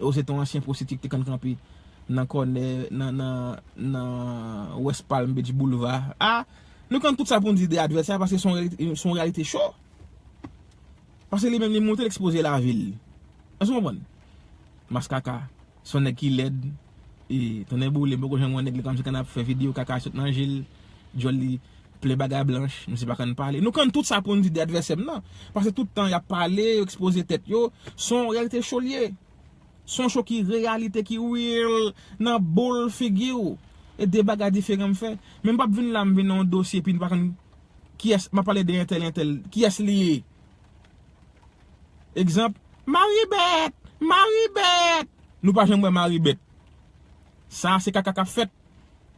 Ou se te yon ansyen pwostitye ki te konn kanpe nan kònè, nan, nan, nan West Palm Beach Boulevard. Ah, nou konn tout sa pou n di de advèsè a, paske se yon reyalite, se yon reyalite cho. Paske li menm, li monte, l ekspoze lavi l. Èske w konprann? Maskaka. Se yon nèg ki lèd. E, tonnè boule, m poko janm wè yon nèg li kòmsi kann ap fè videyo kaka sot nan je l. Djòl li plen bagay blanch, misye pa konn pale. Nou konn tout sa pou n di de advèsè m nan. Paske tout tan y ap pale, yo ekspoze tèt yo. Se yon reyalite cho l ye. Se yon cho ki reyalite, ki real, nan boul figi w. E de bagay diferan m fè. Men m p ap vin la, m vin nan yon dosye, epi n pa konn kiyès, m ap pale de entèl, entèl, kiyès li ye. Egzanp, Maribèt! Maribèt! Nou pa janm wè Maribèt. Sa a se kaka k ap fèt.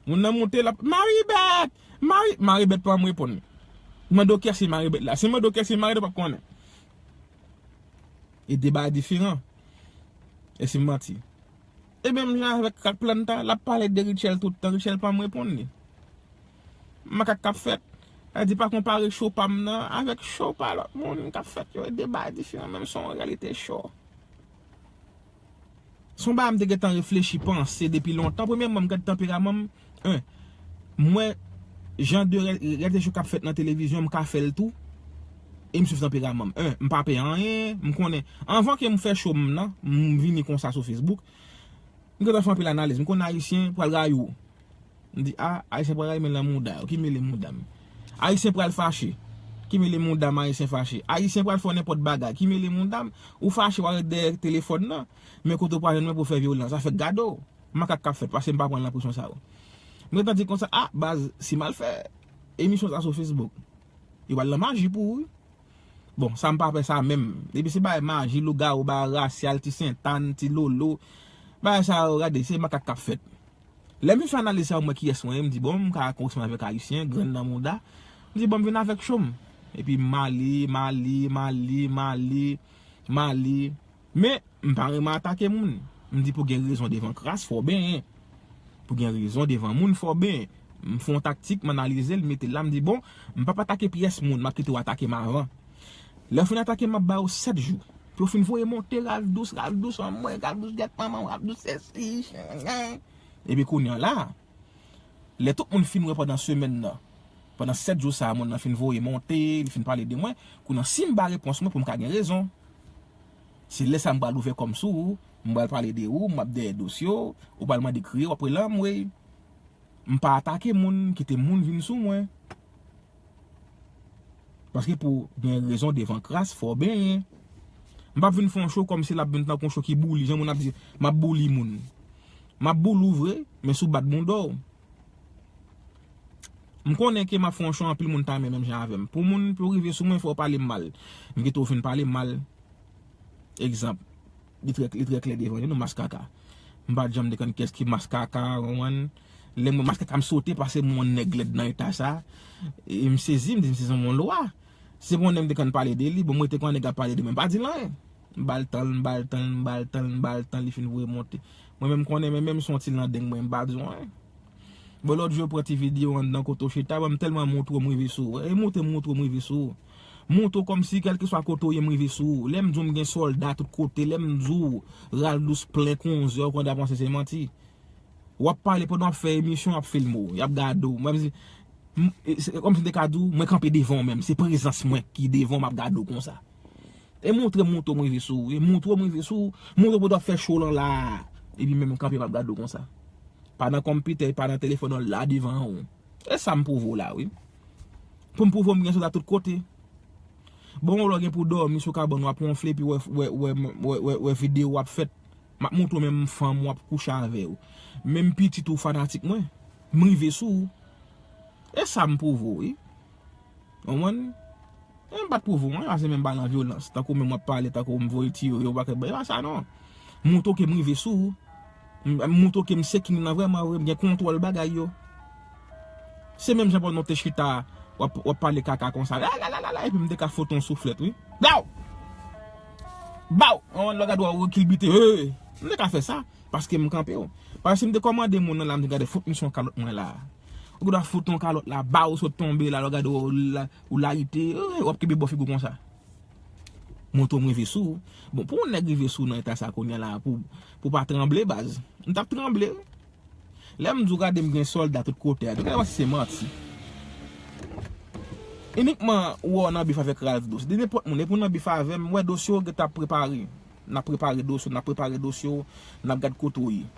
Moun nan monte, l ap, Maribèt! Mari-, Maribèt pa janm reponn. Mande w kiyès se Maribèt la. Si m mande w kiyès se Maribèt, w p ap konnen. E de bagay diferan. E si m manti? E menm jan avèk Laplanta, l ap pale de Rutshelle tout tan, Rutshelle pa janm reponn li. Makak k ap fèt. Sa di pa konpare cho pa m nan avèk cho pa lòt moun k ap fèt yo. E de bagay diferan, menm se yon reyalite cho. Se yon bagay m te gentan reflechi, panse depi lontan. Premyèman, m gad tanperaman m, en, m wè jan de reyalite cho k ap fèt nan televizyon, m ka fè l tou. E m swiv tanperaman m. En, m pa pè anyen, m konnen. Anvan ke m fè cho m nan, m vini konsa sou Facebook. M gentan fè anpil analiz. M konn Ayisyen pral rayi w. M di, a, Ayisyen pral rayi m, men nan mouda yo. Ki mele mouda m? Ayisyen pral fache. Ki mele mouda m, Ayisyen fache? Ayisyen pral fè w nenpòt bagay. Ki mele mouda m? Ou fache, w al ret dèyè telefòn nan. Men kote w pral jwenn mwen pou w fè vyolans. Sa fè gade w. Makak k ap fèt, paske m pa pran nan presyon sa yo. M gentan di konsa, a, baz, si m al fè emisyon sa sou Facebook, yo pral nan maji pou ou, wi. Bon, sa m pa pè sa menm. Depi se bagay maji, lougawou, bagay rasyal, ti Sentàn, ti Lolo, bagay sa yo, gade, se makak k ap fèt. Lè m fin fè analiz sa, m wè kiyès mwen ye, m di, bon, m ka konn resonn avèk Ayisyen, grenn nan mouda. M di, bon, m vin avèk cho m. Epi m ale, m ale, m ale, m ale, m ale. Men, m pa renmen atake moun. M di pou gen rezon devan kras, fò w benyen. Pou gen rezon devan moun, fò w benyen. M fè yon taktik, m analize l, m mete l la, m di, bon, m p ap atake pyès moun, m ap kite w atake m avan. Lè w fin atake m, m ap ba w sèt jou. Pou yo fin voye monte, Ralph Douce, Ralph Douce, anmwey, Ralph Douce, gèt manman w, Ralph Douce, sesi. Epi kounye a la, lè tout moun fin wè pandan semèn nan, pandan sèt jou sa a, moun nan fin voye monte, li fin pale de mwen, kounye a si m ba repons mwen pou m ka gen rezon, se lè sa a m pral ouvè kò m sou ou, m pral pale de ou, m ap dèyè dosye w, ou pral mande kriye, w ap rele anmwey. M pa atake moun, kite moun vin sou mwen. Paske pou gen rezon devan kras, fò w benyen. M p ap vin fè yon cho kòmsi l ap vin tankou yon cho ki bouli, jan moun ap di, m ap bouli moun. M ap bouli w vre, men si w bat bounda w. M konnen ke m ap fè yon cho, anpil moun ta renmen menm jan avè m. Pou moun, pou yo rive sou mwen, fò yo pale m mal. M kite w fin pale m mal. Egzanp, li trè, li trè klè devan yo, nou, Maskaka. M pa t janm te konn kiyès ki Maskaka, w konprann? Lè m wè Maskaka, m sote, paske m wè yon nèg lèd nan eta sa. E m sezi, m di, m sezi yon lwa. Se pa yon nèg m te konn pale de li, bon, m rete konn nèg ap pale de mwen, m pa di l anyen. M ba l tan l, m ba l tan l, m ba l tan l, m ba l tan l, li fin voye monte. Mwen menm, m konnen, men menm si yon ti landeng mwen, m pa di w anyen. Bon, lòt jou, yo pran ti videyo anndan kote w chita, bon, m tèlman montre w m rive sou ou. E montre m, montre w m rive sou ou. Montre w kòmsi, kèlkeswa kote w ye, m rive sou ou. Lè m di w m gen sòlda tout kote, lè m di w Ralph Douce plen konzè, ou konn ta panse se manti. W ap pale pandan w ap fè emisyon, y ap filme w, y ap gade w. Mwen, m, e, se kòmsi m te ka di w, mwen kanpe devan w menm, se prezans mwen ki devan w, m ap gade w konsa. E montre m, montre w m rive sou ou. E montre w m rive sou ou. Montre w pou w t ap fè cho lan la. Epi menm m kanpe m ap gade w konsa. Pa nan konpitè, pa nan telefòn, non, la devan ou. E sa m pwouve w la, wi. Pou m pwouve w m gen sòlda tout kote. Bon, lè w gen pou w dòmi sou kabann, w ap wonfle, epi wè, wè, wè, wè, wè, wè videyo w ap fèt. M ap montre w menm fanm w ap kouche avè yo. Menm pitit ou fanatik mwen. M rive sou ou. E sa m pwouve w, wi. Ou konprann? E m pa t pwouve w anyen, paske menm pa nan vyolans. Tankou menm w ap pale, tankou m voye tiyo, yo pa ka bay, e pa sa non. Montre w ke m rive sou ou. M, montre w ke m se king nan vrèman vre, m gen kontwòl bagay yo. Se menm jan pandan w te chita, w ap, w ap pale kaka konsa, la, la, la, la, la, epi m te ka fout w yon souflèt, wi. Blaw! Baw! Ou konprann, lè w gade w kilbite, hey! M te ka fè sa. Paske m kanpe w. Paske si m te kòmande moun nan la, m te gade fout misye yon kalòt mwen la. Ou gade fout yon kalòt la, ba ou sot tonbe la, lè w gade w la, ou layite, w ap kenbe bò figi w konsa. Montre w m rive sou ou. Bon, pou yon nèg rive sou ou nan eta sa kounye a la, pou, pou pa tranble, baz. M t ap tranble, wi. Lè m di w gade m gen sòlda tout kote a, nou gade wè si se manti. Inikman ou wè w nan bif avèk Ralph Douce. Di nenpòt moun, epi w nan bif avè m, m wè dosye w gentan ap prepare. N ap prepare dosye w, n ap prepare dosye w, n ap gad kote w ye.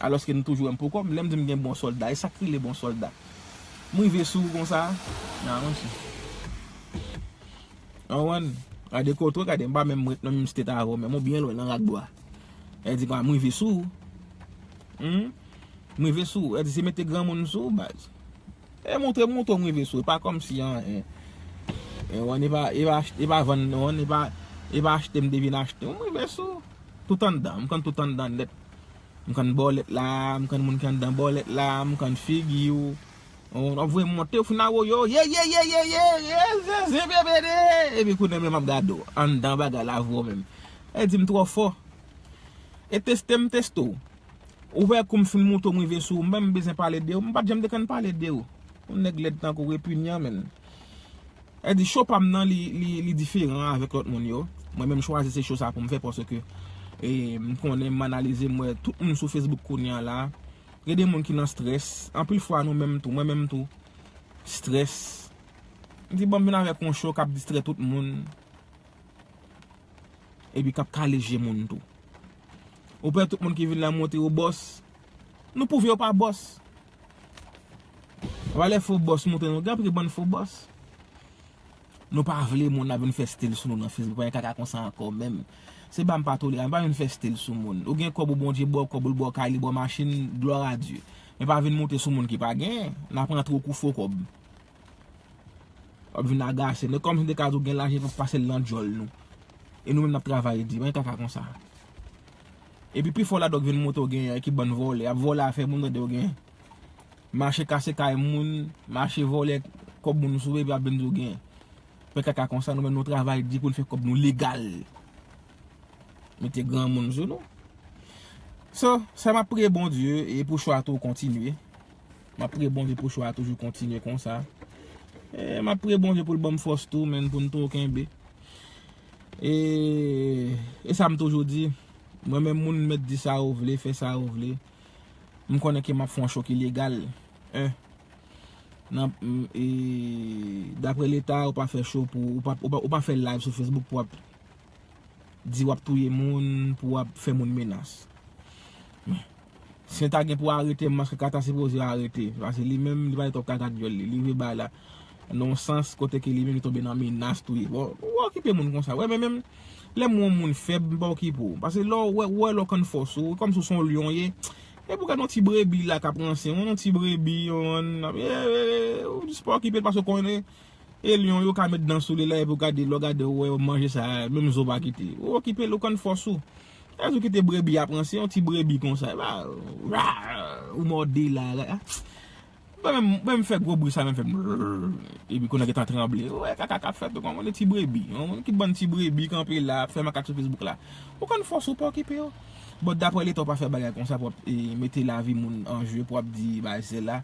Alòske nou toujou wè m pou kò m, lè m di m gen bon sòlda, e sa k rele bon sòlda? M rive sou ou konsa? Nan, monchè. Ou konprann? Gade kote w, gade, m pa menm ret nan menm state avè w, menm ou byen lwen nan rak bwa. E di kwa, m rive sou ou. Hmm? M rive sou ou. E di se mete granmoun sou ou, baz. E montre, montre w m rive sou ou. E pa kòmsi anyen. E, wan, e pa, e pa ach-, e pa vann, wan, e pa, e pa achte m te vin achte. M rive sou ou. Tout anndan. M konn tout anndan nèt. M konn bòlèt la, m konn moun ki anndan bòlèt la, m konn figi w. Ou ap voye monte, ou fin awoyo, ye, ye, ye, ye, ye, ye, ze, ze, be, be, de. Epi kounye a menm ap gade w, anndan bagay la vre w menm. E di m twò fò. E teste m teste w. Ou wè kou m fin monte w m rive sou ou, m pa menm bezwen pale de ou, m pa t janm te konn pale de ou. Yon nèg lèd tankou w, repunyan, menn. E di cho pa m nan, li, li, li diferan avèk lòt moun yo. Mwen menm chwazi se cho sa pou m fè paske, e, m konnen, m analize, m wè tout moun sou Facebook kounye a la. Gen de moun ki nan strès. Anpil fwa nou menm tou, mwen menm tou. Strès. M di bon, m vin avèk yon cho k ap distrè tout moun. Epi k ap kale je moun tou. Ou pè tout moun ki vin la montre yo bòs. Nou pwouve yo pa bòs. Valè fo bòs montre nou. Gen anpil bann fo bòs. Nou pa vle moun ap vin fè stil sou nou nan Facebook. Pa gen kaka konsa ankò menm. Se ba m pa tolere. Pa vin fè stil sou moun. Ou gen kòb ou Bondye ba w, kòb ou l ba w kay, li ba w machin, gloire à Dieu. Men pa vin monte sou moun ki pa genyen. N ap rantre w kou fo kòb. W ap vin agase nou. E kòmsi m te ka di w gen lajan pou pase l nan djòl nou. E nou menm n ap travay di. Pa gen kaka konsa. Epi pi fò ladan w k vin montre w genyen, ki bann vòlè, ap vòlè afè moun, tande w genyen. Mache kase kay moun, mache vòlè kòb moun sou, epi ap vin di w genyen. Fè kaka konsa, nou menm nou travay di pou n fè kòb nou legal. Mete granmoun sou nou. So, sa m ap priye Bondye, e pou cho a tou kontinye. M ap priye Bondye pou cho a toujou kontinye konsa. E m ap priye Bondye pou l ban m fòs tou, menn, pou n tou kenbe. E, e sa m toujou di, mwen menm moun mèt di sa ou vle, fè sa ou vle. M konnen ke m ap fè yon cho ki legal. En. Nan, m, e, daprè Leta, ou pa fè cho pou, ou pa, ou pa, ou pa fè live sou Facebook pou w ap di w ap touye moun, pou w ap fè moun menas. Men, si yo ta gen pou arete m, Maskaka ta sipoze arete. Paske li menm, li pa gen twòp kaka dyòl li. Li rive bay la, nan yon sans, kote ke li menm, li tonbe nan menas touye. Bon, ou okipe moun konsa. Wè, men menm, lè m wè yon moun fèb, m pa okipe w. Paske lè w wè, wè lè w konn fòs ou, kòmsi w se yon lyon ye. E pou gade yon ti brebi la k ap ranse, yon ti brebi, yon, e, e, e, ou jis pa okipe l paske w konnen, e lyon yo ka met dan sou li la, epi w gade, lè w gade, w wè manje sa, menm zo pa kite. Ou okipe l, ou konn fòs ou. Lè w kite brebi ap ranse, yon ti brebi konsa, epa, ou mòde la, la. Mwen menm, mwen menm fè gwo bri sa, menm fè brrr. Epi kounye a gentan tranble. Ou wè kaka k ap fèt, ou konprann, ti brebi. Yon moun ki bann ti brebi kanpe la, ap fè makak sou Facebook la. Ou konn fòs ou pa okipe yo. Bon, daprè Leta, ou pa fè bagay konsa pou w ap, e, mete lavi moun an je, pou w ap di bagay sila.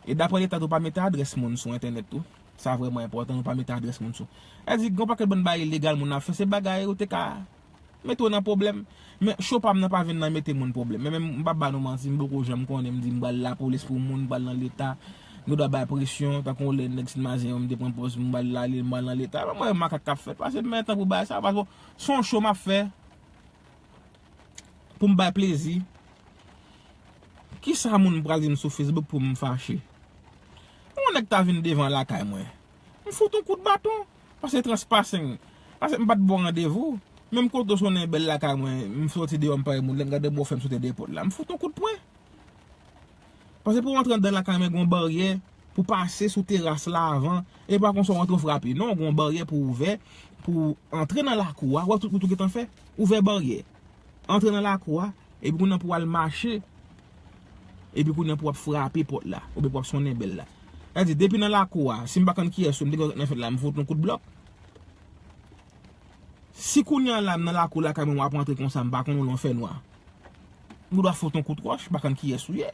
E daprè Leta tou, pa mete adrès moun sou entènèt tou. Sa vrèman enpòtan, nou pa mete adrès moun sou. Sa di, gen yon pakèt bann bagay ilegal moun ap fè, se bagay ou te ka mete w nan pwoblèm. Men cho pa m nan pa vin nan mete moun pwoblèm. Men menm m p ap ba nou manti, m poko janm konnen, m di m pral lapolis pou moun, m pral nan Leta, m dwe bay presyon, tankou lè nèg Senmazen yo, m te pran pòz, m pral la, m pral nan Leta. Mwen wè makak k ap fèt, pase m gentan pou bagay sa, paske se yon cho m ap fè pou m bay plezi. Kisa moun pral di m sou Facebook pou m fache? Yon nèg ta vin devan lakay mwen. M fout yon kout baton. Pase transpasen. Pase m pa t ba w randevou. Menm kote w sonnen bèl lakay mwen, m soti deyò m pare moun, lè m gade bò fè m sote de pòt la. M fout yon kout pwen. Pase pou w antre anndan lakay mwen, gen yon baryè pou pase sou teras la avan. E pa konsa w antre w frape. Non, gen yon baryè pou ouvè, pou antre nan lakou a. Wè tout kout ou gentan fè. Ouvè baryè. Antre nan lakou a, epi kounye a pou w al mache, epi kounye a pou w ap frape pòt la, oubyen pou w ap sonnen bèl la. Sa di, depi nan lakou a, si m pa konn kiyès ou, m te gen nan fèt la, m fout yon kout blòk. Si kounye a la, m nan lakou lakay mwen, w ap antre konsa, m pa konn ou lan fènwa. M dwa fout yon kout wòch, m pa konn kiyès ou ye.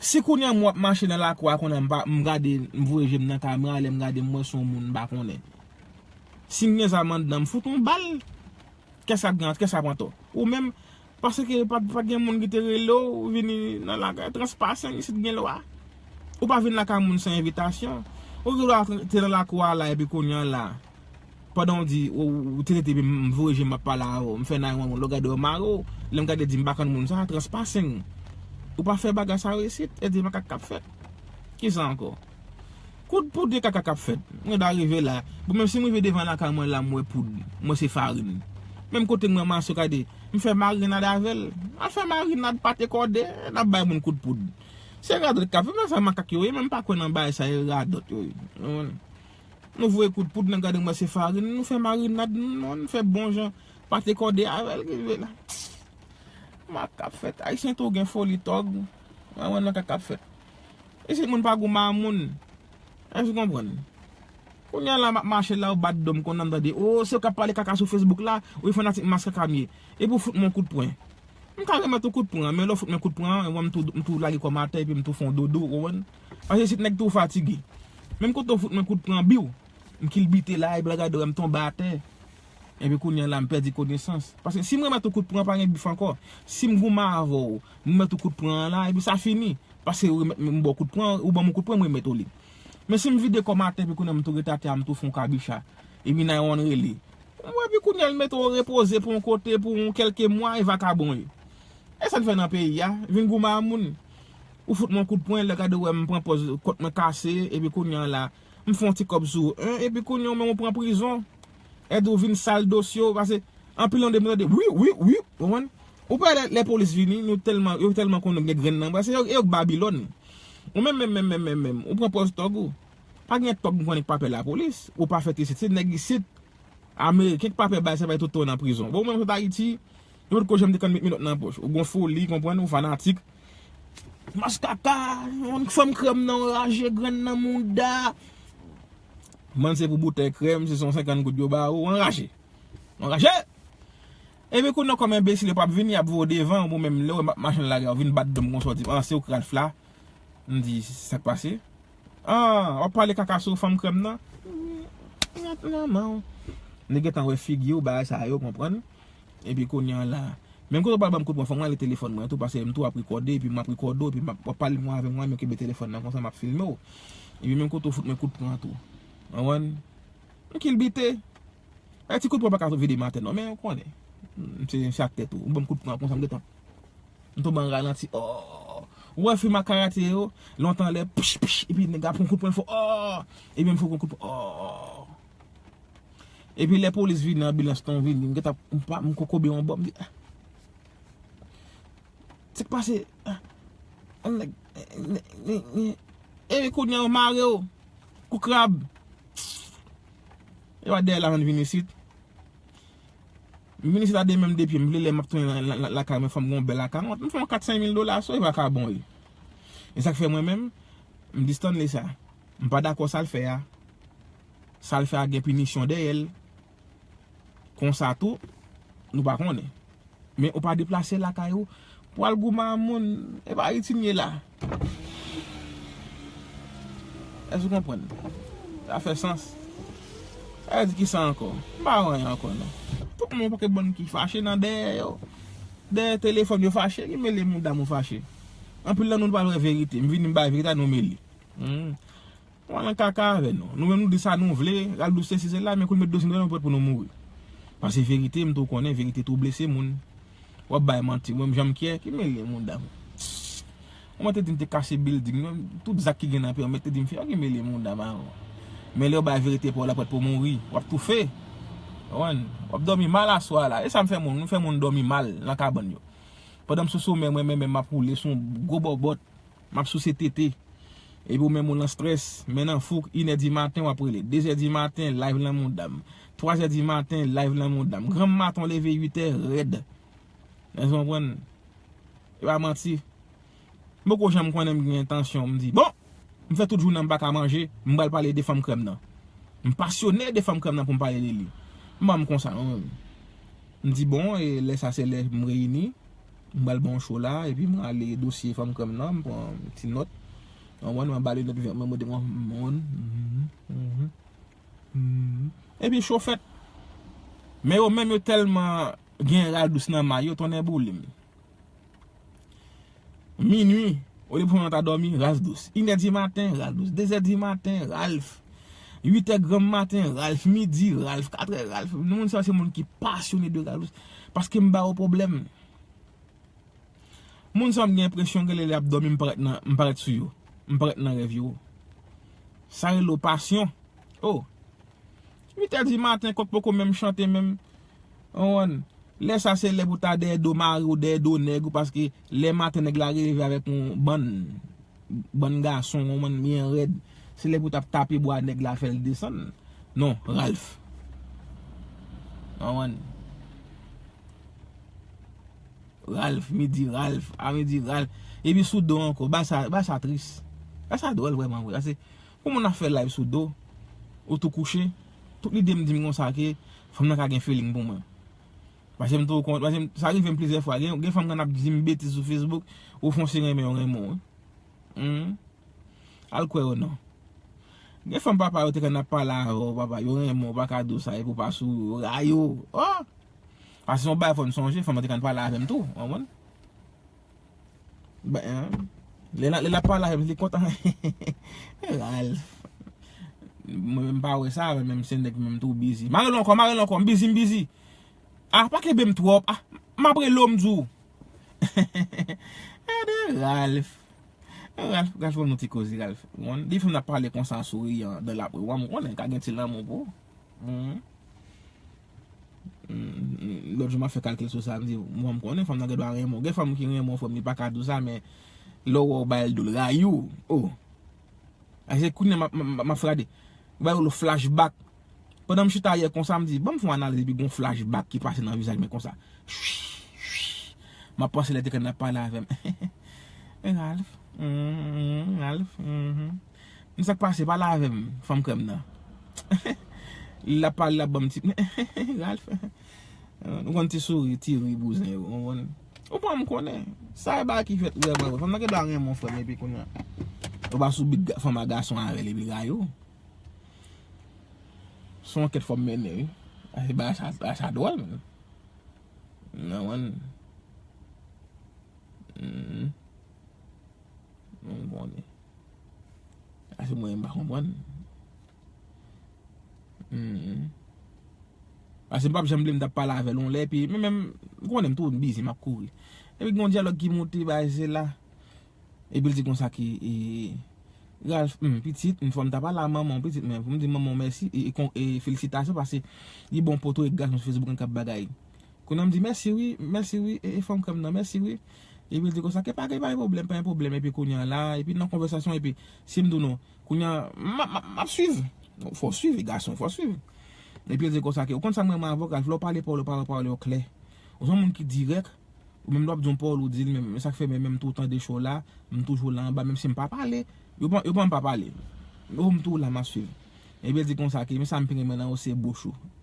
Si kounye a m w ap mache nan lakou a, kounye a m pa, m gade, m voye je m nan kamera, lè m gade, m wè se yon moun m pa konnen. Si m gen zam anndan, m fout yon bal. Kiyès k ap gen, kiyès k ap pran tò? Ou menm, paske pa, pa gen moun ki te rele w, ou vini nan lakay, transpasen, isit gen lwa. Ou pa vin lakay moun san envitasyon. Ou gen dwa te nan lakou a la, epi kounye a la, pandan w di, ou, ou te rete, epi m voye je m ap pale avè w, m fè nine one one, lè w gade yo mare w, lè m gade di m pa konn moun sa, transpasen. Ou pa fè bagay sa yo isit, e di makak k ap fèt. Kisa ankò? Kout poud e kaka k ap fèt. Mwen ta rive la. Bon, menm si m rive devan lakay mwen la, m wè poud. Mwen se farin. Menm kote m ranmase, gade, m fè marinad avè l. Al fè marinad pate kòde, n ap bay moun kout poud. Se radòt k ap fè, men sa makak yo ye, men m pa kwè nan bagay sa, e radòt yo ye. Ou konprann? Nou voye kout poud, nèg gade m wè se farin, nou fè marinad, nou, nou fè bon jan pate kòde avè l, rive la. Makak k ap fèt. Ayisyen tou gen foli tòg. Mwen, mwen nan kaka k ap fèt. Isit moun pa goumen a moun. Èske w konprann? Kounye a la, m ap mache la, ou bat do m, konn nan m tande, o, se ou k ap pale kaka sou Facebook la, wi, fanatik Maskaka m ye. Epi w fout mwen kout pwen. M ka remèt ou kout pwen an, men lè w fout mwen kout pwen an, mwen, m tou, m tou lage kò m atè, epi m tou fè yon dodo, ou konprann? Paske isit nèg tou fatige. Menm kote w fout mwen kout pwen an, biw, m kilbite la, epi lè gade wè m tonbe atè. Epi kounye a la, m pèdi konesans. Paske si m remèt ou kout pwen an, pa gen bif ankò. Si m goumen avè w, m remèt ou kout pwen an la, epi sa fini. Paske ou remèt m ba w kout pwen, ou ban m yon kout pwen, m remèt ou li. Men si m vide kò m atè, epi kounye a m tou rete atè a, m tou fè yon kabicha. Epi nine one one rele. Mwen, epi kounye a, l mete w repoze pou yon kote, pou yon kèlke mwa, e vakabon ye. E sa n fè nan peyi a, vin goumen a moun. Ou fout mwen kout pwen, lè gade w wè m pran pòz kòt mwen kase, epi kounye a la, m fè yon ti kòb sou ou, en, epi kounye a ou menm ou pran prizon. Èd ou vin sal dosye w, paske anpil nan de moun tande, wi, wi, wi, ou konprann? Ou pa wè lè, lè polis vini, nou tèlman, yo tèlman konnen gen grenn nan bra, se yo, yo k Babilòn. Ou menm, menm, menm, menm, menm, menm, ou pran pòz tòg ou. Pa gen tòg m konnen k pa pè lapolis, ou pa fèt isit, se nèg isit, ameriken k pa pè bay sa bay tout tan nan prizon. Bon, ou menm sot Ayiti, Yo potko janm te konn met menòt nan pòch. Ou gon foli, konprann, ou fanatik. Mas kaka, yon fanm krèm nan anraje, grenn nan mouda. Bann se pou boutèy krèm, se san senkant goud yo ba ou, anraje. Anraje! Epi kounye a kòm enbesil, yo p ap vini, y ap voye w devan, ou menm lè w wè m ap mache nan lari a, ou vin bat do m konsa, w di, "Ah, se ou k Ralph la?" M di, "Sa k pase?" "Ah, w ap pale kaka sou fanm krèm nan?" Nèt manman w. Li gentan wè figi w, bagay sa yo, konprann. Epi kounye a la, menm kote w pral ban m kout pwen, fò m rale telefòn mwen tou, paske m tou ap rekòde, epi m ap rekòde w, epi m ap, w ap pale mwen avè mwen, men kenbe telefòn nan konsa, m ap filme w. Epi menm kote w fout mwen kout pwen tou. Konprann? M kilbite. E ti kout pwen pa ka vide m atè non, men ou konnen. M se, m se aktè tou. Ou ban m kout pwen konsa, m gentan. M tonbe an ralanti. Oh! Ou wè fim a karate yo, lontan lè, pch, pch, epi nèg la pran kout pwen fò. Oh! Epi m fè kout pwen. Oh! Epi lè polis vini, anbilans lan vini, m gentan, m pa, m kokobe yon bò, m di, "Ah. Sa k pase?" Ah. An nèg, eh, eh, eh, eh. Epi kounye a yo mare w. Kou krab. E pa dèyè la m vin isit. M vin isit a de men m de pye, m vle lè m ap tounen la, la, la, lakay mwen, fò m gen yon bèl akawont. M fè yon kat senk mil dola, so e vakabon wi. E sa k fè mwen menm, m di Stanley sa. M pa dakò sa l fè a. Sa l fè a gen pinisyon dèyè l. Konsa tou, nou pa konnen. Men ou pa deplase lakay ou pou al goumen a moun, e pa Ayiti n ye la. Èske w konprann? Sa fè sans. Sa vle di ki sa ankò? M pa wè anyen ankò non. Tout moun, yon pakèt bann ki fache nan dèyè yo. Dèyè telefòn yo fache, ki mele mouda m ou fache. Anpil nan nou, nou pa vle wè verite. M vini, m bay verite a, nou mele. Hmm. Mwen nan kaka avè nou. Nou menm nou di sa nou vle, Ralph Douce sesi sela, men kou l met dosye nou, nou prèt pou nou mouri. Paske verite, m tou konnen, verite tou blese moun. W ap bay manti, mwen menm jan m kyè, ki mele mouda m. Ou mwen te di m te kase building, mwen, tout zak ki gen nan peyi, mwen te di m fè, ki mele mouda m ankò. Men lè w bay verite pa w la prèt pou mouri, w ap toufe. Konprann? W ap dòmi mal aswè a la. E sa m fè moun, m fè moun dòmi mal nan kabann yo. Pandan m sou somè, mwen menm, m ap woule sou yon gwo bòbòt. M ap souse tete. Epi ou menm ou nan strès, men nan fouk, inè di maten w ap rele. Dezè di maten, live nan mouda m. Twazè di maten, live nan mouda m. Granm maten w leve uitè, rèd. Èske w konprann? E pa manti. M poko janm konnen m gen tansyon, m di, bon, m fè tout jounen m pa ka manje, m pral pale de fanm krèm nan. M pasyone de fanm krèm nan pou m pale de li. M pa m konsa, non. M di, bon, e lè sa se lè m reyini. M pral ba w cho la, epi m rale dosye fanm krèm nan, m pran ti nòt. Ou konprann, mwen ba li nòt vè, mwen mande mwen moun. Mhm, mhm, mhm. Epi cho fèt. Men yo menm yo tèlman gen Ralph Douce nan may yo, tonnè boule m. Minui, olye pou mwen ta dòmi, Ralph Douce. Inè di maten, Ralph Douce. Dezè di maten, Ralph. Uitè granm maten, Ralph. Midi, Ralph. Katrè, Ralph. Moun sa se moun ki pasyone de Ralph Douce. Paske m ba yo pwoblèm. Moun sa m gen enpresyon gen lè lè ap dòmi, m parèt nan, m parèt sou yo. M parèt nan rèv yo. Sa rele w pasyon. Oh. Uitè di maten, kòk poko menm chante menm. Ou konprann? Lè sa se lè pou ta dèyè do mari w, dèyè do nèg ou, paske lè maten nèg la reve avèk yon bann, bann gason, ou konprann, byen rèd. Se lè pou t ap tape bwa nèg la, fè l desann. Non, Ralph. Ou konprann? Ralph, midi Ralph, a midi Ralph. Epi sou do ankò, ba sa, ba sa tris. Ba sa dwòl vrèman vre. Paske pou moun ap fè live sou do, ou tou kouche, tout lide m di m konsa ke fanm nan ka gen feeling pou mwen. Paske m tou konn, paske m, sa rive m plizyè fwa. Gen, gen fanm k ap di m betiz sou Facebook, ou fon se renmen yo renmen w. Hmm. Al kwè yo non. Gen fanm papa yo te konn ap pale avè w, papa, yo renmen w, pa ka di w sa, epi w pa souri, yo rayi w. Oh! Paske se yon bagay fò n sonje, fanm nan te konn pale avè m tou, w konprann? Ba, hein? Lè l, lè l ap pale avè m, li kontan. Ralph. Mwen menm pa wè sa, mwen menm se nèg menm tou bizi. Mare l ankò, mare l ankò, m bizi, m bizi. Ah, pa kenbe m twòp. Ah, m ap rele w, m di w. Gade Ralph. Ralph, Ralph ban nou ti koze, Ralph. Bon, depi fanm nan pale konsa, souriyan, dan l ap ri, w konnen ka gen ti lanmou pou ou. Hmm. Hmm, lòt jou m ap fè kalkil sou sa, m di, mwen m konnen fanm nan gen dwa renmen w. Gen fanm ki renmen w, frè m, li pa ka di w sa, men lè w wè w ba l do, l rayi w. Oh. A se kounye a m ap, m ap, m ap frade. Ba yo flashback. Pandan m chita yè konsa, m di, ban m fè yon analiz epi gon flashback ki pase nan vizaj mwen konsa. M ap panse lè te konn ap pale avè m. Ralph. Mhm, Ralph. Mhm. Men sa k pase, pale avè m, fanm krèm nan. L ap pale, l ap ban m ti Ralph. Ou konn ti souri, ti ri, bouzen yo, ou konprann? Ou pa m konnen. Sa e bagay ki fèt vrèman vre. Fanm nan gen dwa renmen yon frè m, epi kounye a ou pa sou big ga-, fanm a gason avè l, epi l rayi w. Se yon ankèt fò m mennen, wi. A, se bagay sa, bagay sa dwòl, menn. Nan, wan. Mhm. M konnen. Sa se mwen m pa konprann. Mhm. Paske m p ap janm bliye m t ap pale avè l yon lè, epi men menm, m konnen m tou, m bizi, m ap kouri. Epi gen yon dyalòg ki monte, bagay se la. Epi l di konsa ke, e, Ralph, hmm, pitit, m fò m ta pale a manman w, pitit, men pou m di manman w mèsi, e, e, kon-, e, felisitasyon, paske li bon poto e gason sou Facebook an k ap bagay. Kounye a m di, mèsi wi, mèsi wi, e, e fanm krèm nan, mèsi wi. Epi l di konsa, ke pa gen, pa gen pwoblèm, pa gen pwoblèm. Epi kounye a la, epi nan konvèsasyon, epi si m di w non, kounye a, m, m, m ap swiv. Fò w swiv, e gason, fò w swiv. Epi l di konsa, ke ou konn sa m renmen avè w, Ralph, lè w pale pawòl, ou pale pawòl yo klè. Ou se yon moun ki dirèk, ou menm lè w ap di yon pawòl, ou di l, men, men sa k fè, men, menm tou w tande show la, m toujou la anba, menm si m pa pale, yo pa, yo pa m pa pale. Ou m tou la, m ap swiv. Epi l di konsa, ke, men sa m pi renmen nan ou, se bouch ou.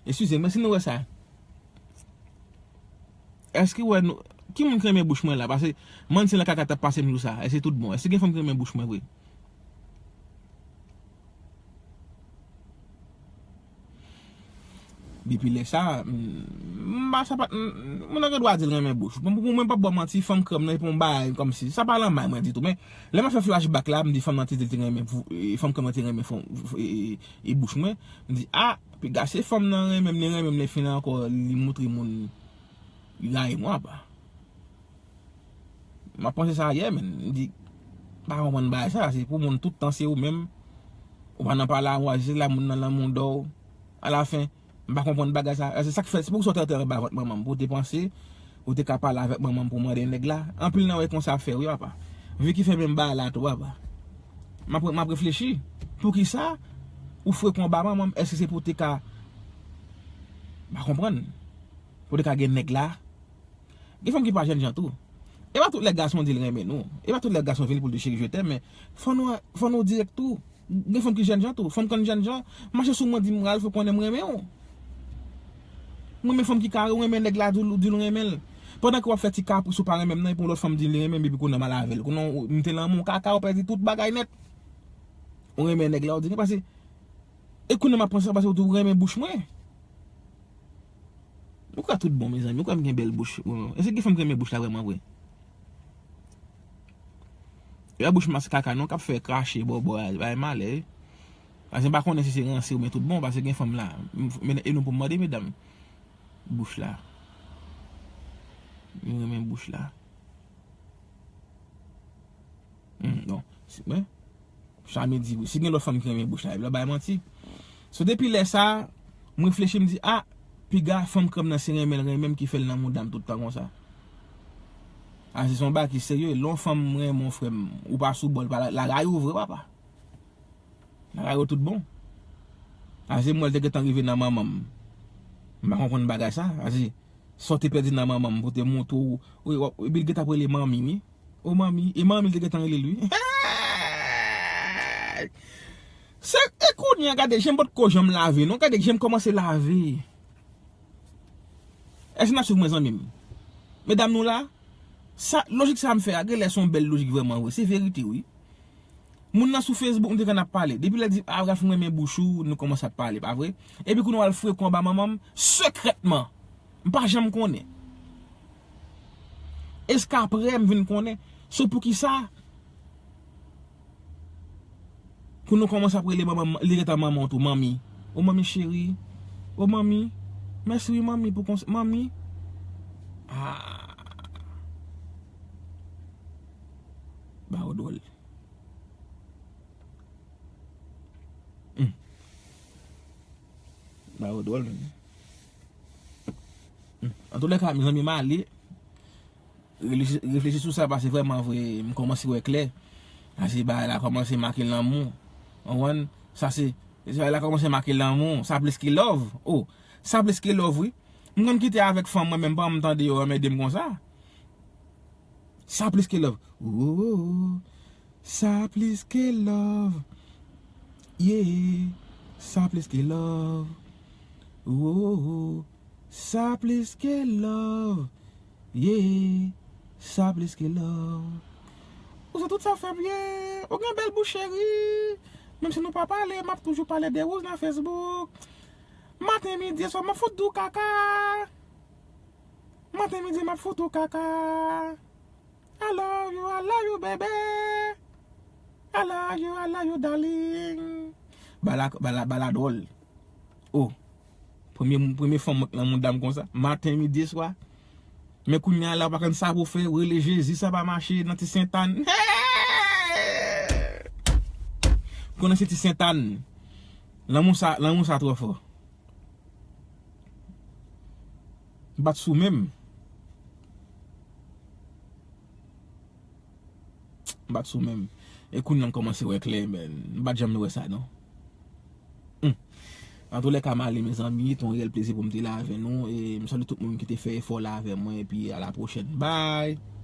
Eskize m, men si nou wè sa, èske wè nou, ki moun ki renmen bouch mwen la? Paske manti nan kaka t ap pase m jou sa. Èske tout bon? Èske gen fanm ki renmen bouch mwen vre? Depi lè sa, m, m pa, sa pa, m, moun nan gen dwa di l renmen bouch. Bon, pou mwen, m p ap ba w manti, fanm krèm nan, epi yon bagay kòmsi. Sa pa lanmay mwen ditou, men lè m ap fè flashback la, m di fanm nan te di l te renmen, e, fanm krèm nan te renmen fanm, e, e, e bouch mwen. M di, a, piga se fanm nan renmen m, li renmen m, lè fini ankò, li moutre moun, li rayi mwen apa. M ap panse sa yè, men. M di, pa konprann bagay sa, se pou moun tout tan se ou menm. Ou pa nan pale a mwa, se la moun nan lanmou dò w. Alafen, m pa konprann bagay sa. Se sa k fè, se pou sa w te antre anba vant manman m, pou w te panse, ou te ka pale avèk manman m pou mande nèg la. Anpil nan yo konsa ap fè, wi, papa. Vicky fè menm bagay la tou, papa. M ap, m ap reflechi. Poukisa ou frekan anba manman m? Èske se pou w te ka, m pa konprann. Pou w te ka gen nèg la? Gen fanm ki pa jènjan tou. E pa tout lè gason di l renmen nou. E pa tout lè gason vini pou l di cheri je t'aime, men fò nou, fò nou dirèk tou. Gen fanm ki jènjan tou. Fanm konn jènjan, mache sou mwen, di m, Ralph, ou konnen m renmen w. M renmen fanm ki kare, ou renmen nèg la, di l, di l renmen l. Pandan ke w ap fè ti kapris ou pa renmen m nan, epi yon lòt fanm di l renmen m, epi kounye a m al avè l. Kounye a m te lanmou kaka, ou pèdi tout bagay nèt. Ou renmen nèg la, ou di, paske, e kounye a m ap panse sa, paske ou di w renmen bouch mwen. Ou kwè tout bon, mezanmi? Ou kwè m gen bèl bouch? Bon, èske gen fanm ki renmen bouch la vrèman vre? E pa bouch mas kaka non k ap fè krache, bòbò a, bay malè, wi. Paske m pa konnen si se ranse oubyen tout bon, paske gen fanm la. M, men, e nou pou m mande medam. Bouch la. Mwen renmen bouch la. Hmm, bon. Si, men, Chami di, wi, si gen lòt fanm ki renmen bouch la, epi l ap bay manti. So, depi lè sa, m reflechi, m di, a, piga fanm krèm nan se renmen l renmen m ki fè l nan mouda m tout tan konsa. A, se yon bagay ki serye. Lè yon fanm renmen w, frè m, ou pa sou bò l, pa la, l a rayi w vre, papa. L a rayi w tout bon. A, se m wè l te gentan rive nan manman m. M pa konprann bagay sa. A, se sa w te pèdi nan manman m pou te montre w. Wi, w ap, epi l gentan ap rele manmi, wi. O manmi, e manmi l te gentan rele l, wi. Se, e kounye a, gade, je m potko janm lave, non. Gade, je m kòmanse lave. Èske n ap swiv mwen, zanmi m? Medam nou la, sa, lojik sa m fè a, genlè se yon bèl lojik vrèman vre. Se verite, wi. Moun nan sou Facebook, nou te konn ap pale. Depi lè l di, a, Ralph, m renmen bouch ou, nou kòmanse ap pale, pa vre? Epi kounye a w al frekan anba manman m, sekrètman. M pa janm konnen. Eske apre m vin konnen? So poukisa? Pou nou kòmanse ap rele manman, li rete manman w tou, manmi. O manmi cheri. O manmi. Mèsi wi manmi pou kons-, manmi. Ah. Ba yo dwòl. Hmm. Ba yo dwòl, menm. Hmm. Antoulèka, mezanmi, m ale. Reflechi, reflechi sou sa, paske vrèman vre, m kòmanse wè klè. Paske bagay la kòmanse make lanmou. Ou konprann? Sa se, se bagay la kòmanse make lanmou. Sa plis ke love. Oh, sa plis ke love, wi. M konn kite avèk fanm mwen, menm pa m tande yo anmède m konsa. Sa plis ke love. Ooh, sa plis ke love. Yeah, sa plis ke love. Ooh, sa plis ke love. Yeah, sa plis ke love. Ou se tout sa fè byen. Ou gen bèl bouch, cheri. Menm si nou pa pale, m ap toujou pale de ou nan Facebook. Maten, midi, swa, m ap fout di w kaka. Maten, midi, m ap fout ou kaka. I love you, I love you, baby. I love you, I love you, darling. Bala, bala, bala dwòl. Oh. Premye, premye fanm mwen k lanmou dam konsa. Maten, midi, swa. Men kounye a la, ou pa konn sa pou fè. Ou rele Jezi, sa pa mache nan ti Sentàn. Hey! Konnen se ti Sentàn. Lanmou sa, lanmou sa twò fò. Bat sou menm. Bat sou menm. E kounye a m kòmanse wè klè, men m pa t janm wè sa, non. Hmm. Antoulèka, m ale, mezanmi. Te yon reyèl plezi pou m te la avè nou. E m salye tout moun ki te fè efò la avè mwen. Epi, a la pwochèn. Bye!